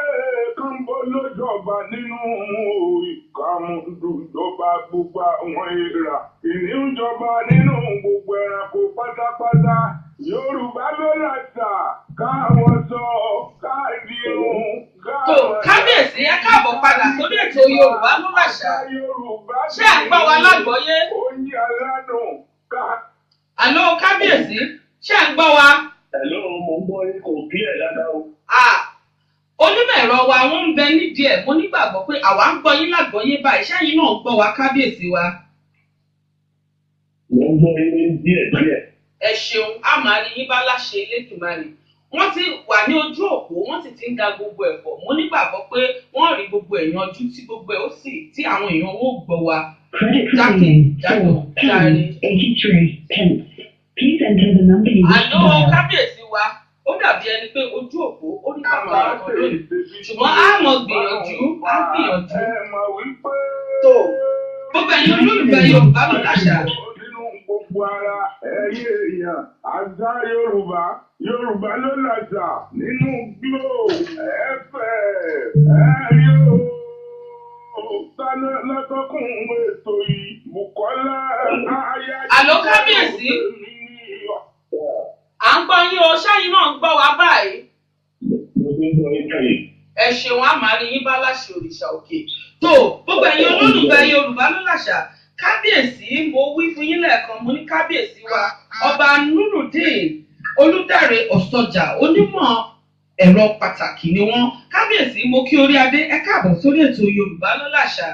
Kánbó ló jọba nínú ìkàmùdù jọba gbogbo àwọn èèrà. Kìnìún jọba nínú gbogbo ẹranko pátápátá. Yorùbá ló làṣà, káwọn sọ, káàdì ohun, Tó kábíyèsí, ẹ káàbọ̀ padà sórí ètò Yorùbá ló làṣà. Ṣé à ń gbọ́ wa lágbọ́yé? Oyin aládùn ká. Àló kábíyèsí, ṣé à ń gbọ́ wa? Hello, mo ń gbọ́ yín, kò clear dáadáa o. Ah, onímọ̀ ẹ̀rọ wa wọ́n ń bẹ nídìí ẹ̀. Mo nígbàgbọ́ pé àwa ń gbọ́ yín lágbọ́yé báyìí. Ṣẹ́yìn náà ń gbọ́ wa kábíyèsí wa? Mo ń gbọ́ yín díẹ̀ díẹ̀. Ẹ ṣeun, a máa rí yín bá láṣẹ Elédùmarè. Wọ́n ti wà ní ojú òpó, wọ́n sì ti ń da gbogbo ẹ̀ pọ̀. Mo nígbàgbọ́ pé wọ́n rí gbogbo ẹ̀ yanjú tí gbogbo ẹ̀ ó sì tí àwọn èèyàn ó gbọ́ wa. Credit remaining Jákèjádò járe. £4.83. Please enter the number you wish to Àló dial. kábíyèsí wa, ó dàbí ẹni pé ojú òpó ó rí bàbá ọkàn lónìí, ṣùgbọ́n a mọ̀ gbìyànjú, á gbìyànjú. Ẹ mọ̀ wípé. Tó gbogbo ẹ̀yin olólùfẹ́ Yorùbá ló làṣà. Nínú gbogbo ara ẹ̀yin èèyàn, àṣà Yorùbá, Yorùbá ló làṣà nínú Glo FM ẹ̀rí o. Tálẹ́ lọ́tọ́kùn ètò yìí, Bùkọ́lá Aya. Àló kábíyèsí. À ń gbọ́ yín o, ṣẹ́yìn náà ń gbọ́ wa báyìí? Mo ti ń gbọ́ yín báyìí. Ẹ ṣeun, a máa rí yín bá láṣẹ òrìṣà òkè. Tó gbogbo ẹ̀yin olólùfẹ́ Yorùbá ló làṣà, kábíyèsí, mo wí fún yín lẹ́ẹ̀kan, mo ní kábíyèsí wa Ọba Nurudeen Olùdáre Ọ̀ṣọ́jà, onímọ̀ ẹ̀rọ pàtàkì ni wọ́n. Kábíyèsí, mo kí orí adé, ẹ káàbọ̀ sórí ètò Yorùbá ló làṣà.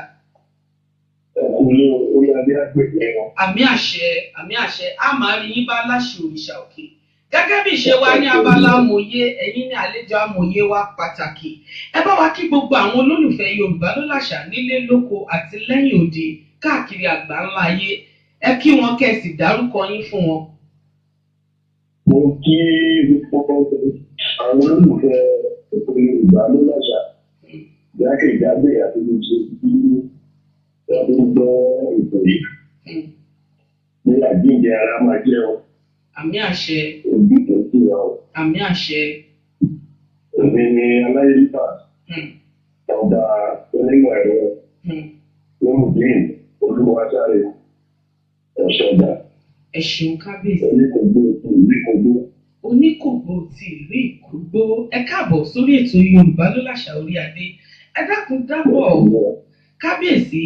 Ẹ kú lé o, orí adé á gbè pé wọn. Àmì àṣẹ, àmì àṣẹ, a máa rí yín bá láṣẹ òrìṣà òkè. Gẹ́gẹ́ bí ìṣe wa ní abala amòye, ẹ̀yin ní àlejò amòye wa pàtàkì. Ẹ bá wa kí gbogbo àwọn olólùfẹ́ Yorùbá ló làṣà nílé lóko àti lẹ́yìn òde káàkiri àgbáńlá ayé. Ẹ kí wọn kẹ́ ẹ sì dárúkọ yín fún wọn. Mo kí gbogbo àwọn olólùfẹ́ ètò Yorùbá ló làṣà jákèjádò àti gbogbo bí wọ́n ti ń gbọ́ ètò yìí. Ní àjíǹde ara máa jẹ́ o, Àmì àṣẹ, òbí tó sì wà o. àmì àṣẹ. Èmi ni aláyélúwà ọba onímọ̀ ẹ̀rọ Nurudeen Olúwasáre Ọ̀ṣọ́dà. Ẹ ṣeun kábíyèsí. Oníkògbó ti ìlú Ìkògbó. Oníkògbó ti ìlú Ìkògbó, ẹ káàbọ̀ sórí ètò Yorùbá ló làṣà orí adé. Ẹ dákun dábọ̀ kábíyèsí,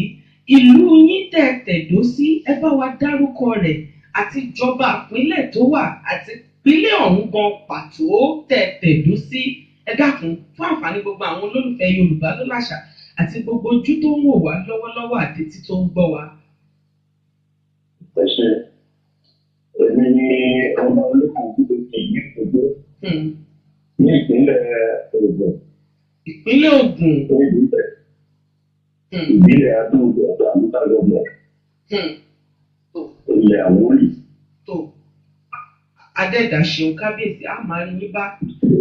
ìlú yín tẹ́ tẹ̀dó sí, ẹ bá wa dárúkọ rẹ̀ àti ìjọba ìpínlẹ̀ tó wà àti Ìpínlẹ̀ ọ̀hún gan pàtó tẹ̀ tẹ̀dó sí, ẹ dákun, fún àǹfààní gbogbo àwọn olólùfẹ́ Yorùbá ló láṣà àti gbogbo ojú tó ń wò wá lọ́wọ́lọ́wọ́ àti etí tó ń gbọ́ wa. Ẹ ṣe, èmi ni ọba Oníkògbó ti ìlú Ìkògbó ní ìpínlẹ̀ Ògùn. Ìpínlẹ̀ Ògùn. Ní ìbílẹ̀ Adó-Odò Ọ̀tà local government. Ilẹ̀ Àwórì. Tó Adẹ́dà ṣeun kábíyèsí, a máa rí yín bá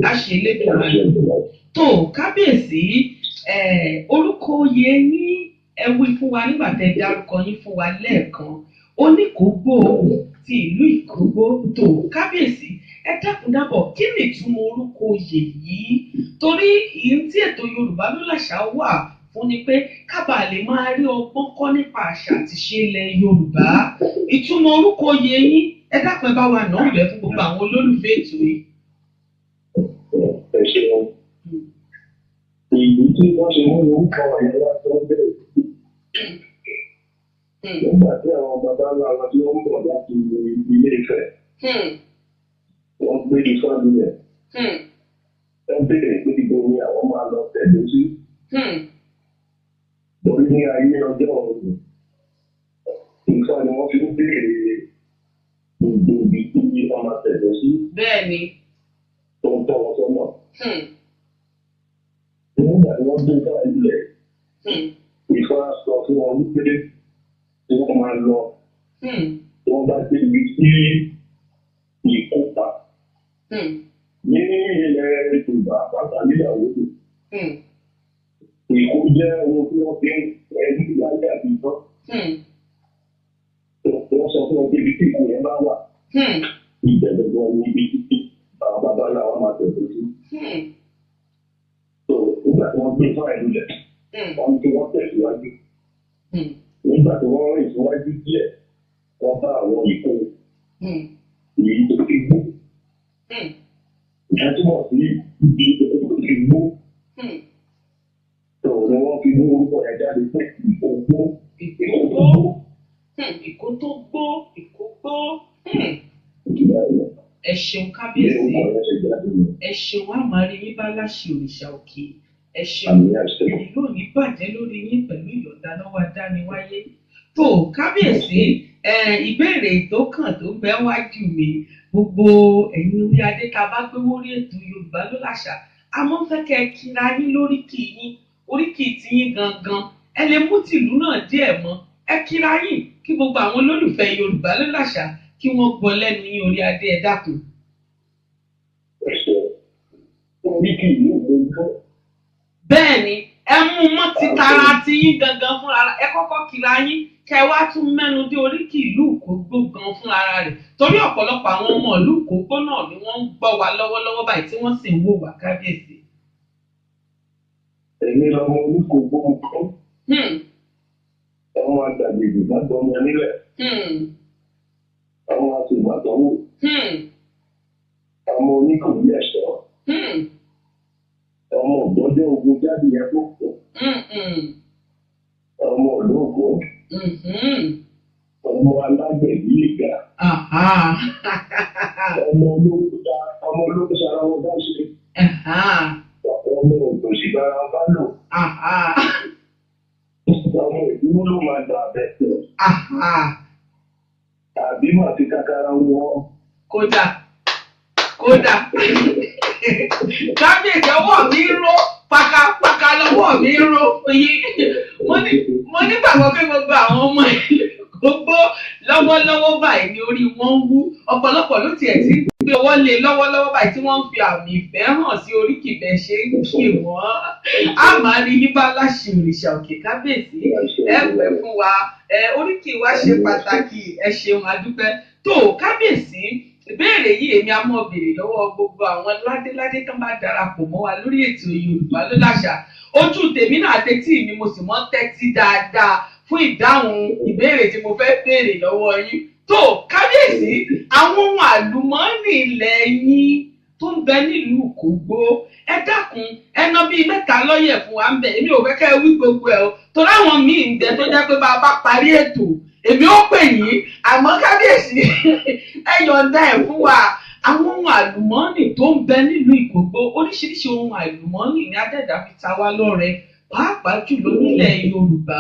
láṣẹ Elédùmarè. Tó kábíyèsí, orúkọ oyè yín ẹ wí fún wa nígbà tẹ́ dárúkọ yín fún wa lẹ́ẹ̀kan, Oníkògbó ti ìlú Ìkógbó. Tó kábíyèsí, ẹ dákun dábọ̀, kí ni ìtumọ̀ orúkọ oyè yìí? Torí ìyẹn tí ètò Yorùbá ló láṣà wà fún ni pé ká bàa lè máa rí ọgbọ́n kọ́ nípa àṣà àti ìṣe ilẹ̀ Yorùbá. Ìtumọ̀ orúkọ oyè yín, ẹ dákun ẹ bá wa nà án bẹ̀ fún gbogbo àwọn olólùfẹ́ ètò yìí. Ẹ ṣeun. Ìlú tí wọ́n ṣe mú orúkọ yẹn wá tó bẹ̀rẹ̀. Nígbà tí àwọn baba ńlá wa tí wọ́n ń bọ̀ láti Ilé Ifẹ̀, wọ́n gbé ifá lulẹ̀. Wọ́n béèrè pé ibo ni àwọn máa lọ tẹ̀dó sí. Torí ní ayé ọjọ́ òní, ifá ni wọ́n fi ń béèrè gbogbo ibi tí wọ́n máa tẹ̀dó sí. Bẹ́ẹ̀ni. Tó ń tọ́ wọn sọ́nà. Nígbà tí wọ́n gbé ifá lulẹ̀, ifá sọ fún wọn wípé tí wọ́n máa lọ, tí wọ́n bá dé ibi tí ìkópa ní ilẹ̀ Yorùbá pàápàá nílẹ̀ Àwórì. Ìkó jẹ́ ohun tí wọ́n fi ń ẹni láyé àtijọ́. Wọ́n sọ fún wọn pé ibi tí ìkó yẹn bá wà, ibẹ̀ gbogbo ni ibi tí àwọn baba ńlá wa máa tẹ̀lé sí. Nígbà tí wọ́n gbé fáìlì lulẹ̀, wọ́n ní kí wọ́n tẹ̀síwájú. Nígbà tí wọ́n rìn síwájú díẹ̀, wọ́n bá àwọn ìkó èyí tó ti gbó. Ìyẹn túmọ̀ sí ibi tó ti gbó. Tó ni wọ́n fi mú orúkọ yẹn jáde pé Ìkógbó. Ìkógbó. Ìkó tó gbó, Ìkógbó. Ẹ ṣeun kábíyèsí. Ẹ ṣeun, a máa rí yín bá láṣẹ òrìṣà òkè. Ẹ ṣeun, ìlú ò ní bàjẹ́ lórí yín pẹ̀lú ìyọ̀ǹda lọ́wọ́ adániwáyé. Tó kábíyèsí, ìbéèrè tó kàn tó gbẹ wájú mi, gbogbo ẹ̀yin orí adé tá a bá gbé wórí ètò Yorùbá ló láṣà, a máa ń fẹ́ kẹ́ ẹ kíra yín lóríkì yín, oríkì tiyín gangan. Ẹ lè mú tìlú náà díẹ̀ mọ́, ẹ kíra yín kí gbogbo àwọn olólùfẹ́ Yorùbá ló láṣà kí wọ́n gbọ́ lẹ́nu yín, orí adé, ẹ dákun. Oríkì ìlú Ìkógbó. Bẹ́ẹ̀ni, ẹ mú mọ́ ti tara ti yín gangan fúnra, ẹ kọ́kọ́ kíra yín kẹ wá tún mẹ́nu dé oríkì ìlú Ìkógbó gan fúnra rẹ̀, torí ọ̀pọ̀lọpọ̀ àwọn ọmọ ìlú Ìkógbó náà ni wọ́n ń gbọ́ wa lọ́wọ́lọ́wọ́ báyìí tí wọ́n sì ń wò wá kábíyèsí. Èmi lọmọ Oníkògbó kọ́. Ọmọ àgbàgbègbè bá gbọmọ nílẹ̀. Ọmọ àtìgbàtọ́wò. Ọmọ Oníkòyí ẹ̀ṣọ́. Ọmọ ògbọ́jọ́ ogun jáde yẹn kó kù. Ọmọ ológo. Ọmọ alágbẹ̀bí ìgbà. Ọmọ olówó sara wọn bá ṣe. Ọmọ òtòṣì bára wọn bá lò. Ọmọ ìdúró ló máa gbà bẹ́ẹ̀. Tàbí màá fi kakara wọn. Kódà kódà kábíyèsí, ọwọ́ mi ń ró pakapaka, lọ́wọ́ mi ń ró yín. Mo nígbàgbọ́ pé gbogbo àwọn ọmọ ìlú Ìkógbó lọ́wọ́lọ́wọ́ báyìí ni orí wọn ń wú. Ọ̀pọ̀lọpọ̀ ló tiẹ̀ ti ń gbé ọwọ́ lé lọ́wọ́lọ́wọ́ báyìí tí wọ́n ń fi àmì ìfẹ́ hàn sí oríkì bẹ́ẹ̀ ṣe ń kì wọ́n. A máa rí yín bá láṣẹ òrìṣà òkè kábíyèsí, ẹ pẹ́ fún wa. Oríkì wa ṣe pàtàkì, ẹ ṣeun adúpẹ́. Tó kábíyèsí, ìbéèrè yìí èmi á mọ̀ béèrè lọ́wọ́ gbogbo àwọn ládéládé tó bá darapọ̀ mọ́ wa lórí ètò Yorùbá ló láṣà. Ojú tèmi náà tẹ́tí mi, mo sì mọ́ tẹ́tí dáadáa fún ìdáhùn ìbéèrè tí mo fẹ́ béèrè lọ́wọ́ yín. Tó kábíyèsí, àwọn ohun àlùmọ́ọ́nì ilẹ̀ yín tó ń bẹ nílùú Ìkógbó, ẹ dákun, ẹ ná bíi mẹ́ta lọ́yẹ̀ fún wa ń bẹ. Èmi ò fẹ́ kẹ́ ẹ wí gbogbo ẹ̀ o, torí àwọn míì ń bẹ tó jẹ́ pé bá a bá parí ètò èmi ó pè yín. Àmọ́ kábíyèsí, ẹ yọ̀ǹda ẹ̀ fún wa. Àwọn ohun àlùmọ́ọ́nì tó ń bẹ nílùú Ìkògbó, oríṣiríṣi ohun àlùmọ́ọ́nì ní Adẹ́dàá fi ta wá lọ́rẹ, pàápàá jùlọ nílẹ̀ Yorùbá.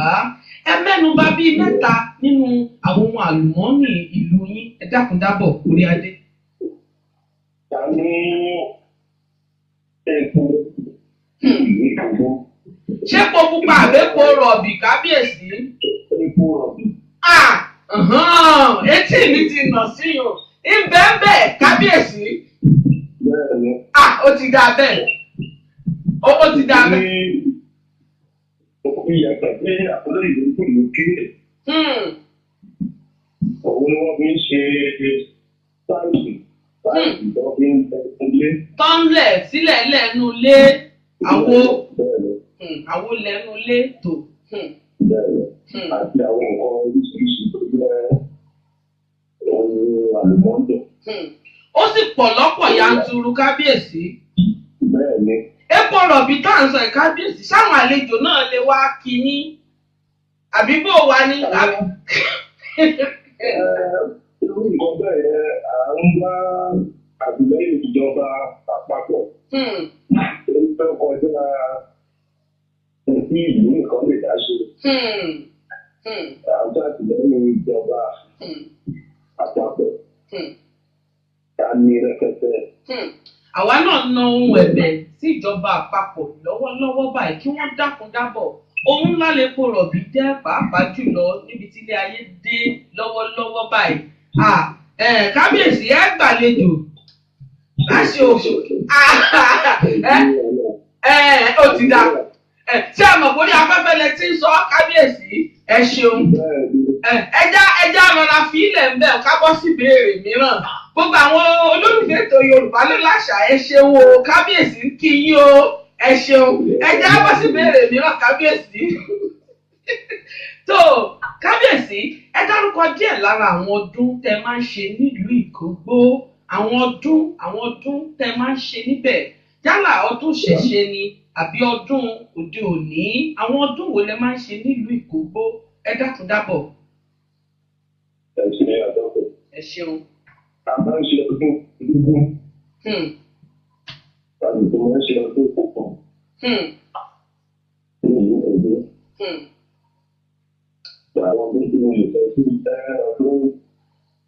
Ẹ mẹ́nuba bíi mẹ́ta nínú àwọn ohun àlùmọ́ọ́nì ìlú yín. Ẹ dákun dábọ̀, orí adé. Ta ní epo ìlú Ìkògbó? Ṣé epo pupa àbẹ́po rọ̀bì, kábíyèsí? Epo rọ̀bì. Ah! Etí mi ti nà síyùn. Ibẹ̀ ń bẹ̀, kábíyèsí. Bẹ́ẹ̀ni. Ah! Ó ti dáa bẹ́ẹ̀. Ó ti dáa bẹ́ẹ̀. Iyẹ̀pẹ̀ tí olóyìnbó ń pè ní kílè. Òun ni wọ́n fi ń ṣe táìsì. Táìsì tó fi ń bẹ ilé. Tọ́ńlẹ̀ sílẹ̀ lẹ́nu lé àwo. Bẹ́ẹ̀ni. Àwo lẹ́nu lé tò. Bẹ́ẹ̀ni. Àti àwọn nǹkan oríṣiríṣi tó jẹ́ ohun àlùmọ́ọ́nì. Ó sì pọ̀ lọ́pọ̀ yanturu, kábíyèsí. Bẹ́ẹ̀ni. Epo rọ̀bì tá à ń sọ yìí, kábíyèsí, sáwọn àlejò náà lè wá kí yín? Àbí bó wà ní? Irú nǹkan bẹ́ẹ̀ yẹn, à ń wá àtìlẹ́yìn ìjọba àpapọ̀. Ó ń fẹ́ kọjá tí ìlú nìkan lè dá ṣe. À ń fẹ́ àtìlẹ́yìn ìjọba àpapọ̀. Ta ni rẹpẹtẹ? Àwa náà na ohun ẹ̀bẹ̀ sí ìjọba àpapọ̀ lọ́wọ́lọ́wọ́ báyìí kí wọ́n dákun dábọ̀. Ohun ńlá lepo rọ̀bì jẹ́, pàápàá jùlọ níbi tí ilé ayé dé lọ́wọ́lọ́wọ́ báyìí. Kábíyèsí, ẹ gbàlejò láṣẹ oṣù. Ó ti dá. Ṣé ẹ mọ̀ bóyá afẹ́fẹ́ lẹ ti ń sọ, kábíyèsí? Ẹ ṣeun. Ẹja rọra fi ilẹ̀ ń bẹ̀ ká bọ́ sí ìbéèrè mìíràn. Gbogbo àwọn olólùfẹ́ ètò Yorùbá ló láṣà, ẹ ṣeun o, kábíyèsí ń kí yín o, ẹ ṣeun. Ẹja bọ́ sí ìbéèrè mìíràn, kábíyèsí. Tó kábíyèsí, ẹ dárúkọ díẹ̀ lára àwọn ọdún tẹ máa ń ṣe nílùú Ìkógbó, àwọn ọdún tẹ máa ń ṣe níbẹ̀, yálà ọdún ṣẹ̀ṣe ni àbí ọdún òde òní, àwọn ọdún wo lẹ máa ń ṣe nílùú Ìkógbó? Ẹ dákun dábọ̀. Ẹ ṣe àdọ́kọ̀. Ẹ ṣeun. A máa ń ṣe ọdún dúdú. Tàbí tó máa ń ṣe ọdún púpọ̀. Ní ìlú Ìkógbó. Àwọn ọdún tí mo lè sọ sí jẹ́ ọdún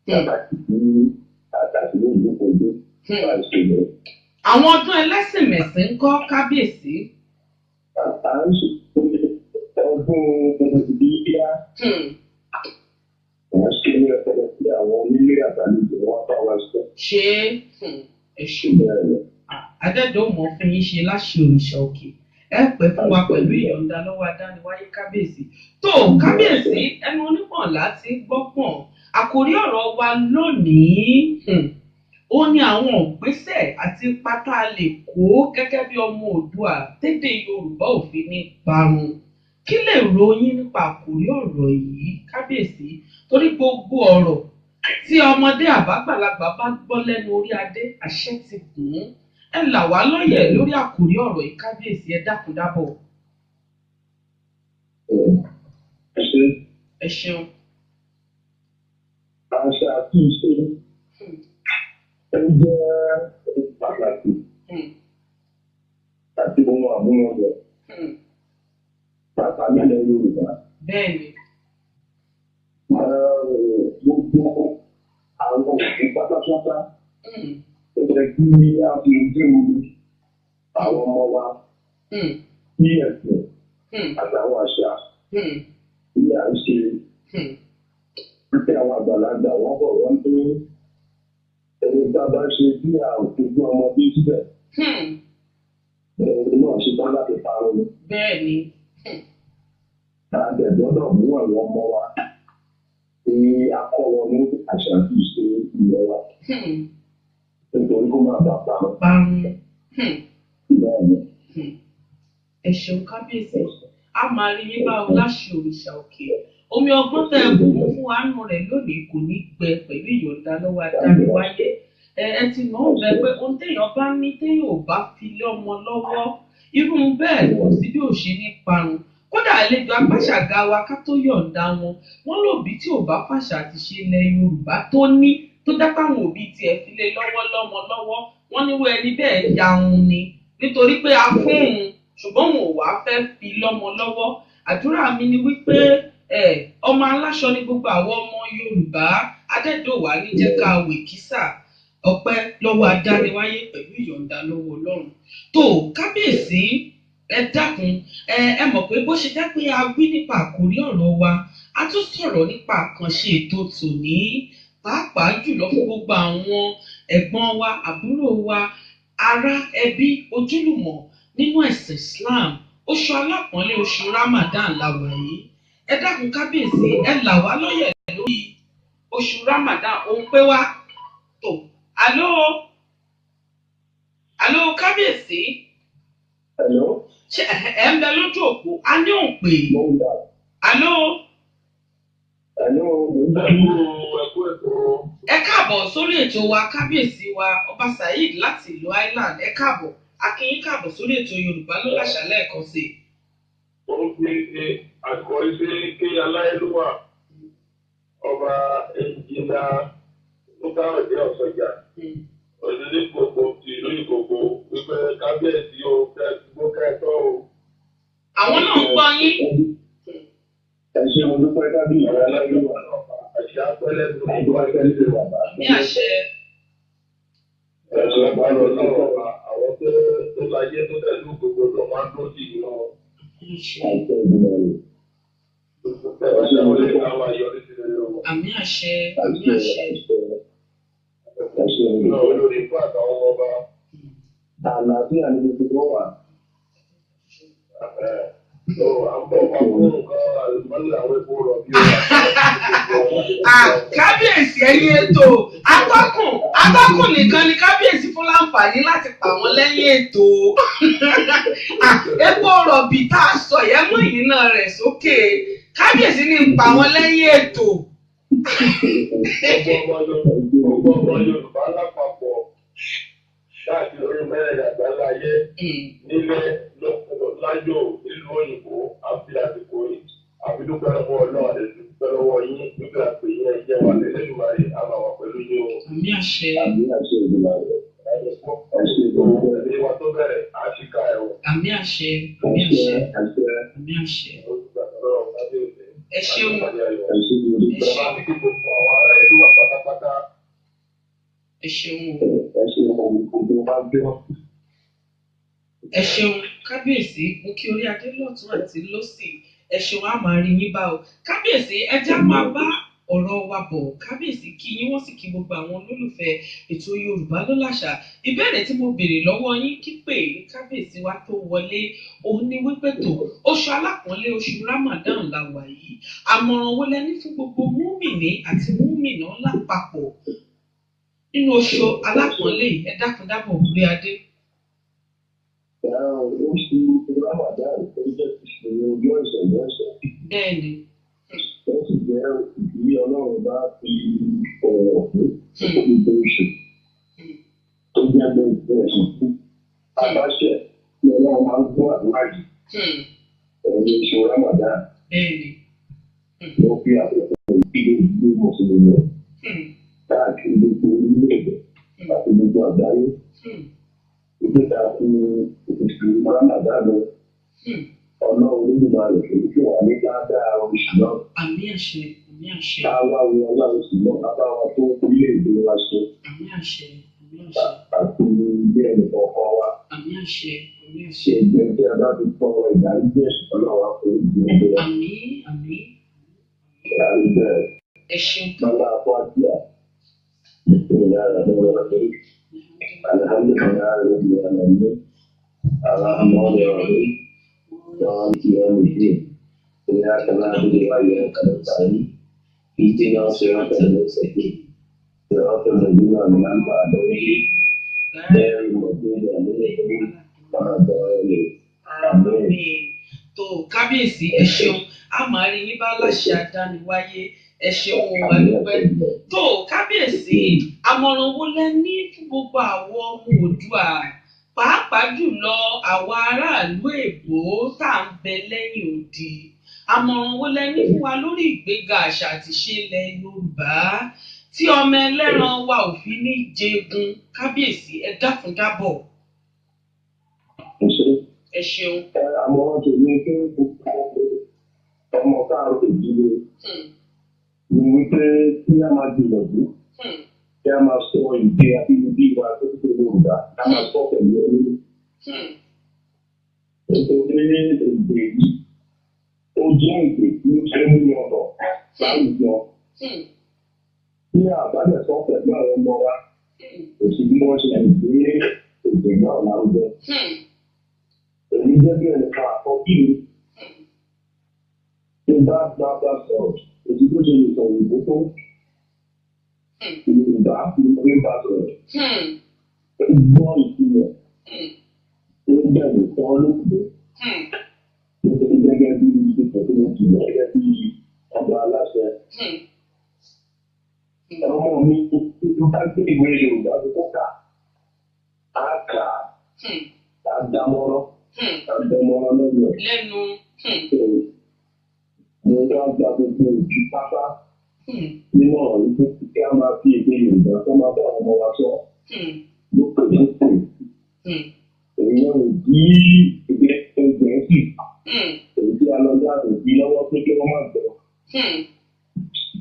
pàtàkì tí pàtàkì ní ìlú Ìkógbó máa ń ṣe lọ. Àwọn ọdún ẹlẹ́sìn mẹ̀sìn ń kọ́, kábíyèsí? À ń ṣe ọdún ìbílẹ̀. Wọ́n ṣe ní ọ̀pọ̀lọpọ̀ sí àwọn onílé àtàlejò wọn bá wa ṣe. Ṣé ẹ ṣeun. Adẹ́dọ̀ mọ̀ fún yín ṣe láṣẹ òrìṣà òkè. Ẹ pẹ́ fún wa pẹ̀lú ìyọ̀ǹda lọ́wọ́ adániwáyé, kábíyèsí. Tó kábíyèsí, ẹnu onípọ̀n láti gbọ́pọ̀n. Àkòrí ọ̀rọ̀ wa lónìí, ó ní àwọn ìgbésẹ̀ àti ipa tá a lè kó gẹ́gẹ́ bí ọmọ Oòduà tédè Yorùbá ò fi ní parun. Kí lè ròyìn nípa àkòrí ọ̀rọ̀ yìí, kábíyèsí? Torí gbogbo ọ̀rọ̀ tí ọmọdé àbágbàlagbà bá gbọ́ lẹ́nu orí adé, àṣẹ ti gùn ún. Ẹ là wá lóye lórí àkòrí ọ̀rọ̀ yìí, kábíyèsí, ẹ dákun dábọ̀. Ẹ ṣeun. Àṣà àti ìṣe ó jẹ́ pàtàkì àti ohun àmúyangàn pàápàá nílẹ̀ Yorùbá. Bẹ́ẹ̀ni. Gbogbo àwọn òbí pátápátá ó yẹ kí a fi ojú àwọn ọmọ wa sí ẹ̀sìn àtàwọn àṣà tí à ń ṣe. Títí àwọn àgbàlagbà wọ́n bọ̀ wọ́n ní ẹni tá a bá ṣe bí a ò fojú ọmọdé síbẹ̀. Ẹni náà ṣe tán láti parun ni. Bẹ́ẹ̀ni. A dẹ̀ gbọ́dọ̀ mú àwọn ọmọ wa tí a kọ́ wọn ní àṣà àti ìṣe ilẹ̀ wa. Nítorí kó má bàa parun. Parun. Bẹ́ẹ̀ni. Ẹ ṣeun, kábíyèsí. A máa rí yín bá o láṣẹ òrìṣà òkè. Omi ọgbọ́n tẹ bù mú fún àánú rẹ̀ lónìí kò ní gbẹ pẹ̀lú ìyọ̀ǹda lọ́wọ́ adániwáyé. Ẹ ti mọ̀ ọ́n bẹ́ẹ̀ pé ohun téèyàn bá ní téèyàn ò bá fi lé ọmọ lọ́wọ́, irú bẹ́ẹ̀ kò sí bí ò ṣe ní parun. Kódà àlejò apáṣàga wa ká tó yọ̀ǹda wọn, wọ́n lòbí tí ò bá fàṣà àti ṣe ilẹ̀ Yorùbá tó ní tó jẹ́ páwọn òbí tiẹ̀ fi lé lọ́wọ́ lọ́mọ lọ́wọ́, wọ́n nírú ẹni bẹ́ẹ̀ yahun ni, nítorí pé a fún òun ṣùgbọ́n òun ò wá fẹ́ fi lọ́mọ lọ́wọ́. Àdúrà mi ni wípé ọmọ aláṣọ ni gbogbo àwọn ọmọ Yorùbá, adẹ́dọ̀wà ní jẹ́ ká wèkísà. Ọpẹ́ lọ́wọ́ adániwáyé pẹ̀lú ìyọ̀ǹda lọ́wọ́ Ọlọ́run. Tó kábíyèsí, ẹ dákun, ẹ mọ̀ pé bó ṣe jẹ́ pé a wí nípa àkórí ọ̀rọ̀ wa, a tún sọ̀rọ̀ nípa àkànṣe ètò tòní, pàápàá jùlọ fún gbogbo àwọn ẹ̀gbọ́n wa, àbúrò wa, ará, ẹbí, ojúlùmọ̀ nínú ẹ̀sìn Islam. Oṣù alápọ̀nlé, oṣù Ramadan la wà yìí. Ẹ dákun kábíyèsí, ẹ là wá lọ́yẹ̀ lórí oṣù Ramadan, òun pé wá tó. Àló, àló kábíyèsí. Hello. Ṣé ẹ ń bẹ lójú òpó? A ní òun pè. Àló. Hello, mo ń bá Ẹkú ètò. Ẹ káàbọ̀ sórí ètò wa, kábíyèsí wa, Ọba Saheed láti ìlú Ireland. Ẹ káàbọ̀, a kí yín káàbọ̀ sórí ètò Yorùbá ló láṣà lẹ́ẹ̀kan sí i. Ó fi àkọ́rí sí kí aláìlúwà ọba ẹnjìnà Lúkàròdé Ọ̀sọ̀jà òṣèlú gbogbo ti ìlú Ìkòkò wípé kábíyèsí o, kẹ́ẹ̀gbó kẹ́ẹ̀tọ́ o. Àwọn náà ń gbọ́ yín. Ẹ ṣé, mo dúpẹ́ kábíyèsí aláìlúwà. Àṣà apẹ́lẹ́ ló ń Àdúrà tẹ́lẹ̀ bàbá. Ní àṣẹ. Ẹ̀sùn ọ̀pọ̀lọpọ̀ náà, àwọn tó láyé tó tẹ̀lú gbogbo ló máa ń dó sí iná. Àṣẹ ìgbìmọ̀ rẹ̀. Ẹ̀rọ ìṣàwọlé ká máa yọrí sí rere o. Àmì àṣẹ, àmì Àṣẹ àṣẹ. àṣẹ. Àṣẹ Náà ìgbìmọ̀. olórí fún àtàwọn ọba. Àlàáfíà ni gbogbo wọn wà. Tó à ń bọ̀ wá fún nǹkan àlùmọ́nì àwọn epo rọ̀bì o. Kábíyèsí, ẹ̀yin ètò atọ́kùn, atọ́kùn nìkan ni kábíyèsí fún láǹfààní láti pa wọ́n lẹ́yìn ètò. Epo rọ̀bì tá a sọ yẹn mú ìyínà rẹ̀ sókè, kábíyèsí ní ń pa wọ́n lẹ́yìn ètò. Gbogbo ọmọ Yorùbá lápapọ̀ káàkiri orí mẹ́rin àgbáńlá ayé, nílé lóko lájò nílùú òyìnbó, àfi àsìkò yìí àfi dúpẹ́ lọ́wọ́ Ọlọ́run àti dúpẹ́ lọ́wọ́ yín dúpẹ́ àpè yín, ẹ jẹ́ wà lẹ́lẹ́dùmarè á máa wà pẹ̀lú yín o. Àmì àṣẹ. Àmì àṣẹ ìgbìmọ̀ rẹ̀. Ẹ ṣé Gbogbo ẹ̀mí wa tó bẹ̀rẹ̀ àṣìká ẹ̀ o. Àmì àṣẹ, àmì Àṣẹ àṣẹ, àṣẹ. Àmì àṣẹ. Ó ti gbà lọ́wọ́ kábíyèsí. Ẹ ṣeun. Ẹ ṣé, mo dúpẹ́. Bàbá mi kí gbogbo àwọn ará ìlú wa pátápátá. Ẹ ṣeun o. Ẹ ṣé, mo gbogbo wa gbọ́. Ẹ ṣeun kábíyèsí, mo kí orí adé lọ́tún àti lósì. Ẹ ṣeun, á máa rí yín bá o. Kábíyèsí, ẹ já máa bá ọ̀rọ̀ wa bọ̀. Kábíyèsí kí yín, wọ́n sì kí gbogbo àwọn olólùfẹ́ ètò Yorùbá ló láṣà. Ìbéèrè tí mo béèrè lọ́wọ́ yín kí pé kábíyèsí wa tó wọlé òun ni wípé tó oṣù alápọ̀nlé, oṣù Ramadan la wà yìí, àmọ̀ràn wo lẹ ní fún gbogbo múmìnì àti múmìnà lápapọ̀ nínú oṣù alápọ̀nlé yìí? Ẹ dákun dábọ̀, orí adé. Oṣù Ramadan tó jẹ́ oṣù ọjọ́ ìṣẹ̀lẹ̀ ọ̀sẹ̀. Bẹ́ẹ̀ni. Ó sì jẹ́ oṣù tí Ọlọ́run bá fi ọ̀wọ̀ fún gbogbo oṣù tó jẹ́ gbogbo ẹ̀sùn fún. Àbáṣẹ tí Ọlọ́run máa ń gbọ́ àdúrà yìí. Òun ni oṣù Ramadan. Bẹ́ẹ̀ni. Ló fi àkókò ìdílé gbogbo mùsùlùmí káàkiri gbogbo orílẹ̀-èdè àti gbogbo àgbáyé. Ìgbésà fún oṣù Ramadan lọ. Ọlọ́run Olódùmarè kò ní kí wà ní dáadáa oṣù náà. Àmì àṣẹ, àmì àṣẹ. Ká wá wo Ọlọ́run sì lọ bàbá wa tó orílẹ̀-èdè wa ṣe. Àmì àṣẹ, àmì àṣẹ. Àti ilé ẹnìkọ̀ọ̀kan wa. Àmì àṣẹ, àmì àṣẹ. Ṣé ìgbẹ́ tí a bá fi tọrọ ìdáríjì ẹ̀ṣẹ̀, Ọlọ́run á forí jì gbogbo wa. Àmì, àmì. Ìdarí bẹ́ẹ̀. Ẹ ṣeun tó. Bàbá Fátíà. Bismillahirrahmanirrahim. Alhamdulillahi rabbil alamin. Arrahmanirrahim. Maliki yawmiddin. Iyyaka na'budu wa iyyaka nasta'in. Ihdina siratal mustaqim. Siratal ladzina an'amta alaihim. Ghayril maghdubi alaihim waladdallin. Àmín. Tó kábíyèsí, ẹ ṣeun, a máa rí yín bá láṣẹ adániwáyé. Ẹ ṣeun o, a dúpẹ́. Tó kábíyèsí, àmọ̀ràn wo lẹ ní fún gbogbo àwọn ọmọ Oòduà, pàápàá jùlọ àwa aráàlú èbó tá à ń bẹ lẹ́yìn odi? Àmọ̀ràn wo lẹ ní fún wa lórí ìgbéga àṣà àti ìṣe ilẹ̀ Yorùbá tí ọmọ ẹlẹ́ran wa ò fi ní jẹgun? Kábíyèsí, ẹ dákun dábọ̀. Ẹ ṣé. Ẹ ṣeun. Ẹ àmọ́ tèmi fún gbogbo ọmọ káàárọ̀ ìdílé ni wípé kí a máa gbìyànjú kí a máa sọ èdè abínibí wa tó tó Yorùbá, ká máa sọ pẹ̀lú ẹni. Nítorí èdè yìí ó jẹ́ èdè tí ó ṣe é mú yangàn láwùjọ. Tí a bá dẹ̀ sọ pẹ̀lú àwọn ọmọ wa, kò sí bí wọ́n ṣe lè gbé èdè náà lárugẹ. Èmi jẹ́ bí ẹnìkan àkọ́bí mi tó bá bá bá sọ̀rọ̀, èyí tó ṣe lè sọ̀rọ̀ òyìnbó tó, Yorùbá ni mo fi ń bá sọ̀rọ̀. Ó gbọ́ ìtumọ̀, ó bẹ̀rù sọ lókè. Nítorí gẹ́gẹ́ bí ipò tó ń jùlọ gẹ́gẹ́ bí ọba aláṣẹ. Ọmọ mi tó bá gbé ìwé Yorùbá tó kó kà á kà á dámọ́rọ́ á dámọ́rọ́ lẹ́nu ẹ̀. Lẹ́nu. Mo wá gba gbogbo òbí pátá nínú ọ̀rọ̀ wípé kí a máa fi èdè Yorùbá tó máa bá àwọn ọmọ wa sọ lópè lópè. Èèyàn ò bí èdè Gẹ̀ẹ́sì èyí tí a lọ dá òbí lọ́wọ́ pé kí wọ́n má gbọ́.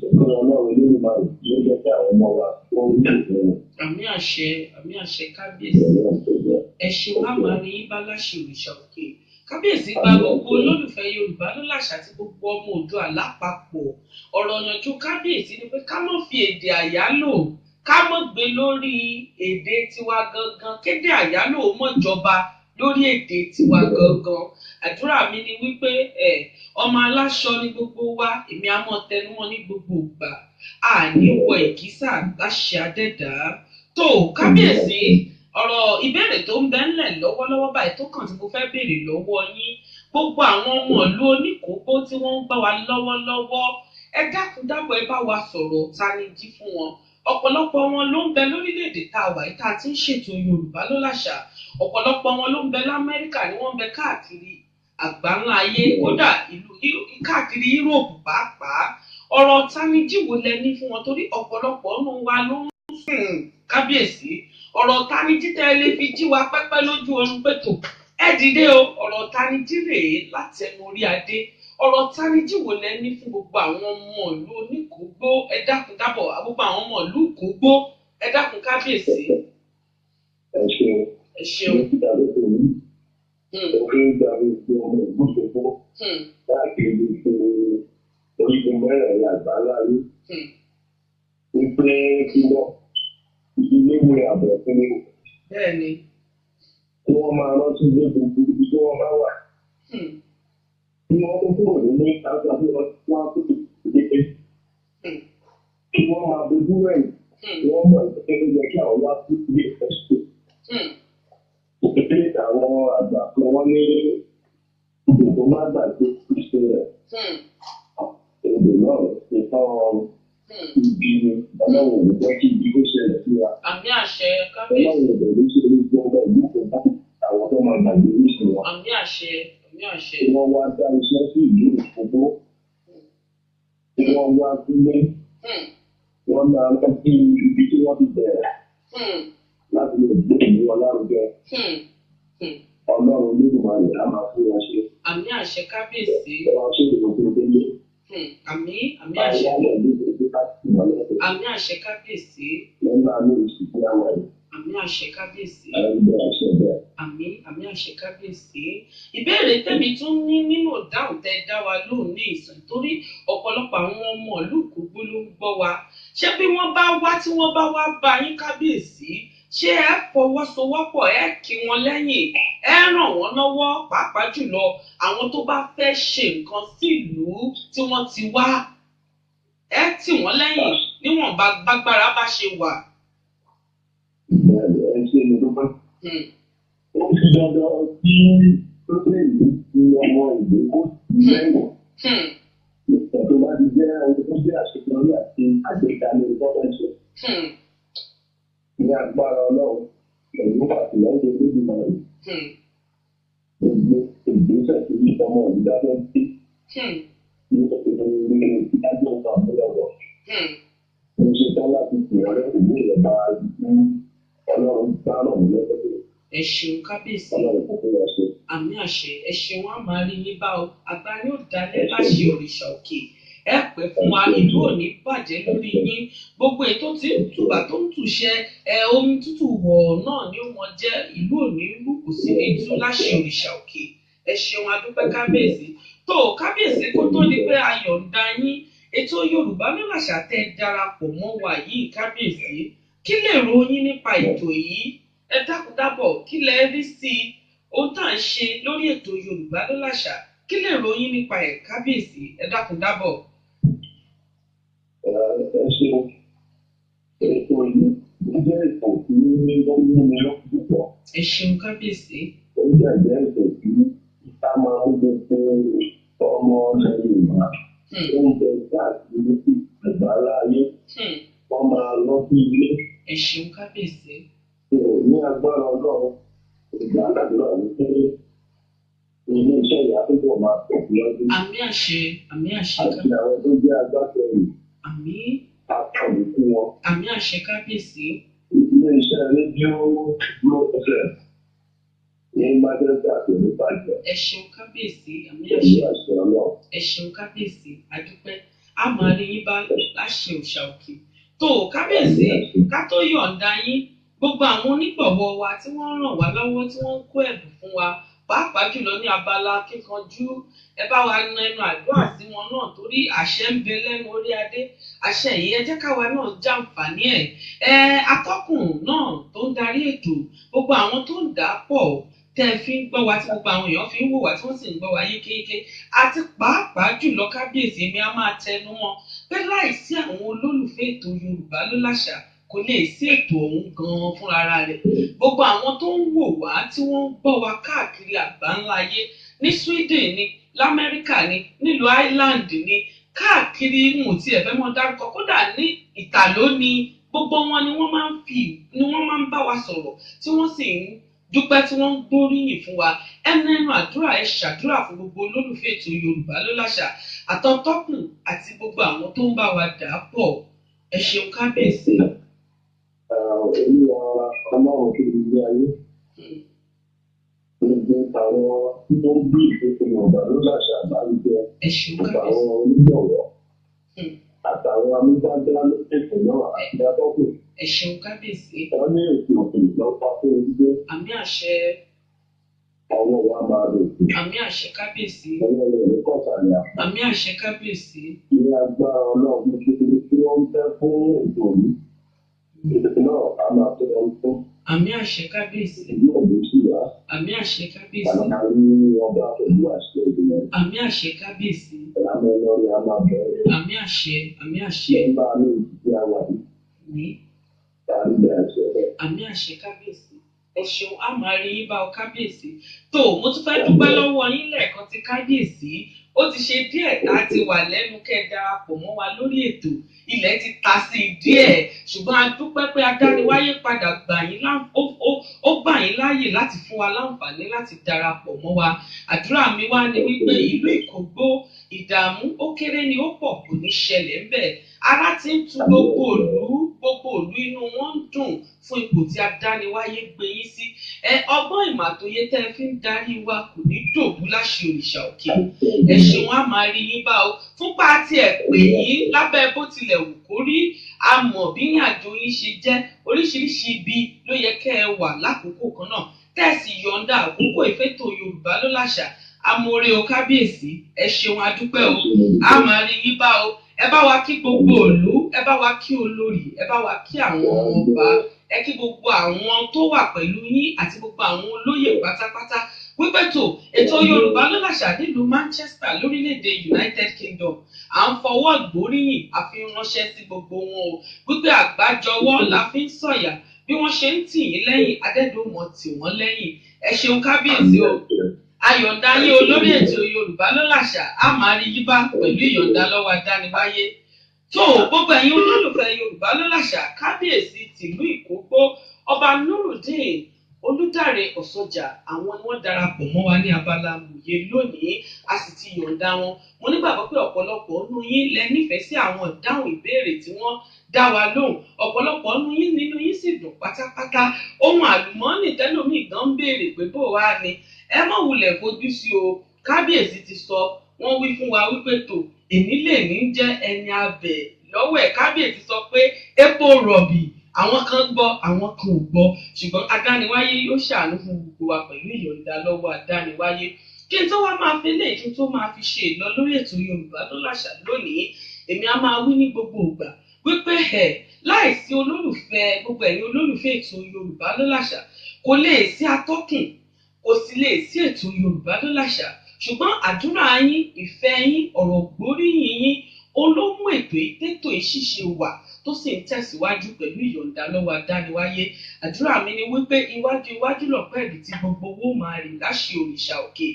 Ìpín Ọlọ́run ló máa ló jẹ́ kí àwọn ọmọ wa tó ń lò fún wọn. Àmì àṣẹ, àmì àṣẹ, kábíyèsí. Ẹ ṣeun, á máa rí yín bá láṣẹ òrìṣà òkè. Kábíyèsí, gba gbogbo olólùfẹ́ Yorùbá ló láṣà àti gbogbo ọmọ Oòduà lápapọ̀. Ọ̀rọ̀ ìyànjú kábíyèsí ni pé ká má fi èdè àyálò, ká má gbé lórí èdè tiwa gangan, kéde àyálò ó mọ̀ jọba lórí èdè tiwa gangan. Àdúrà mi ni wípé ẹ ọmọ aláṣọ ni gbogbo wa, èmi á mọ̀ tẹnumọ́ ní gbogbo ìgbà. Àní wọ ìkísà láṣẹ adẹ́dàá. Tó kábíyèsí, ọ̀rọ̀ ìbéèrè tó ń bẹ ńlẹ̀ lọ́wọ́lọ́wọ́ báyìí tó kàn tí mo fẹ́ béèrè lọ́wọ́ yín, gbogbo àwọn ọmọ ìlú Oníkòókó tí wọ́n ń gbọ́ wa lọ́wọ́lọ́wọ́, ẹ dákun dábọ̀, ẹ bá wa sọ̀rọ̀ tanijí fún wọn. Ọ̀pọ̀lọpọ̀ wọn ló ń bẹ lórílẹ̀‐èdè tá a wà yìí tá a ti ń ṣètò Yorùbá ló láṣà. Ọ̀pọ̀lọpọ̀ wọn ló ń bẹ l'Amẹ́ríkà, ni wọ́n ń bẹ káàkiri àgbáńlá ayé, kódà ìlú káàkiri Yúróòpù pàápàá. Ọ̀rọ̀ tanijí wo lẹ ní fún wọn, torí ọ̀pọ̀lọpọ̀ nínú wa ló ń sùn? Kábíyèsí, ọ̀rọ̀ tanijí tẹ́ ẹ lè fi jí wa pẹ́pẹ́ lójú oorun pé tò, ẹ dìde o, ọ̀rọ̀ tanijí rèé láti ẹnu orí adé. Ọ̀rọ̀ tanijí wo lẹ ní fún gbogbo àwọn ọmọ ìlú Oníkòógbó? Ẹ dákun dábọ̀, gbogbo àwọn ọmọ ìlú Ìkógbó, ẹ dákun kábíyèsí. Ẹ ṣeun. Ẹ ṣeun. Mo ti dàgbé pẹ̀lú òfin gba gbogbo ọmọ ìlú gbogbo káàkiri gbogbo orígun mẹ́rẹ̀ẹ̀rin àgbáńlá yìí wípé kí wọ́n ilé ìwé àbọ̀ fún mi. Bẹ́ẹ̀ni. Kí wọ́n máa rántí ilé gbogbo ibi tí wọ́n bá wà. Kí wọ́n tó kúrò nílé káńtà bí wọ́n wá tó ìdíje. Kí wọ́n máa bójú wẹ̀yìn. Kí wọ́n mọ̀ ìpínlẹ̀ tó yẹ kí àwọn wá sí ilé ìfẹ́sùn. Ìpínlẹ̀ àwọn àgbà kan wọ́n ní odò tó má gbàgbé ìṣe rẹ̀. Odò náà ṣe tán ibi ni. Ọlọ́run ò ní jẹ́ kí ibi kó ṣẹlẹ̀ sí wa. Àmì àṣẹ, kábíyèsí. Ọlọ́run ò bẹ̀rù ṣe ní gbogbo ìlú kò bá àwọn tó máa gbàgbé orísun wọn. Àmì àṣẹ, àmì àṣẹ. Kí wọ́n wá dá iṣẹ́ sí ìlú Ìkókó. Kí wọ́n wá sílé. Wọ́n máa rántí ibi tí wọ́n ti bẹ̀rẹ̀ láti lè gbé ìlú wọn lárugẹ. Ọlọ́run Olódùmarè á máa fún wọn ṣe. Àmì àṣẹ, kábíyèsí. Ẹ wá ṣe ìròyìn délé. Àmì, àmì àṣẹ. Àwọn ọmọ ìlú gbogbo láti wà lẹ́sẹ̀. Àmì àṣẹ, kábíyèsí. Lọ́nà àmì oṣù tí a wà yìí. Àmì àṣẹ, kábíyèsí. Àrùbẹ̀ àṣẹ bẹ́ẹ̀. Àmì, àmì àṣẹ, kábíyèsí. Ìbéèrè tẹ́mi tún ní nínú ìdáhùn tẹ́ dá wa lóhùn ní ìsìn, torí ọ̀pọ̀lọpọ̀ àwọn ọmọ ìlú Ìkógbó ló ń gbọ́ wa. Ṣé bí wọ́n bá wá tí wọ́n bá wá bá yín kábíyèsí, ṣé ẹ fọwọ́sowọ́pọ̀, ẹ kí wọn lẹ́yìn, ẹ ràn wọ́n lọ́wọ́, pàápàá jùlọ àwọn tó bá fẹ́ ṣe nǹkan sílùú tí wọ́n ti wá, ẹ tì wọ́n lẹ́yìn níwọ̀nba gbágbára bá ṣe wà? Bẹ́ẹ̀ni, ẹ ṣe ní dúpẹ́. Ó fi dandan kí pépé ìlú ti ọmọ ìlú kó lẹ́wọ̀n. Nígbà tó bá ti jẹ́ ohun tó jẹ́ àṣeyọrí àti àgbékalẹ̀ gọ́ọ̀mẹ̀ntì. Ní agbára Ọlọ́run, pẹ̀lú àtìlẹ́yìn Olódùmarè. Gbogbo ìgbésẹ̀ tí ọmọ ìlú bá fẹ́ gbé. Ní ìdájọ́ ọmọ àmúlọ̀wọ̀. Mo ṣe tán láti pè ọ́ lẹ́yìn ní ìrọ̀bá ibi tí Ọlọ́run bá ràn mí lọ́wọ́ dé. Ẹ ṣeun kábíyèsí. Ọlọ́run kò fún wa ṣe. Àmì àṣẹ. Ẹ ṣeun, á máa rí yín bá o. Àgbà yóò dalẹ̀ láṣẹ òrìṣà òkè. Ẹ pẹ́ fún wa, ìlú ò ní bàjẹ́ lórí yín. Gbogbo ètò tí ń tùbà tó ń tùṣẹ, ẹ omi tútù wọ̀ náà ni ó mọ jẹ́. Ìlú ò ní lù kù sí ní tú láṣẹ òrìṣà òkè. Ẹ ṣeun, adúpẹ́ kábíyèsí. Tó kábíyèsí, kó tó di pé a yọ̀ǹda yín, ètò Yorùbá Ló Làṣà tẹ́ darapọ̀ mọ́ wa yìí kábíyèsí, kí lè ròyìn nípa ètò yìí? Ẹ dákun dábọ̀, kí lẹ rí sí i ohun tá à ń ṣe lórí ètò Yorùbá Ló Làṣà? Kí lè ròyìn nípa ẹ̀ kábíyèsí? Ẹ dákun dábọ̀. Ẹ ṣeun. Ètò yìí ó jẹ́ ètò tí ó mú mi lọ́kùn púpọ̀. Ẹ ṣeun kábíyèsí. Ó dẹ̀ jẹ́ ètò tí a máa ń gbogbo ọmọ ilẹ̀ Yorùbá tó ń bẹ káàkiri ní àgbáńlá ayé, wọ́n máa lọ sí ilé. Ẹ ṣeun kábíyèsí. Ní agbára Ọlọ́run, ìgbà àdúrà ní pé ilé iṣẹ́ ìyá tó bọ̀ máa tẹ̀síwájú. Àmì àṣẹ, àmì àṣẹ. Àti àwọn tó jẹ́ agbátẹrù. Àmì. Àtàwọn fún wọn. Àmì àṣẹ kábíyèsí. Ilé iṣẹ́ rédíò Glo FM ní Manchester kò ní bàjẹ́. Ẹ ṣeun kábíyèsí, àmì Pẹ̀lú àṣẹ. àṣẹ Ọlọ́run. Ẹ ṣeun kábíyèsí, àdúpẹ́. A máa rí yín bá láṣẹ òòṣà òkè. Tó kábíyèsí, ká tó yọ̀ǹda yín, gbogbo àwọn onígbọ̀wọ́ wa tí wọ́n ràn wá lọ́wọ́, tí wọ́n ń kó ẹ̀bùn fún wa, pàápàá jùlọ ní abala kíkanjú, ẹ bá wa na ẹnu àdúrà sí wọn náà, torí àṣẹ ń bẹ lẹ́nu orí adé. Àṣẹ yìí, ẹ jẹ́ káwa náà jàǹfààní ẹ̀. Ẹ atọ́kùn náà tó ń darí ètò, gbogbo àwọn tó ń dà á pọ̀ tẹ́ ẹ fi ń gbọ́ wa, tí gbogbo àwọn èèyàn fi ń wò wá, tí wọ́n sì ń gbọ́ wa yékéyéké, àti pàápàá jùlọ kábíyèsí, mi á máa tẹnu mọ́ pé láìsí àwọn olólùfẹ́ ètò Yorùbá Ló Làṣà, kò lè sí ètò ọ̀hún gan-an fúnra rẹ̀. Gbogbo àwọn tó ń wò wá, tí wọ́n ń gbọ́ wa káàkiri àgbáńlá ayé, ní Sweden ni, l'Amẹ́ríkà ni, nílùú Ireland ni, káàkiri, n ò tiẹ̀ fẹ́ mọ́ dárúkọ, kódà ní Ìtàló ni, gbogbo wọn ni wọ́n máa ń fi ni wọ́n máa ń bá wa sọ̀rọ̀, tí wọ́n sì ń dúpẹ́, tí wọ́n ń gbóríyìn fún wa. Ẹnu ẹnu àdúrà, ẹ ṣàdúrà fún gbogbo olólùfẹ́ ètò Yorùbá Ló Làṣà, àtọ̀tọ́kùn àti gbogbo àwọn tó ń bá wa dà á pọ̀. Ẹ ṣeun kábíyèsí. Olúwa Ọlọ́run tó ní ilé ayé, gbogbo àwọn tí wọ́n ń gbé ìgbésẹ̀ Yorùbá Ló Làṣà lárugẹ, Ẹ ṣeun gbogbo kábíyèsí. àwọn onígbọ̀wọ́ àtàwọn amúgbájá lókèkè náà àti atọ́kùn. Ẹ ṣeun kábíyèsí. Wọ́n ní òkè òkè lọ́pàá tó ń gbé. Àmì àṣẹ. Ọwọ́ wa máa lò sí. Àmì àṣẹ kábíyèsí. Ọwọ́ rẹ̀ ní kọ̀sàlẹ̀ àpò. Àmì àṣẹ kábíyèsí. Ní agbára Ọlọ́run, kékeré tí wọ́n ń fẹ́ fún ètò yìí, ètò náà á máa tó wọn fún. Àmì àṣẹ kábíyèsí. Ìlú òní sì wá. Àmì àṣẹ kábíyèsí. Àlọ́ rí wọn bá pẹ̀lú àṣẹ ìdùnnú. Àmì àṣẹ kábíyèsí. Ìlànà ọlọ́rin á máa bẹ̀rẹ̀. Àmì àṣẹ, àmì àṣẹ. Nígbà ní ìdí àwà yìí, Ní tàbí ilẹ̀ àṣẹ rẹ̀. Àmì àṣẹ kábíyèsí. Ẹ ṣeun, á máa rí yín bá ọ kábíyèsí. Tó mo tún fẹ́ dúpẹ́ lọ́wọ́ yín lẹ́ẹ̀kan ti kábíyèsí. Ó ti ṣe díẹ̀ tá a ti wà lẹ́nu kẹ́ ẹ darapọ̀ mọ́ wa lórí ètò. Ilẹ̀ ti ta sí i díẹ̀, ṣùgbọ́n a dúpẹ́ pé adániwáyé padà gbà yín ó gbà yín láàyè láti fún wa láǹfààní láti darapọ̀ mọ́ wa. Àdúrà mi wá ni wípé ìlú Ìkógbó, ìdààmú ó kéré ni ó pọ̀ kò ní ṣẹlẹ̀ ńbẹ̀. Ara ti ń tu gbogbo ìlú, gbogbo ìlú inú wọn ń dùn fún ipò tí adániwáyé gbé yín sí. Ẹ ọgbọ́n ìmọ̀ àtòyé tẹ́ ẹ fi ń darí wa kò ní dòbú láṣẹ òrìṣà òkè. Ẹ ṣeun, á máa rí yín bá o. Fúnpá tí ẹ pè yín lábẹ́ bó tilẹ̀ wù kó rí, a mọ̀ bí ìrìnàjò yín ṣe jẹ́. Oríṣiríṣi ibi ló yẹ kẹ́ ẹ wà lákòókò kan náà, tẹ́ẹ̀sì yọ̀ǹda àkókò ìfẹ́tò Yorùbá Ló Làṣà. Amóore o kábíyèsí, ẹ ṣeun, adúpẹ́ o, a máa rí yín bá o. Ẹ bá wa kí gbogbo ìlú, ẹ bá wa kí olórí, ẹ bá wa kí àwọn ọba, ẹ kí gbogbo àwọn tó wà pẹ̀lú yín àti gbogbo àwọn olóyè pátápátá wípé tó ètò Yorùbá Ló Làṣà nílùú Manchester lórílẹ̀‐èdè United Kingdom, à ń fọwọ́ gbóríyìn àfi ránṣẹ́ sí gbogbo wọn o, wípé àgbájọwọ́ la fi ń sọ̀yà. Bí wọ́n ṣe ń tì yín lẹ́yìn, adẹ́dùnmọ̀ tì wọ́n lẹ́yìn. Ẹ ṣeun kábíyèsí o. Ayọ̀ǹda yín olórí ètò Yorùbá Ló Làṣà, á máa rí yín bá pẹ̀lú ìyọ̀ǹda lọ́wọ́ adániwáyé. Tó gbogbo ẹ̀yin olólùfẹ́ Yorùbá Ló Làṣà, kábíyèsí tìlú Ìkógbó, ọba Nurudeen Olùdáre Ọ̀sọ́jà, àwọn ni wọ́n darapọ̀ mọ́ wa ní abala mòye lónìí, a sì ti yọ̀ǹda wọn. Mo nígbàgbọ́ pé ọ̀pọ̀lọpọ̀ nínú yín lẹ nífẹ̀ẹ́ sí àwọn ìdáhùn ìbéèrè tí wọ́n dá wa lóhùn. Ọ̀pọ̀lọpọ̀ nínú yín nínú yín sì dùn pátápátá. Ohun àlùmọ́ọ́nì tẹ́lómi gan ń béèrè pé bó wá ni. Ẹ má wulẹ̀ fojú sí o. Kábíyèsí ti sọ, wọ́n wí fún wa wípé tò, èní lè ní jẹ́ ẹni abẹ̀ lọ́wọ́ ẹ̀. Kábíyèsí sọ pé epo rọ̀bì, àwọn kan gbọ́, àwọn kan ò gbọ́, ṣùgbọ́n adániwáyé yóò ṣàánú fún gbogbo wa pẹ̀lú ìyọ̀ǹda lọ́wọ́ adániwáyé. Kí n tó wá máa fi léyìí, kí n tó máa fi ṣe ìlọ lórí ètò Yorùbá ló láṣà lónìí, èmi á máa wí ní gbogbo ìgbà wípé ẹ̀ láìsí olólùfẹ́ gbogbo ẹ̀yin olólùfẹ́ ètò Yorùbá ló láṣà, kò lè sí atọ́kùn, kò sì lè sí ètò Yorùbá ló láṣà. Ṣùgbọ́n àdúrà yín, ìfẹ́ yín, ọ̀rọ̀ gbóríyìn yín, olómú ètò ìtètò ìṣíṣe wà tó sì ń tẹ̀síwájú pẹ̀lú ìyọ̀ǹda lọ́wọ́ adániwáyé. Àdúrà mi ni wípé iwájú iwájú lọ̀pẹ́ ìdí tí gbogbo owó máa rìn láṣẹ òrìṣà òkè.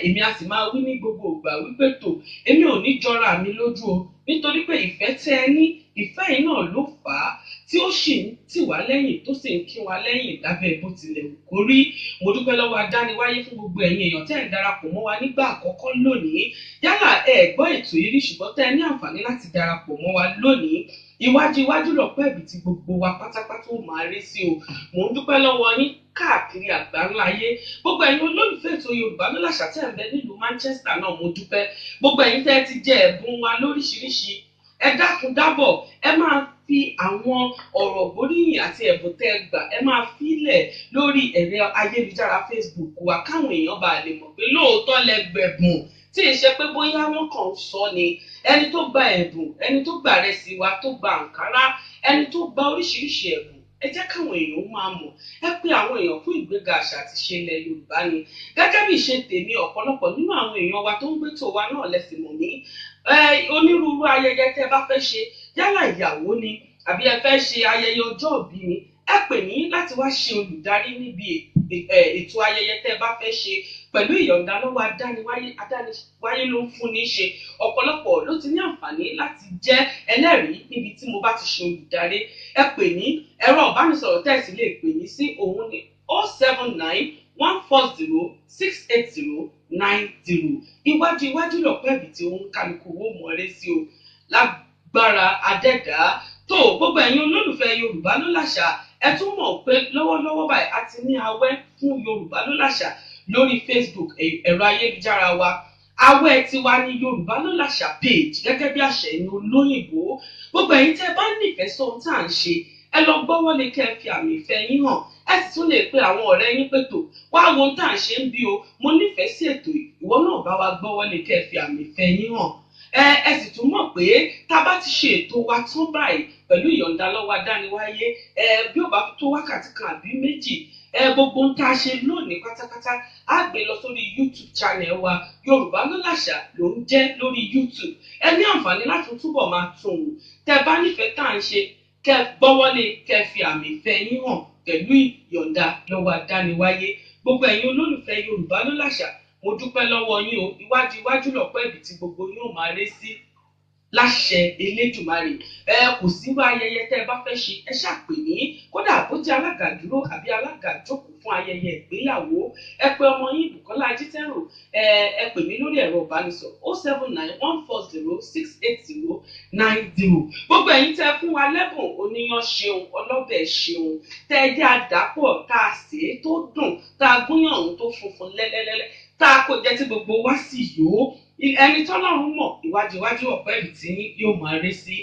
Èmi a sì máa wí ní gbogbo ìgbà wípé tò, èmi ò ní jọra mi lójú o, nítorí pé ìfẹ́ tẹ́ ẹ ní, ìfẹ́ yìí náà ló fà á tí ó sì ń tì wá lẹ́yìn, tó sì ń kí wa lẹ́yìn lábẹ́ bó tilẹ̀ wù kó rí. Mo dúpẹ́ lọ́wọ́ adániwáyé fún gbogbo ẹ̀yin èèyàn tẹ́ ẹ̀ ń darapọ̀ mọ́ wa nígbà àkọ́kọ́ lónìí. Yálà ẹ gbọ́ ètò yìí rí, ṣùgbọ́n tẹ́ ẹ ní àǹfààní láti darapọ̀ mọ́ wa lónìí. Iwájú iwájú lọ̀pẹ́ ẹ̀bì tí gbogbo wa pátápátá ó máa rí sí o. Mò ń dúpẹ́ lọ́wọ́ yín káàkiri àgbáńlá ayé. Gbogbo ẹ̀yin olólùfẹ́ ètò Yorùbá ló láṣà tẹ́ ẹ̀ ń bẹ nílùú Manchester náà, mo dúpẹ́. Gbogbo ẹ̀yin tẹ́ ẹ ti jẹ ẹ̀bùn wa lóríṣiríṣi, ẹ dákun dábọ̀, ẹ máa fi àwọn ọ̀rọ̀ gbóríyìn àti ẹ̀bùn tẹ́ ẹ gbà, ẹ máa fílẹ̀ lórí ẹ̀rọ ayélujára Facebook wa káwọn èèyàn bá lè mọ̀ pé lóòótọ́ lẹ gbẹ̀bùn, tí ì ṣe pé bóyá wọ́n kàn ń sọ ni. Ẹni tó gba ẹ̀bùn, ẹni tó gba ìrẹsì wa, tó gba àǹkárá, ẹni tó gba oríṣiríṣi ẹ̀bùn, ẹ jẹ́ káwọn èèyàn máa mọ̀. Ẹ pé àwọn èèyàn fún ìgbéga àṣà àti ìṣe ilẹ̀ Yorùbá ni. Gẹ́gẹ́ bí ìṣe tèmi, ọ̀pọ̀lọpọ̀ nínú àwọn èèyàn wa tó ń gbé tò wa náà lẹ́sìn mọ̀ mí. Onírúurú ayẹyẹ tẹ́ bá fẹ́ ṣe, yálà ìyàwó ni àbí ẹ fẹ́ ṣe ayẹyẹ ọjọ́ ìbí ni, ẹ pè mí láti wá ṣe olùdarí níbi ètò ayẹyẹ tẹ́ bá fẹ́ ṣe pẹ̀lú ìyọ̀ǹda lọ́wọ́ adániwáyé. Adániwáyé ló ń fúnni ṣe. Ọ̀pọ̀lọpọ̀ ló ti ní àǹfààní láti jẹ́ ẹlẹ́rìí níbi tí mo bá ti ṣe olùdarí. Ẹ pè mí, ẹ̀rọ ìbánisọ̀rọ̀ tẹ́ ẹ sì lè pè mí sí òun ní 079 140 680 90. Iwájú iwájú lọ̀pẹ́ ẹ̀bì tí òun kálukú owó mọ̀ọ́rẹ́ sí o lágbára adẹ́dàá. Tó gbogbo ẹ̀yin olólùfẹ́ Yorùbá ló láṣà, ẹ tún mọ̀ pé lọ́wọ́lọ́wọ́ báyìí a ti ní awẹ́ fún Yorùbá ló láṣà lórí Facebook, ẹ̀rọ ayélujára wa. Awẹ́ tiwa ní Yorùbá ló láṣà page gẹ́gẹ́ bí àṣẹ ẹ̀yin olóyìnbó. Gbogbo ẹ̀yin tẹ́ ẹ bá nífẹ̀ẹ́ sóhun tá à ń ṣe, ẹ lọ gbọ́wọ́lé kẹ́ ẹ fi àmì ìfẹ́ yín hàn. Ẹ sì tún lè pe àwọn ọ̀rẹ́ yín pé tò, wá wo ohun tá à ń ṣe ń bí o, mo nífẹ̀ẹ́ sí ètò yìí, ìwọ náà bá wa gbọ́wọ́lé kẹ́ ẹ fi àmì ìfẹ́ yín hàn. Ẹ sì tún mọ̀ pé tá a bá ti ṣe ètò wa tán báyìí pẹ̀lú ìyọ̀ǹda lọ́wọ́ adániwáyé, bí ó bá fi tó wákàtí kan àbí méjì, gbogbo ohun tá a ṣe lónìí pátápátá á gbé lọ sórí YouTube channel wa. Yorùbá ló láṣà ló ń jẹ́ lórí YouTube. Ẹ ní àǹfààní láti túbọ̀ máa tún wò. Tẹ́ bá nífẹ̀ẹ́ tá à ń ṣe, kẹ́ gbọ́wọ́lé kẹ́ fi àmì ìfẹ́ yín hàn pẹ̀lú ìyọ̀ǹda lọ́wọ́ adániwáyé. Gbogbo ẹ̀yin olólùfẹ́ Yorùbá ló láṣà, mo dúpẹ́ lọ́wọ́ yín o. Iwájú iwájú lọ̀pẹ́ ẹ̀bì tí gbogbo yín ó máa ré sí láṣẹ Elédùmarè. Kò sí wá ayẹyẹ tẹ́ ẹ bá fẹ́ ṣe, ẹ ṣàpè mí. Kódà bó jẹ́ alága dúró àbí alága jókòó fún ayẹyẹ ìgbéyàwó, ẹ pè ọmọ yín Bùkọ́lá Ajítẹ́rò, ẹ pè mí lórí ẹ̀rọ ìbánisọ̀rọ̀ 079 140 680 90. Gbogbo ẹ̀yin tẹ́ fún wa lẹ́bùn, oníyan ṣeun, ọlọ́bẹ̀ ṣeun, tẹ́ ẹ jẹ́ àdàpọ̀ tá a sè é tó dùn, tá a gúnyàn òun tó funfun lẹ́lẹ́lẹ́lẹ́, tá a kò jẹ́ tí gbogbo wa sì yó. Ẹni tọ́lọ́run mọ̀, iwájú iwájú ọ̀pẹ́ ẹ̀bì tí yóò máa rí sí.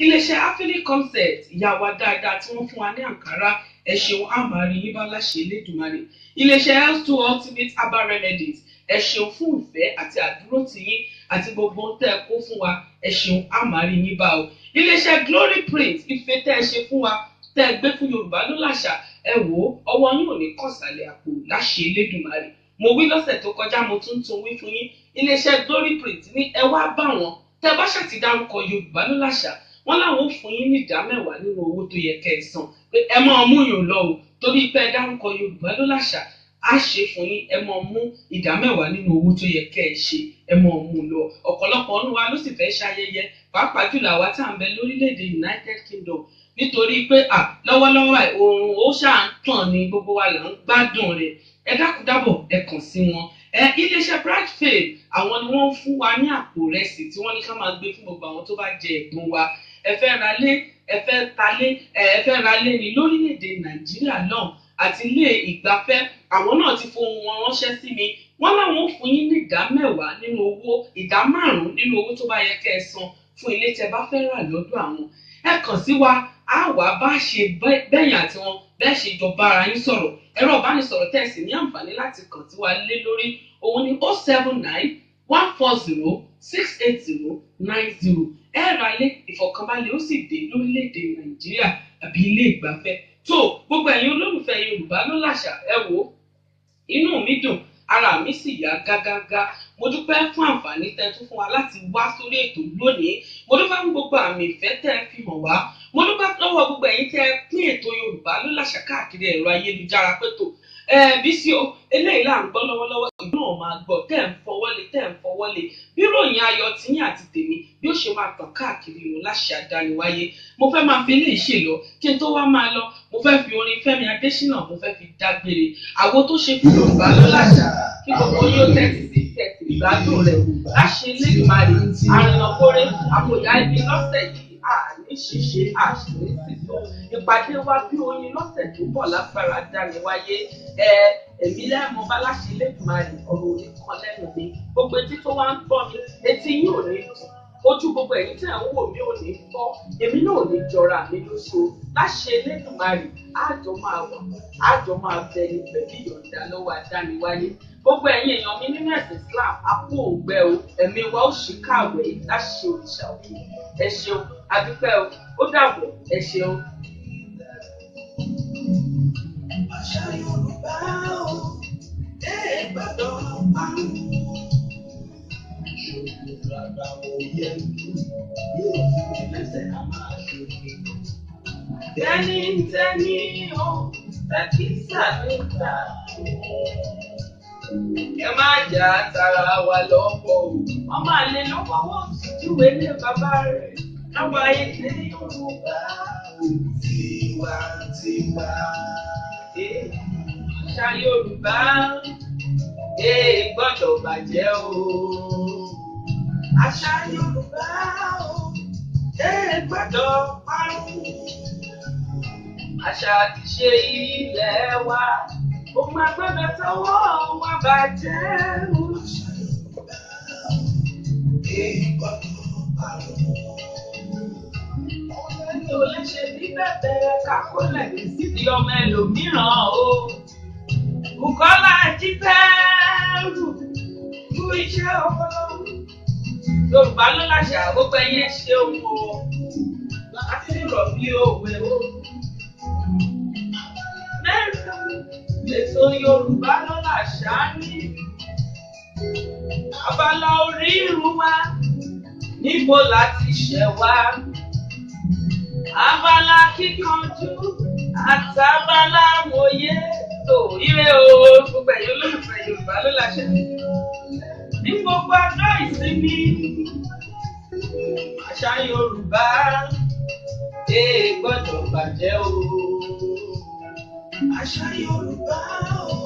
Iléeṣẹ́ Afili Concept, ìyá wa dáadáa tí wọ́n fún wa ní àǹkárá, ẹ ṣeun, á máa rí yín bá láṣẹ Elédùmarè. Iléeṣẹ́ Health 2 Ultimate Herbal Remedies, ẹ ṣeun fún ìfẹ́ àti àdúrótì yín àti gbogbo ohun tẹ́ ẹ kó fún wa, ẹ ṣeun, á máa rí yín bá o. Iléeṣẹ́ Glory Print, ife tẹ́ ẹ ṣe fún wa, tẹ́ ẹ gbé fún Yorùbá ló láṣà, ẹ wò ó, ọwọ́ yín ò ní kọ̀sàlẹ̀ àpò láṣẹ Elédùmarè. Mo wí lọ́sẹ̀ tó kọjá, mo tún tún wí fún yín. Iléeṣẹ́ Glory Print ní ẹ wá bá wọn, tẹ́ bá ṣàti dárúkọ Yorùbá ló láṣà, wọ́n láwọn ò fún yín ní 10% nínú owó tó yẹ kẹ́ ẹ san, pé ẹ máa mú yòó lọ o, torí pé ẹ dárúkọ Yorùbá ló láṣà, á ṣe fún yín, ẹ máa mú 10% nínú owó tó yẹ kẹ́ ẹ ṣe, ẹ máa mú un lọ. Ọ̀pọ̀lọpọ̀ ọ̀nù wa ló sì fẹ́ ṣayẹyẹ, pàápàá jùlọ àwa tá à ń bẹ lórílẹ̀‐èdè United Kingdom, Nítorí pé lọ́wọ́lọ́wọ́ báyìí oòrùn ó ṣáà ń tàn ní gbogbo wa là ń gbádùn rẹ̀. Ẹ dákun dábọ̀, ẹ kàn sí wọn. Ẹ iléeṣẹ́ Bright Faith, àwọn ni wọ́n ń fún wa ní àpò ìrẹsì tí wọ́n ní ká máa gbé fún gbogbo àwọn tó bá jẹ ẹ̀bùn wa. Ẹ fẹ́ ra lé, ẹ fẹ́ ta lé, ẹ fẹ́ ra lé ní lórílẹ̀‐èdè Nàìjíríà náà àti ilé ìgbafẹ́, àwọn náà ti fohùn wọn ránṣẹ́ sí mi. Wọ́n láwọn ó fún yín ní 10% nínú owó, 5% nínú owó tó bá yẹ kẹ́ ẹ san fún ilé tẹ́ bá fẹ́ rà lọ́dọ̀ àwọn. Ẹ kàn sí wa, á wà bá ṣe bẹ́yìn àti wọn bẹ́ẹ̀ ṣe jọ bára yín sọ̀rọ̀. Ẹ̀rọ ìbánisọ̀rọ̀ tẹ́ ẹ sì ní àǹfààní láti kàn sí wa lé lórí òun ni 079 140 680 90. Ẹ ra ilé, ìfọ̀kànbalẹ̀ ó sì dé lórílẹ̀‐èdè Nàìjíríà àbí ilé ìgbafẹ́. Tó gbogbo ẹ̀yin olólùfẹ́ Yorùbá ló làṣà, ẹ wò ó, inú mi dùn, ara mi sì yá gágágá. Mo dúpẹ́ fún àǹfààní tẹ́ tún fún wa láti wá sórí ètò lónìí. Mo dúpẹ́ fún gbogbo àmì ìfẹ́ tẹ́ ẹ fi hàn wá. Mo dúpẹ́ lọ́wọ́ gbogbo ẹ̀yin tẹ́ ẹ pín ètò Yorùbá ló làṣà káàkiri ẹ̀rọ ayélujára pé tó Bísí o, eléyìí là ń gbọ́ lọ́wọ́lọ́wọ́, ìlú náà máa gbọ́ tẹ́ ń fọwọ́lé, tẹ́ ń fọwọ́lé. Bí ròyìn ayọ̀ tiyín àti tèmi bí ó ṣe máa tàn káàkiri ìlú láṣẹ àdániwáyé. Mo fẹ́ máa fi eléyìí ṣe lọ kí n tó wá máa lọ. Mo fẹ́ fi orin Fẹ́mi Adésínà, mo fẹ́ fi dágbére àwo tó ṣe fún Yorùbá ló làṣà kí gbogbo yóò tẹ́tí sí tẹ́tí ìgbádùn rẹ̀ láṣẹ Elédùmarè. Àrìnàkórè àkòyà ibi lọ́sẹ̀ yìí, àní ṣíṣe àṣírí sísọ. Ìpàdé wa bí oyin lọ́sẹ̀ tó bọ̀ lágbára dániwáyé. Ẹ èmi lẹ́mọ bá láṣẹ Elédùmarè, ọ̀rọ̀ òní kan lẹ́nu mi. Gbogbo etí tó wá ń gbọ́ mi, etí yín ò ní dùn. Ojú gbogbo ẹ̀yin tí ẹ̀ ń wò mí ò ní fọ́, èmi náà ò ní jọra mi lóṣù. Láṣẹ Elédùmarè, àjọ máa wà, àjọ máa bẹ ní pẹ̀lú ìyọ̀ǹda lọ́wọ́ àdániwáyé. Gbogbo ẹ̀yin èèyàn mi nínú ẹ̀sìn Islam, a kú òǹgbẹ o, ẹ̀mí wa ó ṣì káàwé láṣẹ òrìṣà òkè. Ẹ ṣeun, a dúpẹ́ o, ó dàbọ̀, ẹ ṣeun. Àṣà Yorùbá o, ẹ gbọ́dọ̀ parun. Ṣòkòtò àgbà òye yóò fún mi lẹ́sẹ̀ ká máa ṣòkè. Tẹ́ni o, tẹ́kísà níta. Ẹ má jà tara wa lọ́pọ̀ o. Ọmọ àlè ló fọwọ́ júwe lé bàbá rẹ̀. Àwa èdè Yorùbá Tiwantiwa. Àṣà Yorùbá gbọ́dọ̀ bàjẹ́ o. Àṣà Yorùbá o, ẹ gbọ́dọ̀ parun. Àṣà àti ṣe ilẹ̀ wa, ó máa gbọ́dọ̀ tọwọ́ wa bàjẹ́ o. Àṣà Yorùbá o, ẹ gbọ́dọ̀ parun. Ẹni ò lè ṣe bí bẹ̀bẹ̀ kakólẹ̀ síbi ọmọ ẹlòmíràn o. Bùkọ́lá Ajíbẹ́rù fún iṣẹ́ ọpọlọ. Yorùbá ló láṣà, gbogbo ẹ̀yin ẹ ṣeun o. Láti rọ̀ bí òwe o. Mẹ́rin ètò Yorùbá ló láṣà ní. Abala orírun wa, níbo la ti ṣẹ̀ wá? Abala kíkanjú àtàbálà mòye tó ire o. Gbogbo ẹ̀yin olólùfẹ́ Yorùbá ló láṣẹ. Ní gbogbo ọjọ́ ìsinmi, àṣà Yorùbá gbọ́dọ̀ bàjẹ́ o. Àṣà Yorùbá o,